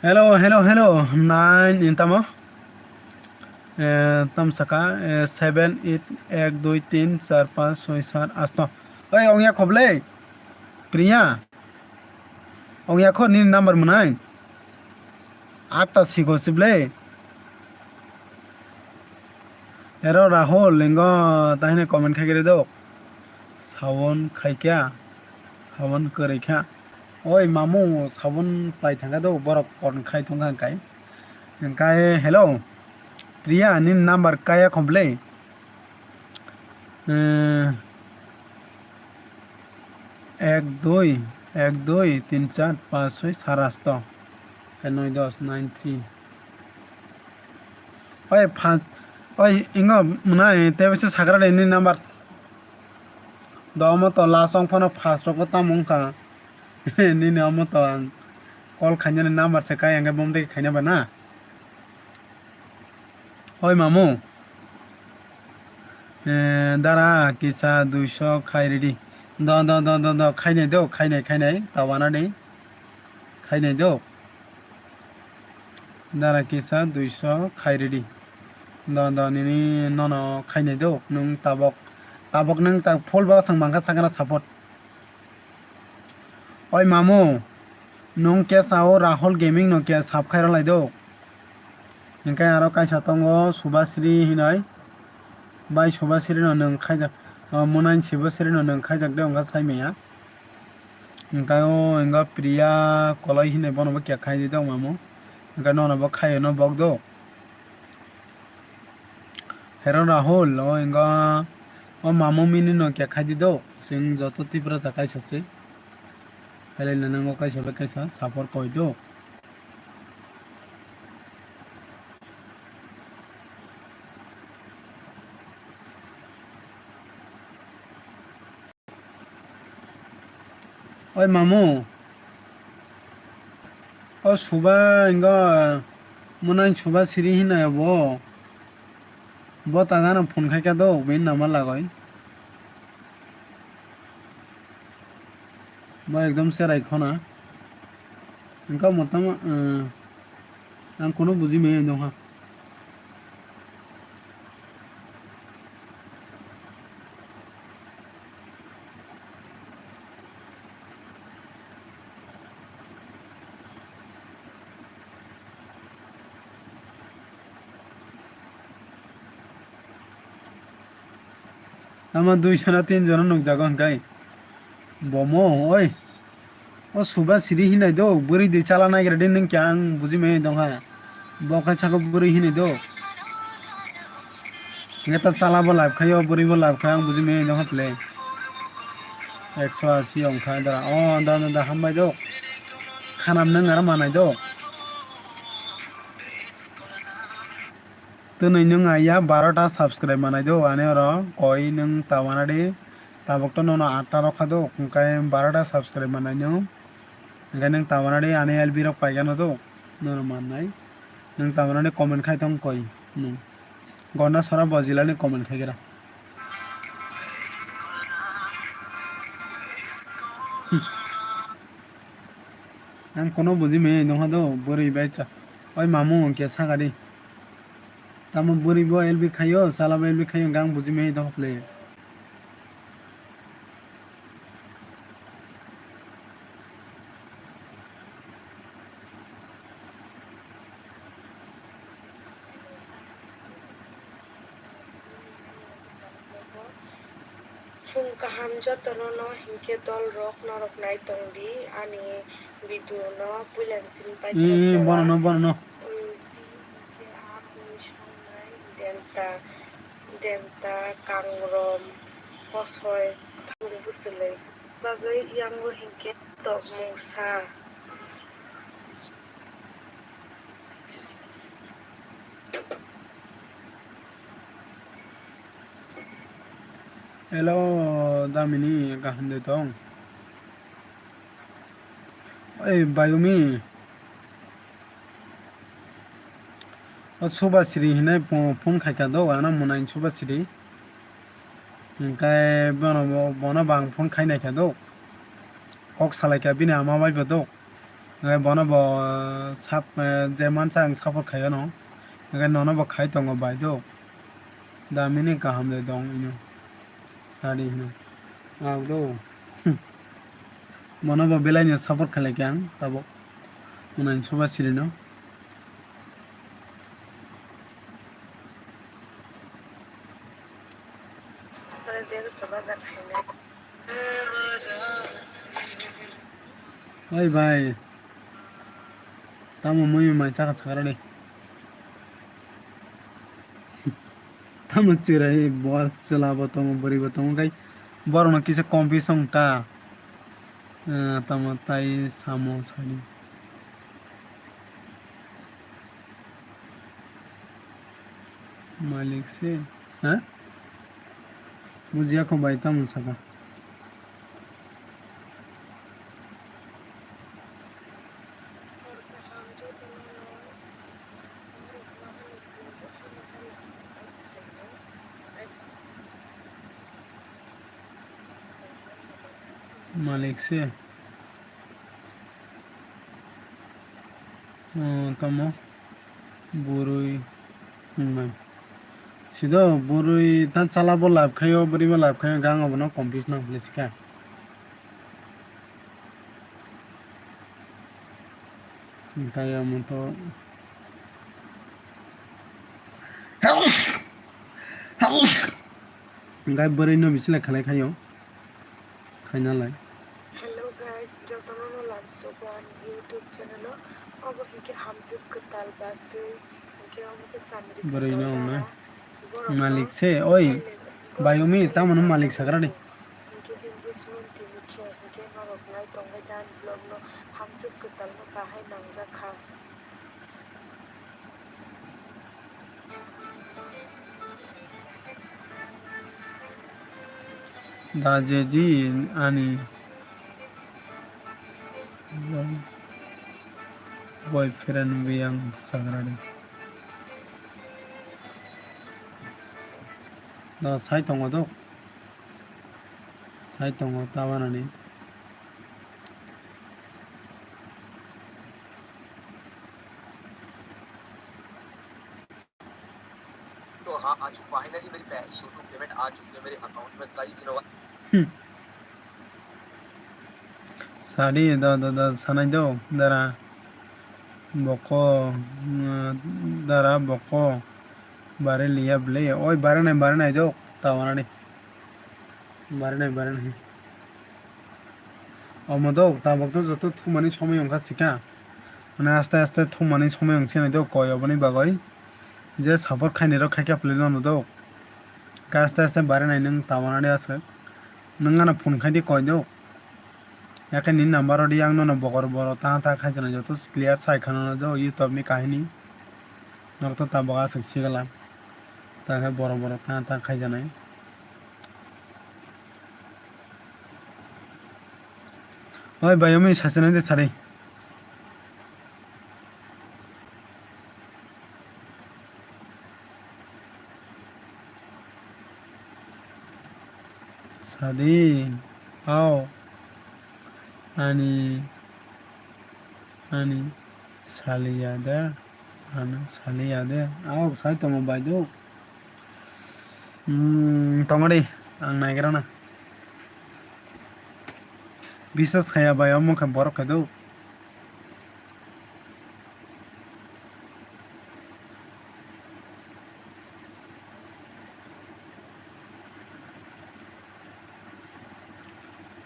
Hello, hello, hello. Nine, in tamo? Eh, tam saka, eh, seven, eight, ek, dui, tin, char, panch, soi, sat, asto. Oi, ongya khoble? Priya? Ongya kho nini number mwnai? Atta siko sible? Hero Rahul, ingo tahine comment khai kiri do. Sabon khaikya, sabon kwrwi kha. Oi mamu, sabon pai thangkha do, borok phone khai tongkha hwnkai. Hwnkai, hello, Priya, nini number kaya khoble? Eh, ek, dui, ek, dui, tin, char, panch, soi, sat, asto. Khe noi, dos, nine, three. Oi, pha-, oi, ingo mwnai, tei bisi sakra de nini number. Do omo to last ong phano first rogo tamo wngkha. Nini omo to ang call khainani number se kai, ang khe bomdai khaina ba na. Oi mamu. Eh, dara kisa duiso khai ridi. Do, do, do, do, do, khainai do, khainai, khainai, tawana de. Khainai do. Dara kisa duiso khai ridi. Do, do, nini nono khainai do. Nwng tabok, tabok nwng ta full ba swng mankha sakna support. Oi mamu, nwng khe sao Rahul Gaming no khe sub khai rwlai do. Hinkhe aro kaisa tongo Subasri hinoi. Bai Subasri no nwng khaijak, o, Munain Sibasri no nwng khaijak de wngkha saimaya. Hinkhe o, hinkhe Priya Koloi hinoi bono bo khe khai di do mamu. Hinkhe nono bo khaio no bok do. Hero Rahul, o inga o mamu mini no khe khai di do, chwng joto Tiprasa kaisa se. Khailai na nango kaisa bai kaisa, support koi do. Oi mamu, o Suba inga Munain Subasri hinai bo, bo tagano phone khai kha do, bini nama lagoi. Bo ekdom cherai khona. Inga motama, eh, Ang kono buji maya nong ha. Tama dui jona, tin jona nukjago hwnkhe. Bomo, oi. O Subasri hinai do, bwrwi di chala naigra di nwng khe ang buji maya dong ha. Bo khe saka bwrwi hinai do. Neta chala bo live khaio, bwrwi bo live khaio, ang buji maya dong ha ple. Ekso asi ongkha dara. O, da, da, da, hambai do. Khanam nwng aro manai do. Twnwi nwng aiya barota subscribe manai do, ani oro koi nwng tawana di, tabuk to nono atta rok kha do, hwnkhe barota subscribe manai nwng, hwnkhe nwng tawana di ani L B rok paigano do, nono mannai, nwng tawana di comment khai tong koi nwng, Gonda Sora bo jila ni comment khai gra. Ang kono buji maya nong ha do, bwrwi bai cha. Oi mamu hwnkhe saka di. Tamo bwrwi bo L B khaio, chala bo L B khaio, hwnkhe ang buji maya tong kha ple. Phung kaham jotono no hinkhe dol rok norok nai tong di ani video no puila ni simi paithak. Ee, jora. Bono no, bono no. Denta, denta, kangrom, kosoi, thung bwswlwi bagwi yango hinkhe tokmung sa. Hello, Damini, kaham de tong? Oi, Bayumi. O Subasri hinai pho-, phone khaikha do, ano Munain Subasri. Hinkhe bono bo, bono bo ang phone khai naikha do. Kok salaikha bini ama bai bo do. Hwnkhe bono bo sap-, eh, je mansa ang support khaio no. Hwnkhe nono bo khai tongo bai do. Damini kaham de dong ino. Sadi hino. Ang do. Bono bo belai no support khlai khe ang tabuk. Mwnai soba siri no. Oi bai. Tamo mui mai chakha chakra de. Tamo chirai bo chwla bo tongo, bwrwi bo tongo, kai borok no kisa confuse wng ta. Eh, tamo tai samo sadi. Malik se, ha? Bujiya kho bai, tamo saka. Malik se. Oh, tamo bwrwi wngnai. Sido bwrwi ta chala bo live khaio, bwrwi bo live khaio, gang abono confuse nang hwnwi sikha. Hwnkhe omo to hwnkhe bwrwi no bisingo khlai khaio. Khainalai. Hello guys, jotono no lamsogo ani YouTube channel o. Obo hinkhe hamjwk kwtal baswi, hinkhe omo khe samri kwtal dara. Borok no malik se, oi, borok bai umi, tamo no malik sagra de. Hinkhe engagement tini khe, hinkhe norok nai tongbai da ani vlog no, hamjwk kwtal no bahai nangjak kha. Da jeji ani boyfriend biyang sagrani. Da sai tongo do. Sai tongo ta wanani. तो हाँ, आज finally मेरी पहली YouTube payment आ चुकी है मेरे account में कई दिनों बाद। Hmm. Sadi da da da sanai do dara boko, mm, dara boko bare liya ble oi bare nai bare nai do ta wanani. Barinai, barinai. Omo do, tabuk to joto thumani somoi wngkha sikha. Mane aste aste thumani somoi wngsinai do koi oboni bagwi. Je support khainai rok khaikha phle nono do. Khe aste aste barinai nwng tawanani aswk. Nwng ano phone khai di koi do. Yakhe nini number rw di, ang nono bokor boro ta ta khai jana joto clear sai khana do YouTube ni kahini. Norok to tabuk aswk sigala. Ta khe boro boro ta ta khai janai. Oi bai, omi sachinai de sari. Sadi, ao, ani, ani saliya de. Ano saliya de. Aok sai tongo bai do. Hmm, tongo de. Ang naigra na. Biswas khaya bai omo khe borok khe do.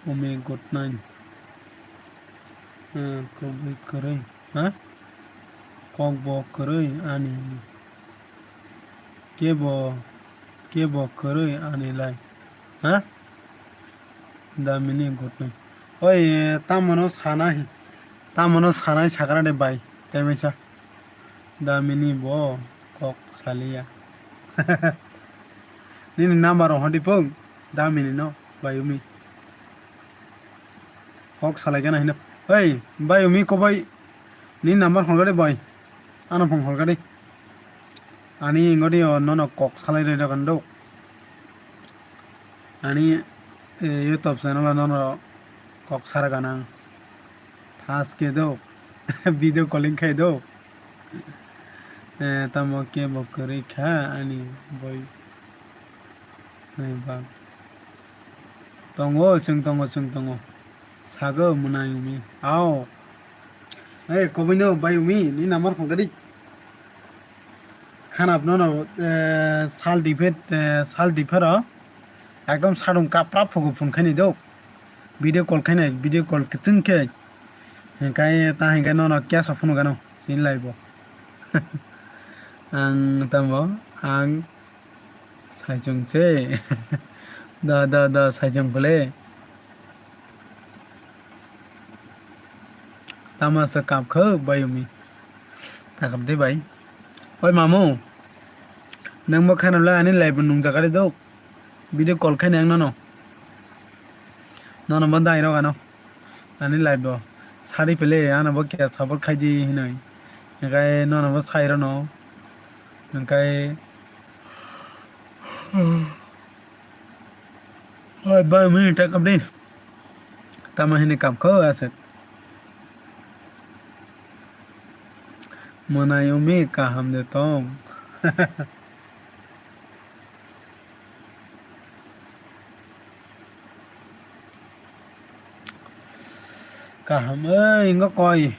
Umi good night. Ah, kubui kwrwi. Ha? Kok bo kwrwi ani. Kebo, kebo kwrwi ani lai. Ha? Damini gotnai. Oi, tamono sana hi. Tamono sanai sakra de bai. Temaisa. Damini bo kok saliya. Nini number hodi pung. Damini no, bai umi. Kok salai gana hino. Oi, bai umi kobai. Ni number phone gade bai. Ano phone call gade. Ani ngodi o nono kok salai roi dogan do. Ani, eh, YouTube channel o nono kok sar ganang. Thas ke do. Video calling khai do. Eh, tamo kebo kwrwi kha ani boi. Ani bak. Tongo, chwng tongo, chwng tongo. Sago mwnai umi. Ao. Eh, koboino bai umi, ni number phone kadi. Khanap nono, eh, sal diphet, eh, sal diphero. Ekdom sadung kapra phugu phone khaini do. Video call khainai, video call kwchwng khe. Hinkhe ta hinkhe nono keso phunukgano, chini live o. Ang tamo, ang saichung se. Da, da, da, saichung phle. Tamo se kap kho, bai umi. Ta kap de bai. Oi mamu, nang bo khana le ani live nung jaga re do. Video call khai nang nono. Nono bo dai rok ano. Ani live bo. Sari pele ano bo kya support khai di hinoi. Engkai nono bo sai rono. Engkai. Hai bai mui ta kap di. Tamo hini kap kho aswk. Mwnai umi kaham de tong. Kaham oi, ingo koi.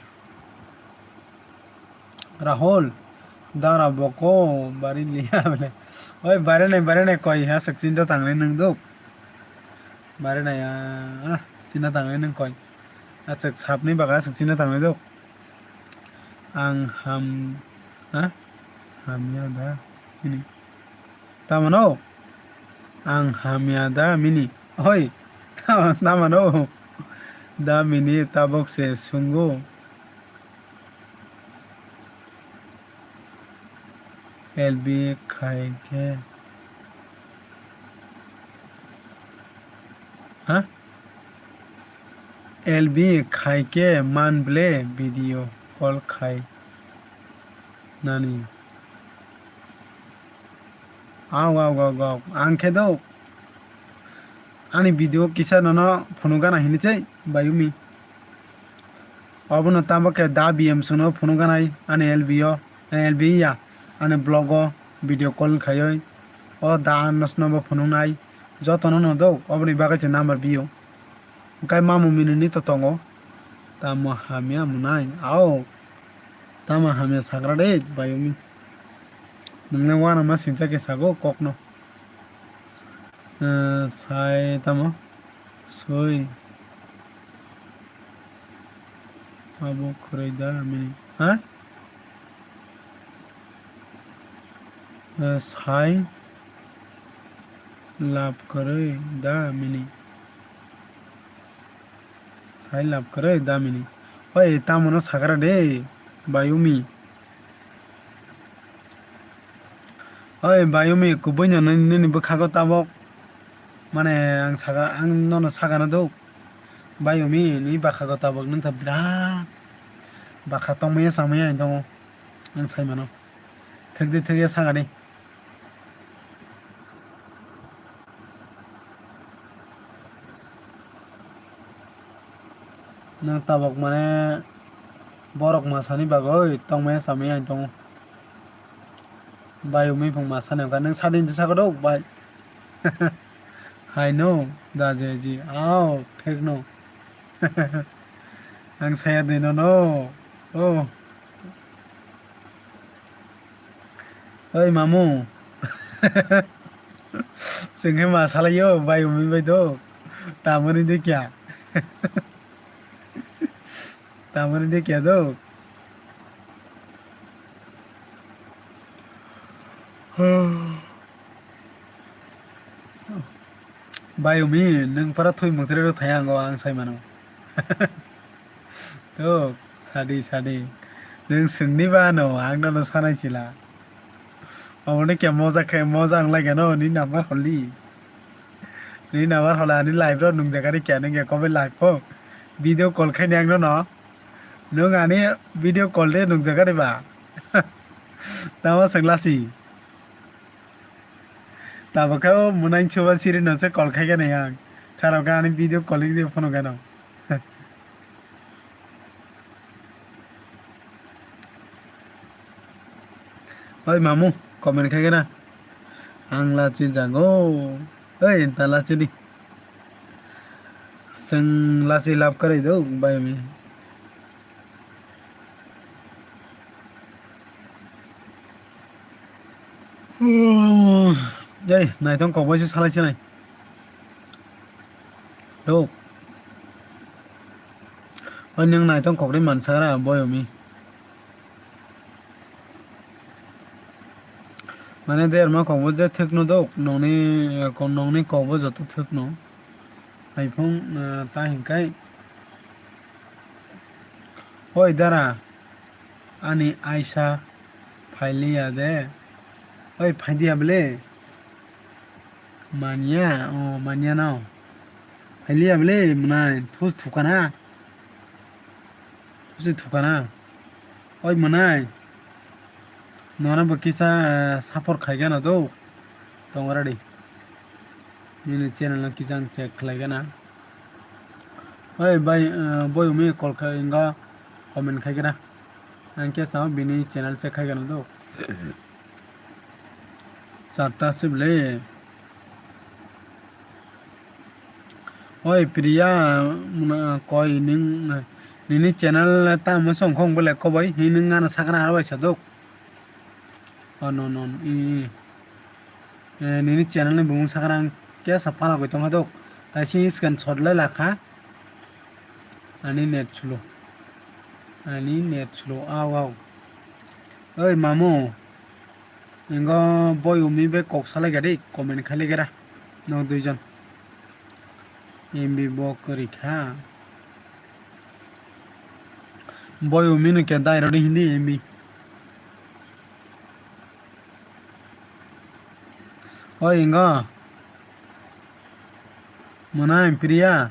Rahul, dara boko bari liya bole. Oi, bare nai, bare nai koi ha sik chinta tangnai nung duk. Bare nai, ah, chinta tangnai nung koi. Aswk sapni baga aswk chinta tangnai duk. Ang ham, ha? Hamya da ini. Tamano? Ang hamya da mini. Hoi, tamano? Da mini tabok se sungo. L B khai khe. Ha? L B khai khe man ble video call khai nani. Aw, aw, aw, aw. Ang khe do ani video kisa nono phunuk gana hini se bai umi. Obono tamo khe da B M songno phunuk ganai ani L B o, L B ya ani vlog o video call khaioi. O da anosno bo phunuk nai. Jotono no do oboni bagwi se number bio. Hwnkhe mamu minini to tongo. Tamo hamya mwnai. Ao. Tamo hamya sagra de, bayumi. Nwngle uanama singcha khe sago kokno. Eh, sai tamo? Soi. Abo kwrwi da mini. Ha? Eh, sai lab kwrwi da mini. Sai lab kwrwi da mini. Oi, tamono sakra de, bayumi. Oi, bayumi, kubui no nini, nini bwkhago tabok. Mane, ang saka, ang nono sakano do. Bayumi, ni bwkhago tabok, nung ta birat bwkha tongmaya, samaya, ang tongo. Ang sai mano. Thwk di, thwk ya, saka di. Nwng tabok mane borok masani bagwi tongmaya chamaya ang tongo. Bayung miphung masani hwnkha nwng sadin se sakha do bai. Hai no da je ji ao thek no. Ang saya de no no. Oh. Oi mamu. Chwng khe ma salaio, bai umi bai do. Tamoni de kya? Tamoni de kya do? Bai umi, nwng para thwi muktrwi rw thai ango ang sai mano. Tok, sadi, sadi. Nwng swngni ba ano, ang nono sanai sila. Omo ni khe moja khe, moja wng lai gano, ni number holi. Ni number hola, ani live ro nung jaga ri kya nung ya, kobe live pho. Video call khai ni ang nono. Nwng ani video call de nung jaga ri ba. Tamo swng lasi. Tabuk khe o mwnai chuba siri no se call khai gana yang. Kharo khe ani video calling de phone gano. Oi mamu, comment khai gana. Ang lachi jago. Oi, ta lachi di. Seng lachi lab karai do, bai mi. Ei, naithong kok bai se salai se nai. Dok. Oi, nwng naithong kok ri mansa gra, boyomi. Mane derma kokbo je thwkno dok, nokni, nokni kokbo joto thwkno. Haiphung, ah, ta hinkai. Oi dara, ani aisa phailiya de. Oi phaidiya bwle. Manya, oh, manya no. Phailiya bwle, mwnai, thus thukana. Thusi thukana. Oi mwnai. Nono bo kisa, eh, support khai gana do. Tong ready. Nini channel no kisa ang check khlai gana. Oi bai, eh, boi umi call khai inga comment khai gana. Ang kisa bini channel check khai gana do. Charta se bwle. Oi Priya, muna koi ning, nini channel tamo song khong bole koboi, hi ning ano sakra aro bai sadok. Oh, no, no, i, i. Eh, nini channel ni bumung sakra ang kesa pala koi tong hadok. Tai si screenshot lai lakha. Ani net slow. Ani net slow. Au, au. Oi, mamu. Ingo boi umi bai kok salai gadi, comment khai lai gra. Nok duijon. M B bo kwrwi kha. Boi umi no ke dai rodi hindi M B. Oi, ingo. Mwnai Priya,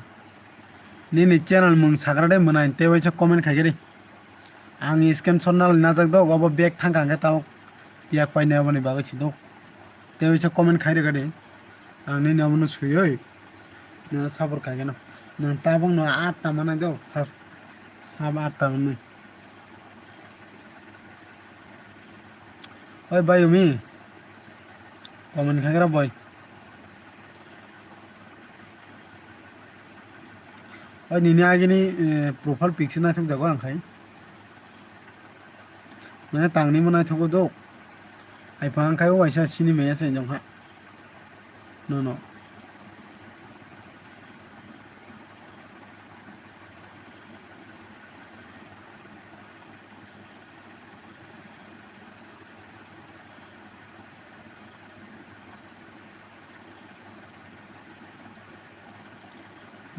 nini channel mung sagra de mwnai, tei waisa comment khai gadi. Ang screenshot nalai najak dok, obo bag thangka hwnkhe tamo piyak painai oboni bagwi si dok. Tei waisa comment khai rwgadi. Ang nini obono swiwi nini support khai gano. Nwng tabukno atta manai dok, sab, sab atta manwi. Oi bai umi. Comment khai gra boi. Oi nini agini, eh, profile picture naithok jago ang khai. Mane tangni mo naithogo dok. Ai phang khai o waisa sini maya se jong kha. No, no.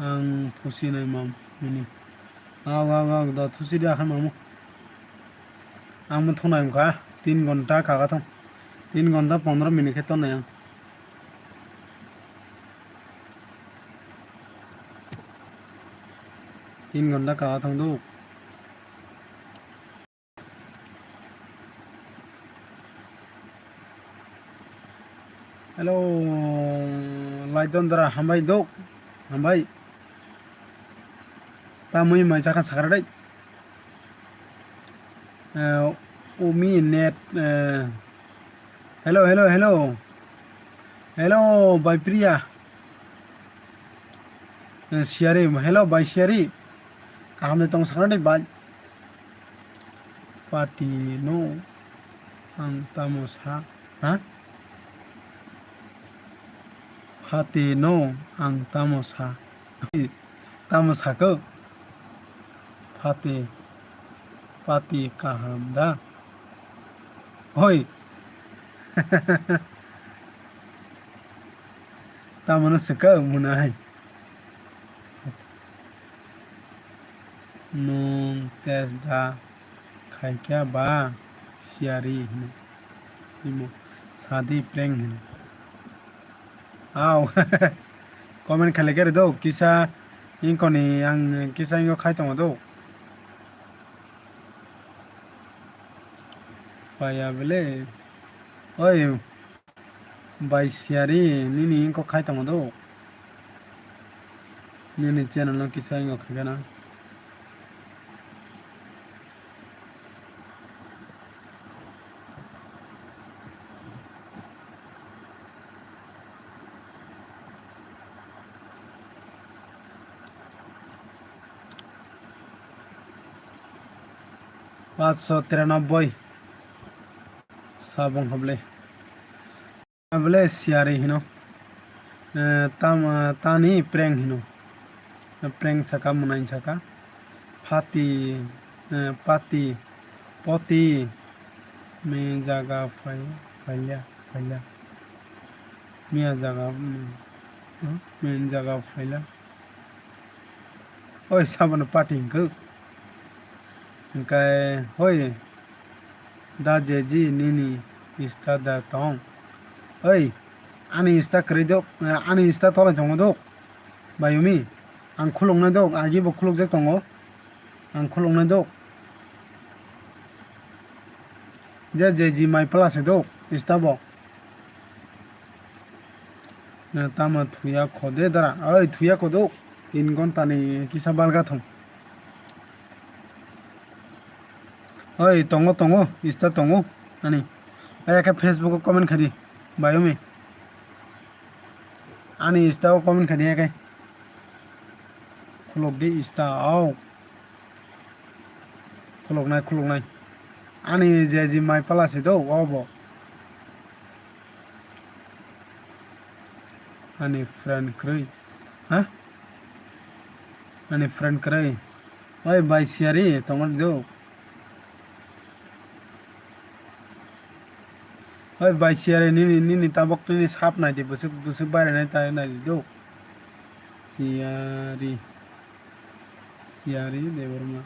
Ang thusi nai mam nini. Aw, aw, aw, da thusi di akhan mamu. Ang mo thunai wngkha, tin ghonta kaga thung. Tin ghonta pondro minute khe tonnai ang. Tin ghonta kaga thung do. Hello, Laidondra, hambai dok, hambai. Tamui mai chakha sakra dai. Eh, umi net, eh, hello, hello, hello. Hello, bai Priya. Eh, Siari, hello, bai Siari. Kaham de tong sakra dai, bai. Pati no ang tamo sa, ha? Pati no ang tamo sa. Tamo sakho? Pati, pati kaham da? Hoi. Tamo no swkang mwnai. Nwng test da khaikha ba Siari hino. Imo sadi prank hino. Aw. Comment khailai khe rw do kisa inkoni ang kisa ingo khai tongo do. Paya bele. Oi. Bai Siari, nini wngkok khai tongo do? Nini channel no kisa wngkok khai gana. Paanch sho tiranoboi. Sabong hablai. Abole siyari hino. Eh, tam, eh, tani prank hino. Eh, prank saka, mwnai saka. Phati, eh, pati, poti, me jaga phai, phaila, phaila. Miya jaga, mm, hmm, me jaga phaila. Oi, sabono pati hwnkhe. Hwnkhe, hoi, da jeji nini Insta da tong. Oi, ani Insta kwrwi dok, ani Insta tolai tongo dok. Bayumi, ang khuluknai dok, agi bo khulukjak tongo. Ang khuluknai dok. Je jeji mai pala se dok, Insta bo. Na tamo thuya khode dara. Oi, thuya khodo. Tin ghonta ni kisa balga thong. Oi, tongo, tongo. Insta tongo. Ani. Oi, eke Facebook o comment khadi. Bayumi. Ani Insta o comment khadi eke. Khulok di Insta. Au. Khuluknai, khuluknai. Ani jeji mai pala se do, obo. Ani friend kwrwi. Ha? Ani friend kwrwi. Oi, bai siyari, tongo do. Oi, bai siyari, nini, nini tabok nini sap nai di, bwswk, bwswk baire nai ta nai di do. Siyari. Siyari Debbarma.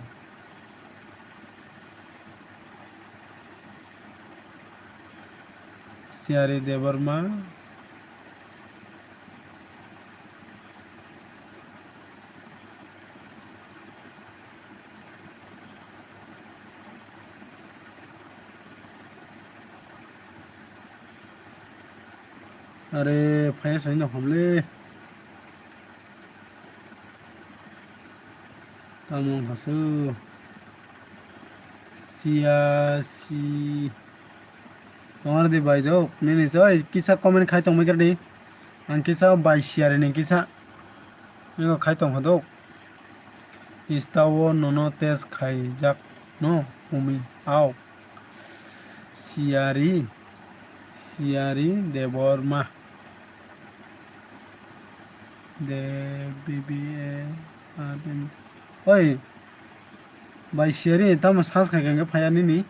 Siyari Debbarma. Are, phaiya sai no homle. Tamo wngkha se. Siya si. Tongo de bai do. Nini soi kisa comment khai tongmai kar di. Ang kisa bai siyari ni kisa. Niko khai tong hodo. Insta o nono test khaijak no umi. Au. Siyari, Siyari Debbarma. De B B A R M. Oi, bai Siyari, tamo search khai khe phaiya nini.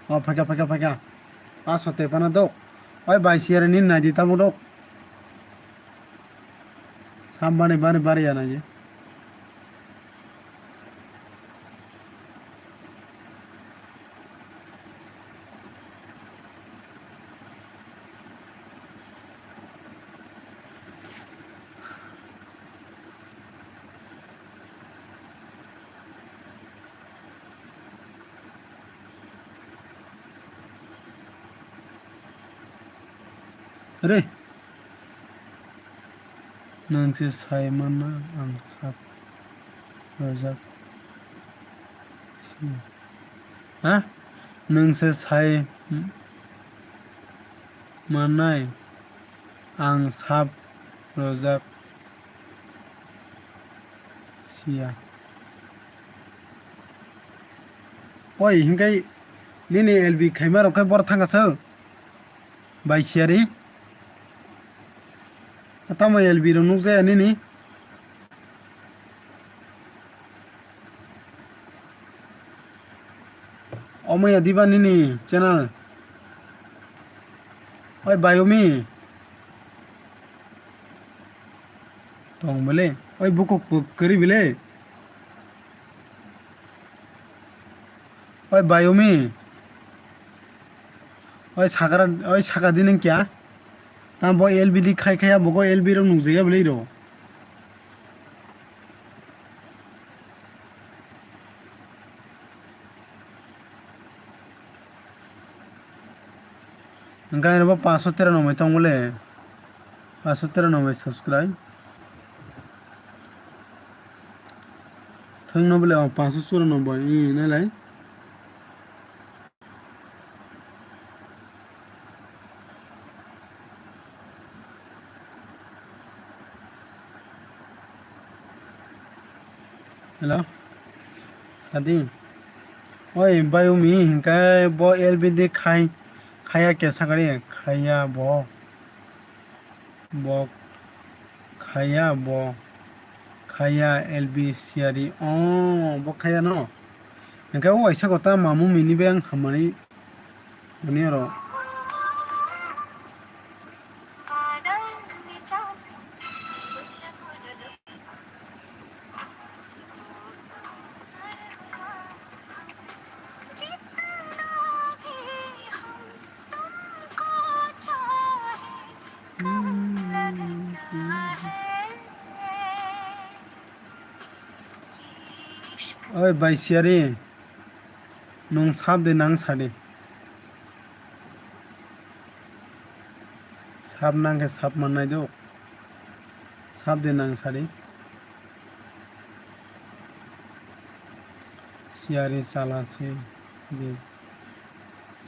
O, phaikha, phaikha, phaikha. Paso tepana dok. Oi, bai Siyari nini naidi tamo dok. Sam bani, bani, bari ya naidi. Re. Nwng se sai manna ang sap rwjak si. Ha? Nwng se sai mannai ang sap rwjak siya. Oi, hinkai nini L B khaima rok khe bor thangkha se. Bai siyari. Tamo L B rok nukjaya nini. Omo ya diba nini channel. Oi bai umi. Tong bele. Oi bukuk kwrwi bele. Oi bai umi. Oi sakara, oi saka di nang kya? Tamo bo L B di khai khai abo go L B rok nukjaya bele ro. Hwnkhe ani bo paanch sho tera nomoi tong bole. Paanch sho tera nomoi subscribe. Thwng no bole o paanch sho chura nomoi, ee, nailai. Hello. Sadi. Oi, bayumi hinkhe bo L B D khai, khaya kesa kari, khaya bo. Bo khaya bo. Khaya L B Siyari. Oh, bo khaya no. Hinkhe o waisa kota mamu mini beng hamani. Ani oro. Oi, bai Siyari. Nwng sap de nang sadi. Sap nang khe sap mannai do. Sap de nang sadi. Siyari chala se je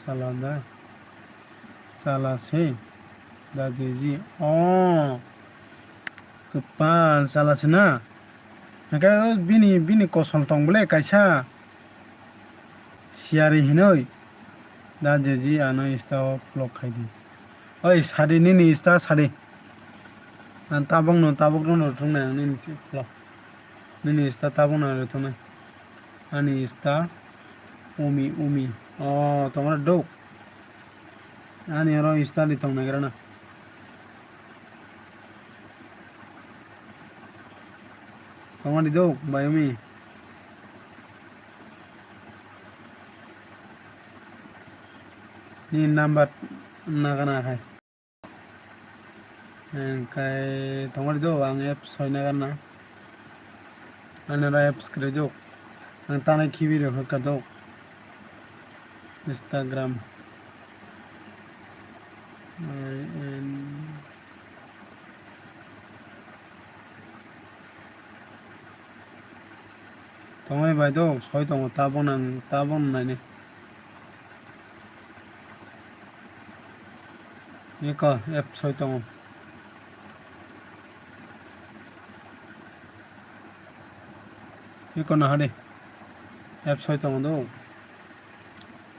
chala da. Chala se da jeji. Oh. Kwpal chala se na. Hingke bini, bini kosol tong bole kaisa. Siyari hinoi da jeji ano Insta o vlog khai di. Oi, sadi nini Insta sadi. Ang tabok no, tabok no rwthwng nai ang nini si vlog. Nini Insta tabok no rwthwng nai. Ani Insta Umi, Umi. O, tongra dok. Ani oro Insta di tong nai gra na. Tongma di dok, bai Umi. Ni number nagana khai. Hingkai tongma di dok, ang apps soi nagana. Ani oro apps kwrwi dok. Ang tanai khibi rok kha dok. Instagram. I N. Tongwi bai do, soi tongo, tabok nang, tabok naini. Eko, app soi tongo. Eko nahadi. App soi tongo do.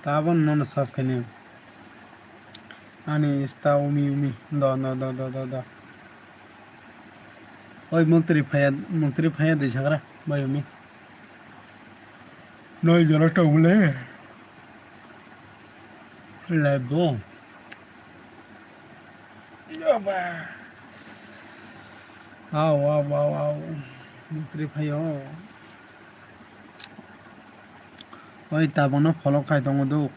Tabok nono search khaini. Ani Insta Umi Umi. Do, do, do. Oi, muktri phaya, muktri phaya di sagra, bai Umi. Noi jora tong le. Live bo. Yoba. Au, au, au, au. Muktri phayo. Oi, tabokno follow khai tongo do.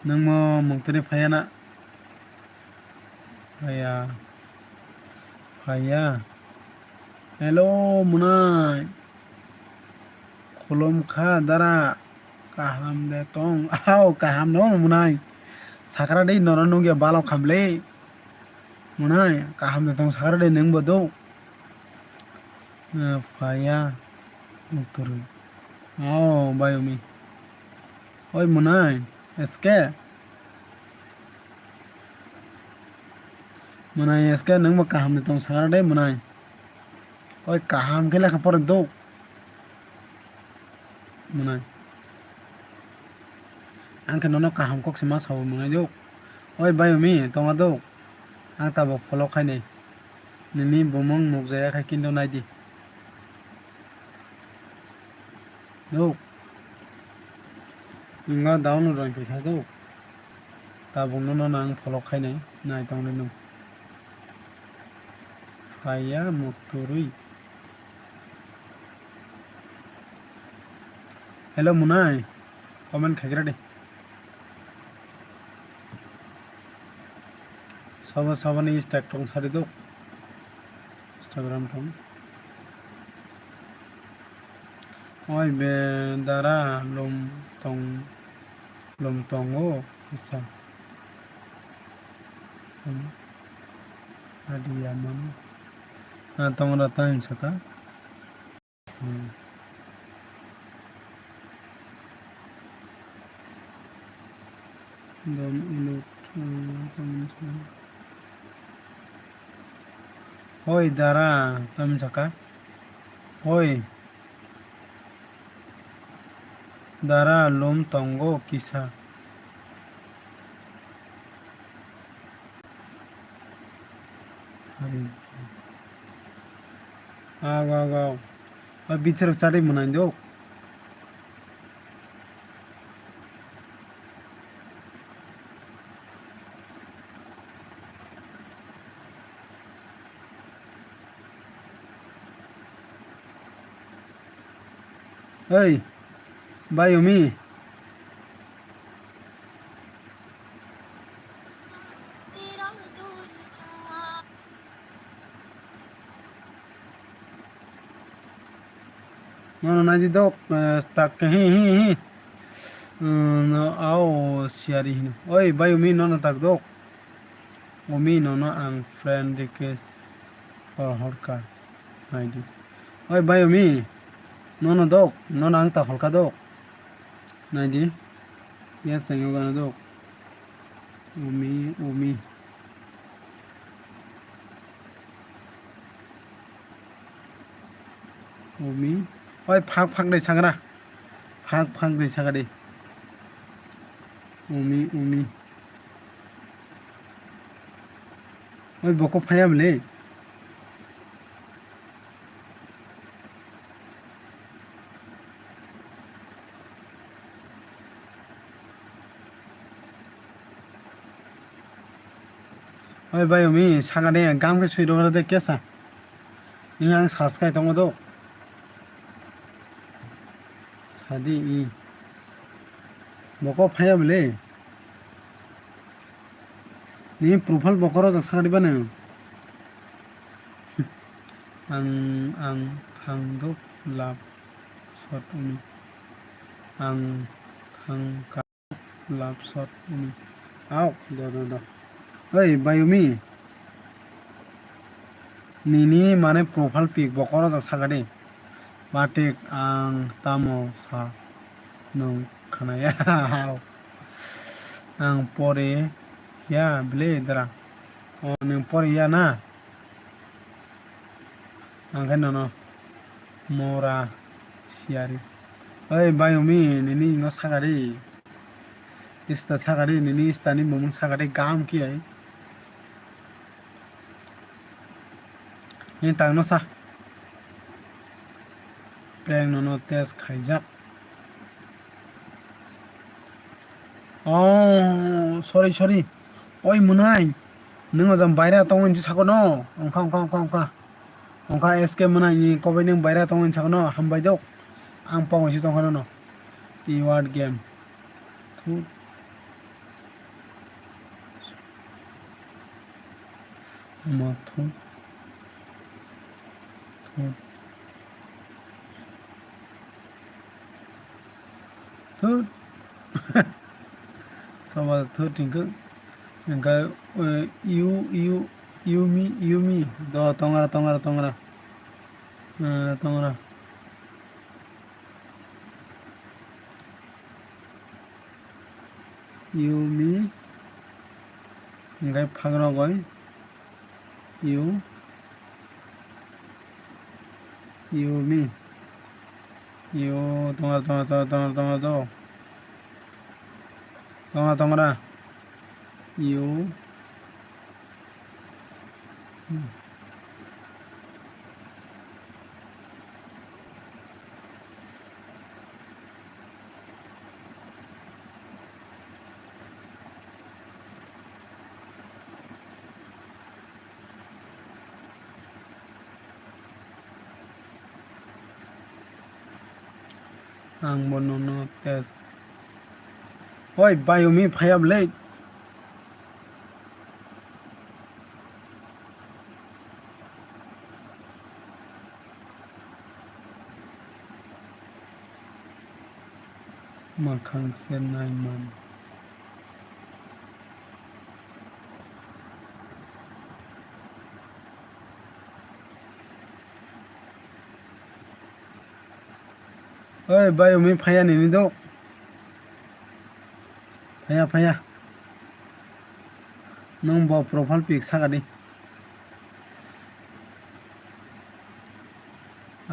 Nwngmo mungtwrwi phaiya na? Phaiya. Phaiya. Hello, mwnai. Khulum kha dara. Kaham de tong. Au, kaham no, mwnai. Sakra de noro nugya balo khamle. Mwnai, kaham de tong sakra de nwng bo do. Eh, phaiya. Muktwrwi. Oh, bai Umi. Oi, mwnai. S K. Mwnai S K nwng bo kaham de tong sakra de mwnai. Oi kaham khe lekha pore do. Mwnai. Ang khe nono kaham kok se ma sabo mwnai do. Oi bai Umi tonga do. Ang tabok follow khainai. Nini bumung nukjaya khe kintu naidi. Nuk. Nwng download rwng khe kha do. Tabuk no nang follow khainai nai tongdi nwng. Phaiya muktwrwi. Hello mwnai. Comment khaigra de. Sabo sabo ni Insta tong sari do. Instagram tong. Oi be dara lum tong, lum tongo kisa. Hmm. Adi yaman. Na tong ra time saka. Hmm. Don ulut, hmm, tong sa. Hoi dara, tamo saka. Hoi dara, lum tongo kisa. Aw, aw, aw. Oi, bithorok chari mwnai do. Oi, bai umi. Nono naidi dok, eh, tak hi, hi, hi. Hmm, no, ao siari hino. Oi, bai umi nono tak dok. Umi nono ang friend request hor horka. Naidi. Oi, bai umi. Nono dok, nono ang tak horka dok. Naidi. Yes, ang yoga no dok. Umi, umi. Umi. Oi, phak, phak dai sakra. Phak, phak dai sakadi. Umi, umi. Oi, boko phaya bwle. Oi bai umi saka de gam khe sui rwkha de kesa. Ni ang sas kai tongo do. Sadi i. Boko phaya bwle. Ni profile bokoro jak sakari bana. Ang, ang thang dok lap sot uni. Ang thang ka lap sot uni. Aok, do, do, do. Oi, Bayumi. Nini mane profile pic bokoro jak sakari. Batik ang tamo sa nwng khnaya. Ang pore ya bwle dara. O nwng pore ya na? Ang khe nono mora siyari. Oi Bayumi nini no sakari. Ista sakari nini ista ni bumung sakari gam kiyai. Ni tangno sa. Prank nono test khaijak. Oh, sorry, sorry. Oi, mwnai. Nwng ojam baira tongo hinwi sako no. Ongkha, ongkha, ongkha, ongkha. Ongkha S K mwnai ni kobai nwng baira tongo hinwi sako no. Hambai dok. Ang pogong si tongkha no. T word game. Thu. Tamo thut. Thut. Thut. Soba thut hingke. Hingke, eh, you, you, you me, you me. Do, tongra, tongra, tongra. Eh, tongra. You, me, hingke phagrogoi, you, you, me, you, tongra, tongra, tongra, tongra, tongra, do, tongra, tongra, you. Ang bo nono test. Oi, Bayumi phaiya bwle. Mwkhang se nai man. Oi, Bayumi phaiya nini do. Phaiya, phaiya. Nwng bo profile pic saka di.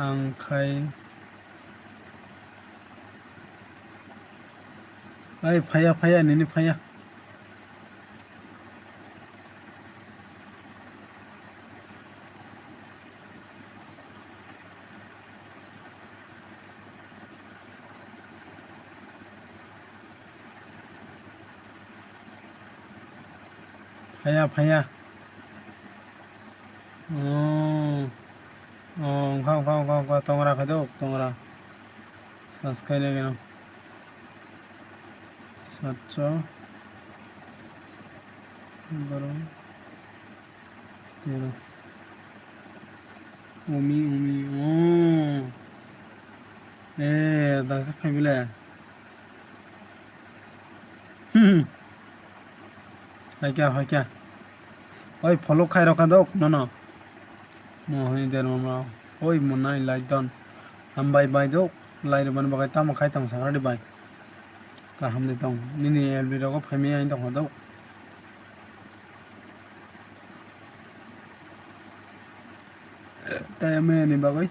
Ang khai. Ai, phaiya, phaiya, nini phaiya. Phaiya, phaiya. Oh. Oh, wngkha, wngkha, wngkha, wngkha, tongra khe do, tongra. Subscribe ni gano. Satso. Borok. Borok. Umi, umi, oh. Eh, daksa phai bile. Hmm. Haikya, haikya. Oi, follow khai rokha dok, nono. Mo hoi der mama. Oi, mo nai lai don. Hambai bai dok. Lai rwmani bagwi tamo khai tong sakha di bai. Kaham ni tong. Nini L B rogo phaimani ani tong dok. Tei maya ni bagwi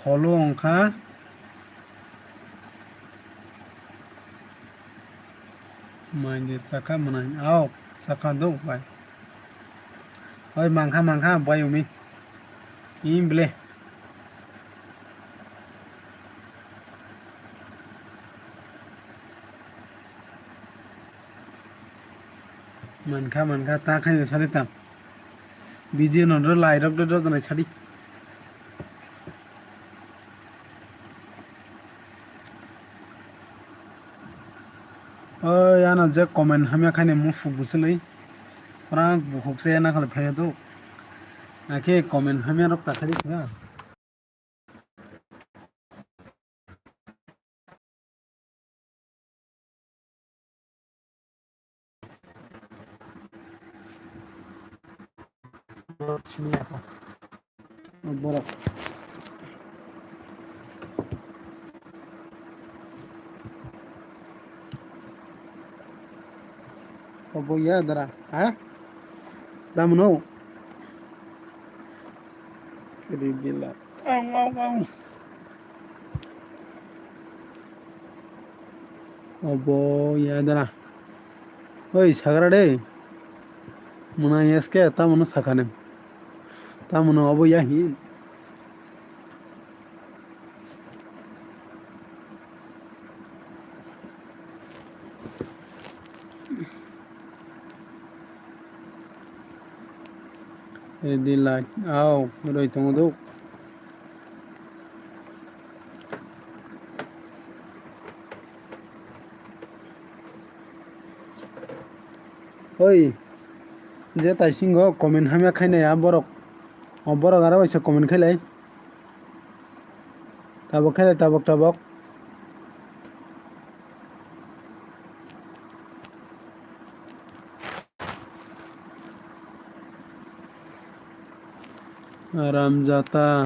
follow wngkha. Mai de saka mwnai. Au, saka do bai. Oi, mangkha, mangkha, bai umi. Imble. Mankha, mankha, ta khaina sari tam. Video no ro lai rok do do janai sadi. Oi, ano je comment hamya khaina mufuk bwswlwi. Orang bukhuk se na khala phaiya do. Akhe comment hamya rok ta khadi sina. Borok sini ako. Borok. Obo ya dara, ha? Damono. Kiri dila. Au, au, au. Obo ya dara. Oi, sagra de. Muna S K, tamono sakane. Tamono obo ya hin. Ready light. Au, roi tongo do. Oi, je taisingo comment hamya khainai a borok. O borok aro waisa comment khailai. Tabok khailai, tabok, tabok. Aramjata.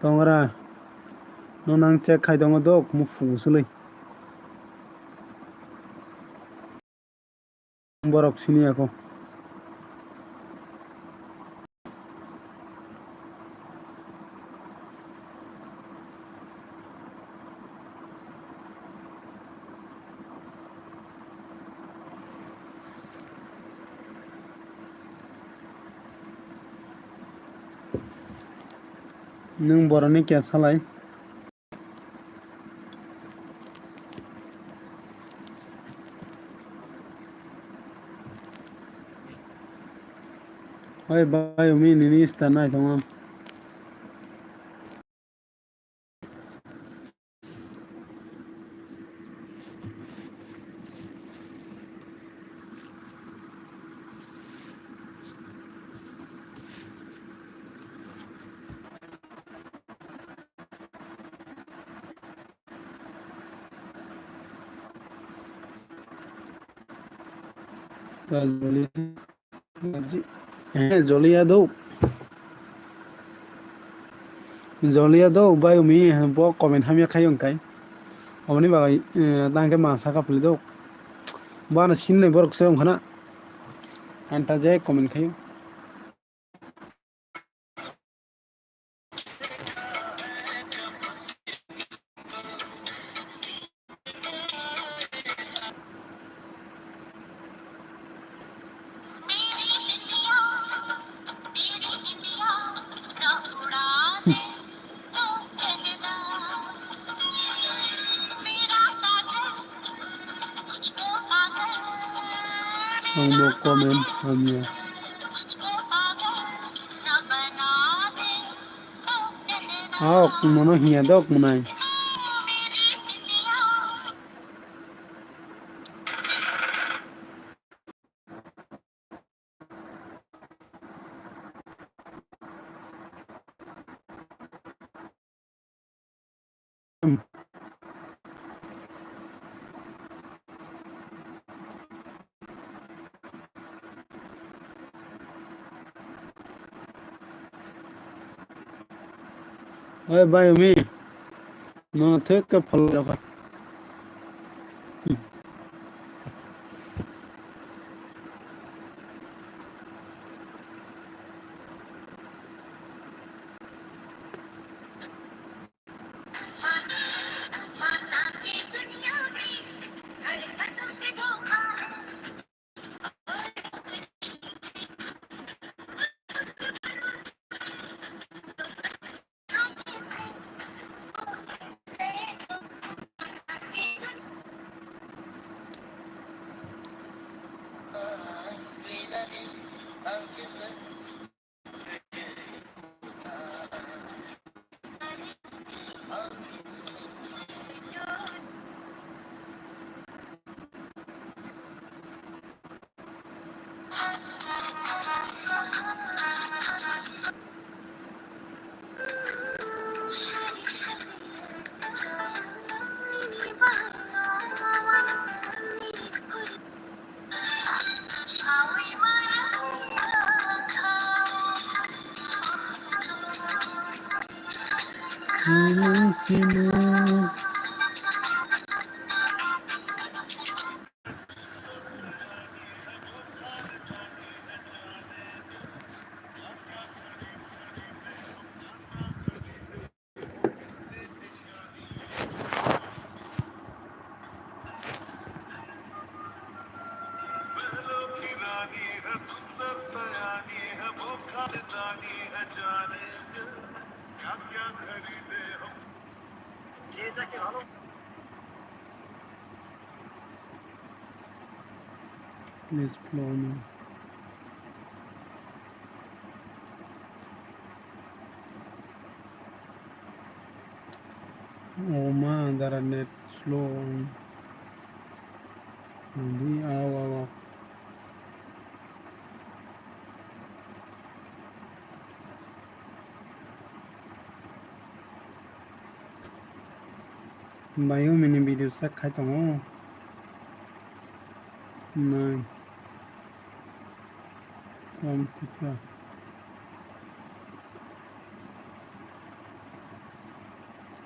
Tongra. No nang check khai tongo dok, mufung sului. Borok sini ako. Nwng borokni kesa lai. Oi bai, umi nini sta nai tongo. Joli-, eh, joliya do. Joliya do, bai umi, bo comment hamya khayo hwnkhai. Oboni bagwi, eh, tang khe ma saka phili do. Bo ano sinni borok se wngkhana. Anta je comment khayo. Ang bo comment hamya. Aok, mono hiya dok mwnai. Oi bai umi, nono thik khe follow kha. Please follow me. Oh ma, dara net slow. Hindi, aw, aw, aw. Bai o mini video check khai tongo. Nai. From Tripura.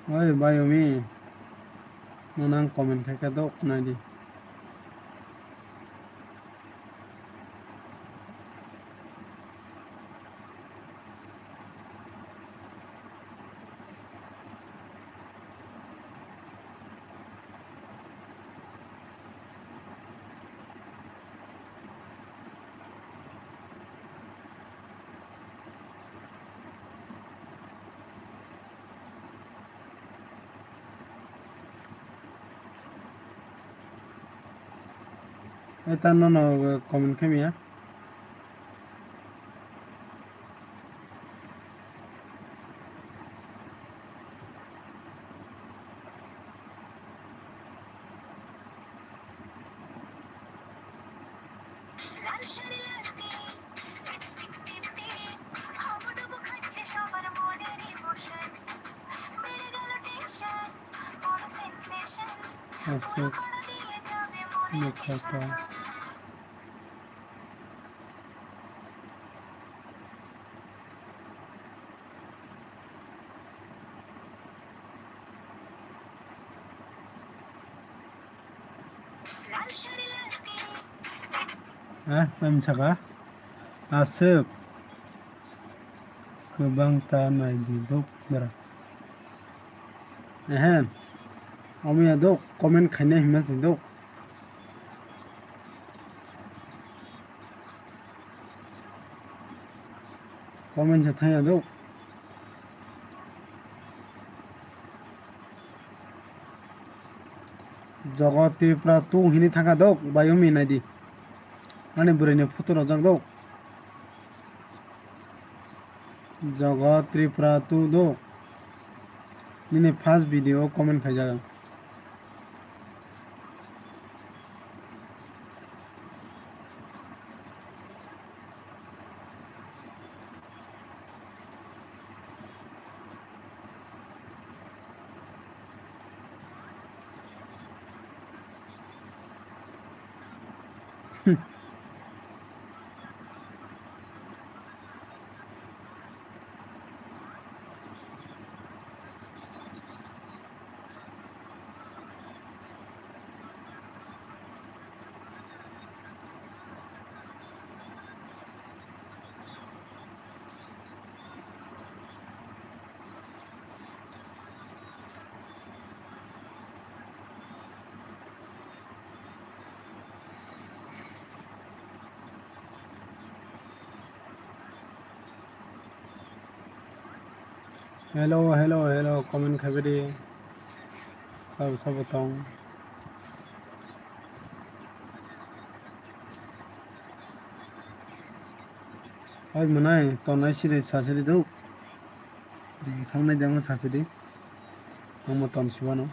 Oi bai o mi. Nono ang comment khai khe dok nai di. Eta nono comment khe maya. Aswk nukha ta. Ha, tamo saka? Aswk. Kwbang ta nai di dok dara. Ehe. Omo ya dok, comment khaina hima si dok. Comment se thaya dok. Jogot Tripura two hini thangkha dok, bai wngmi naidi. Ani bwrwini photo rojak dok. Jogot Tripura two dok. Nini first video comment khaijak. Hello, hello, hello, comment khaibidi. Sabo, sabo tong. Oi, mwnai, tonai siri sasiri duk. Thangnai dama sasiri. Ang mo ton sibano.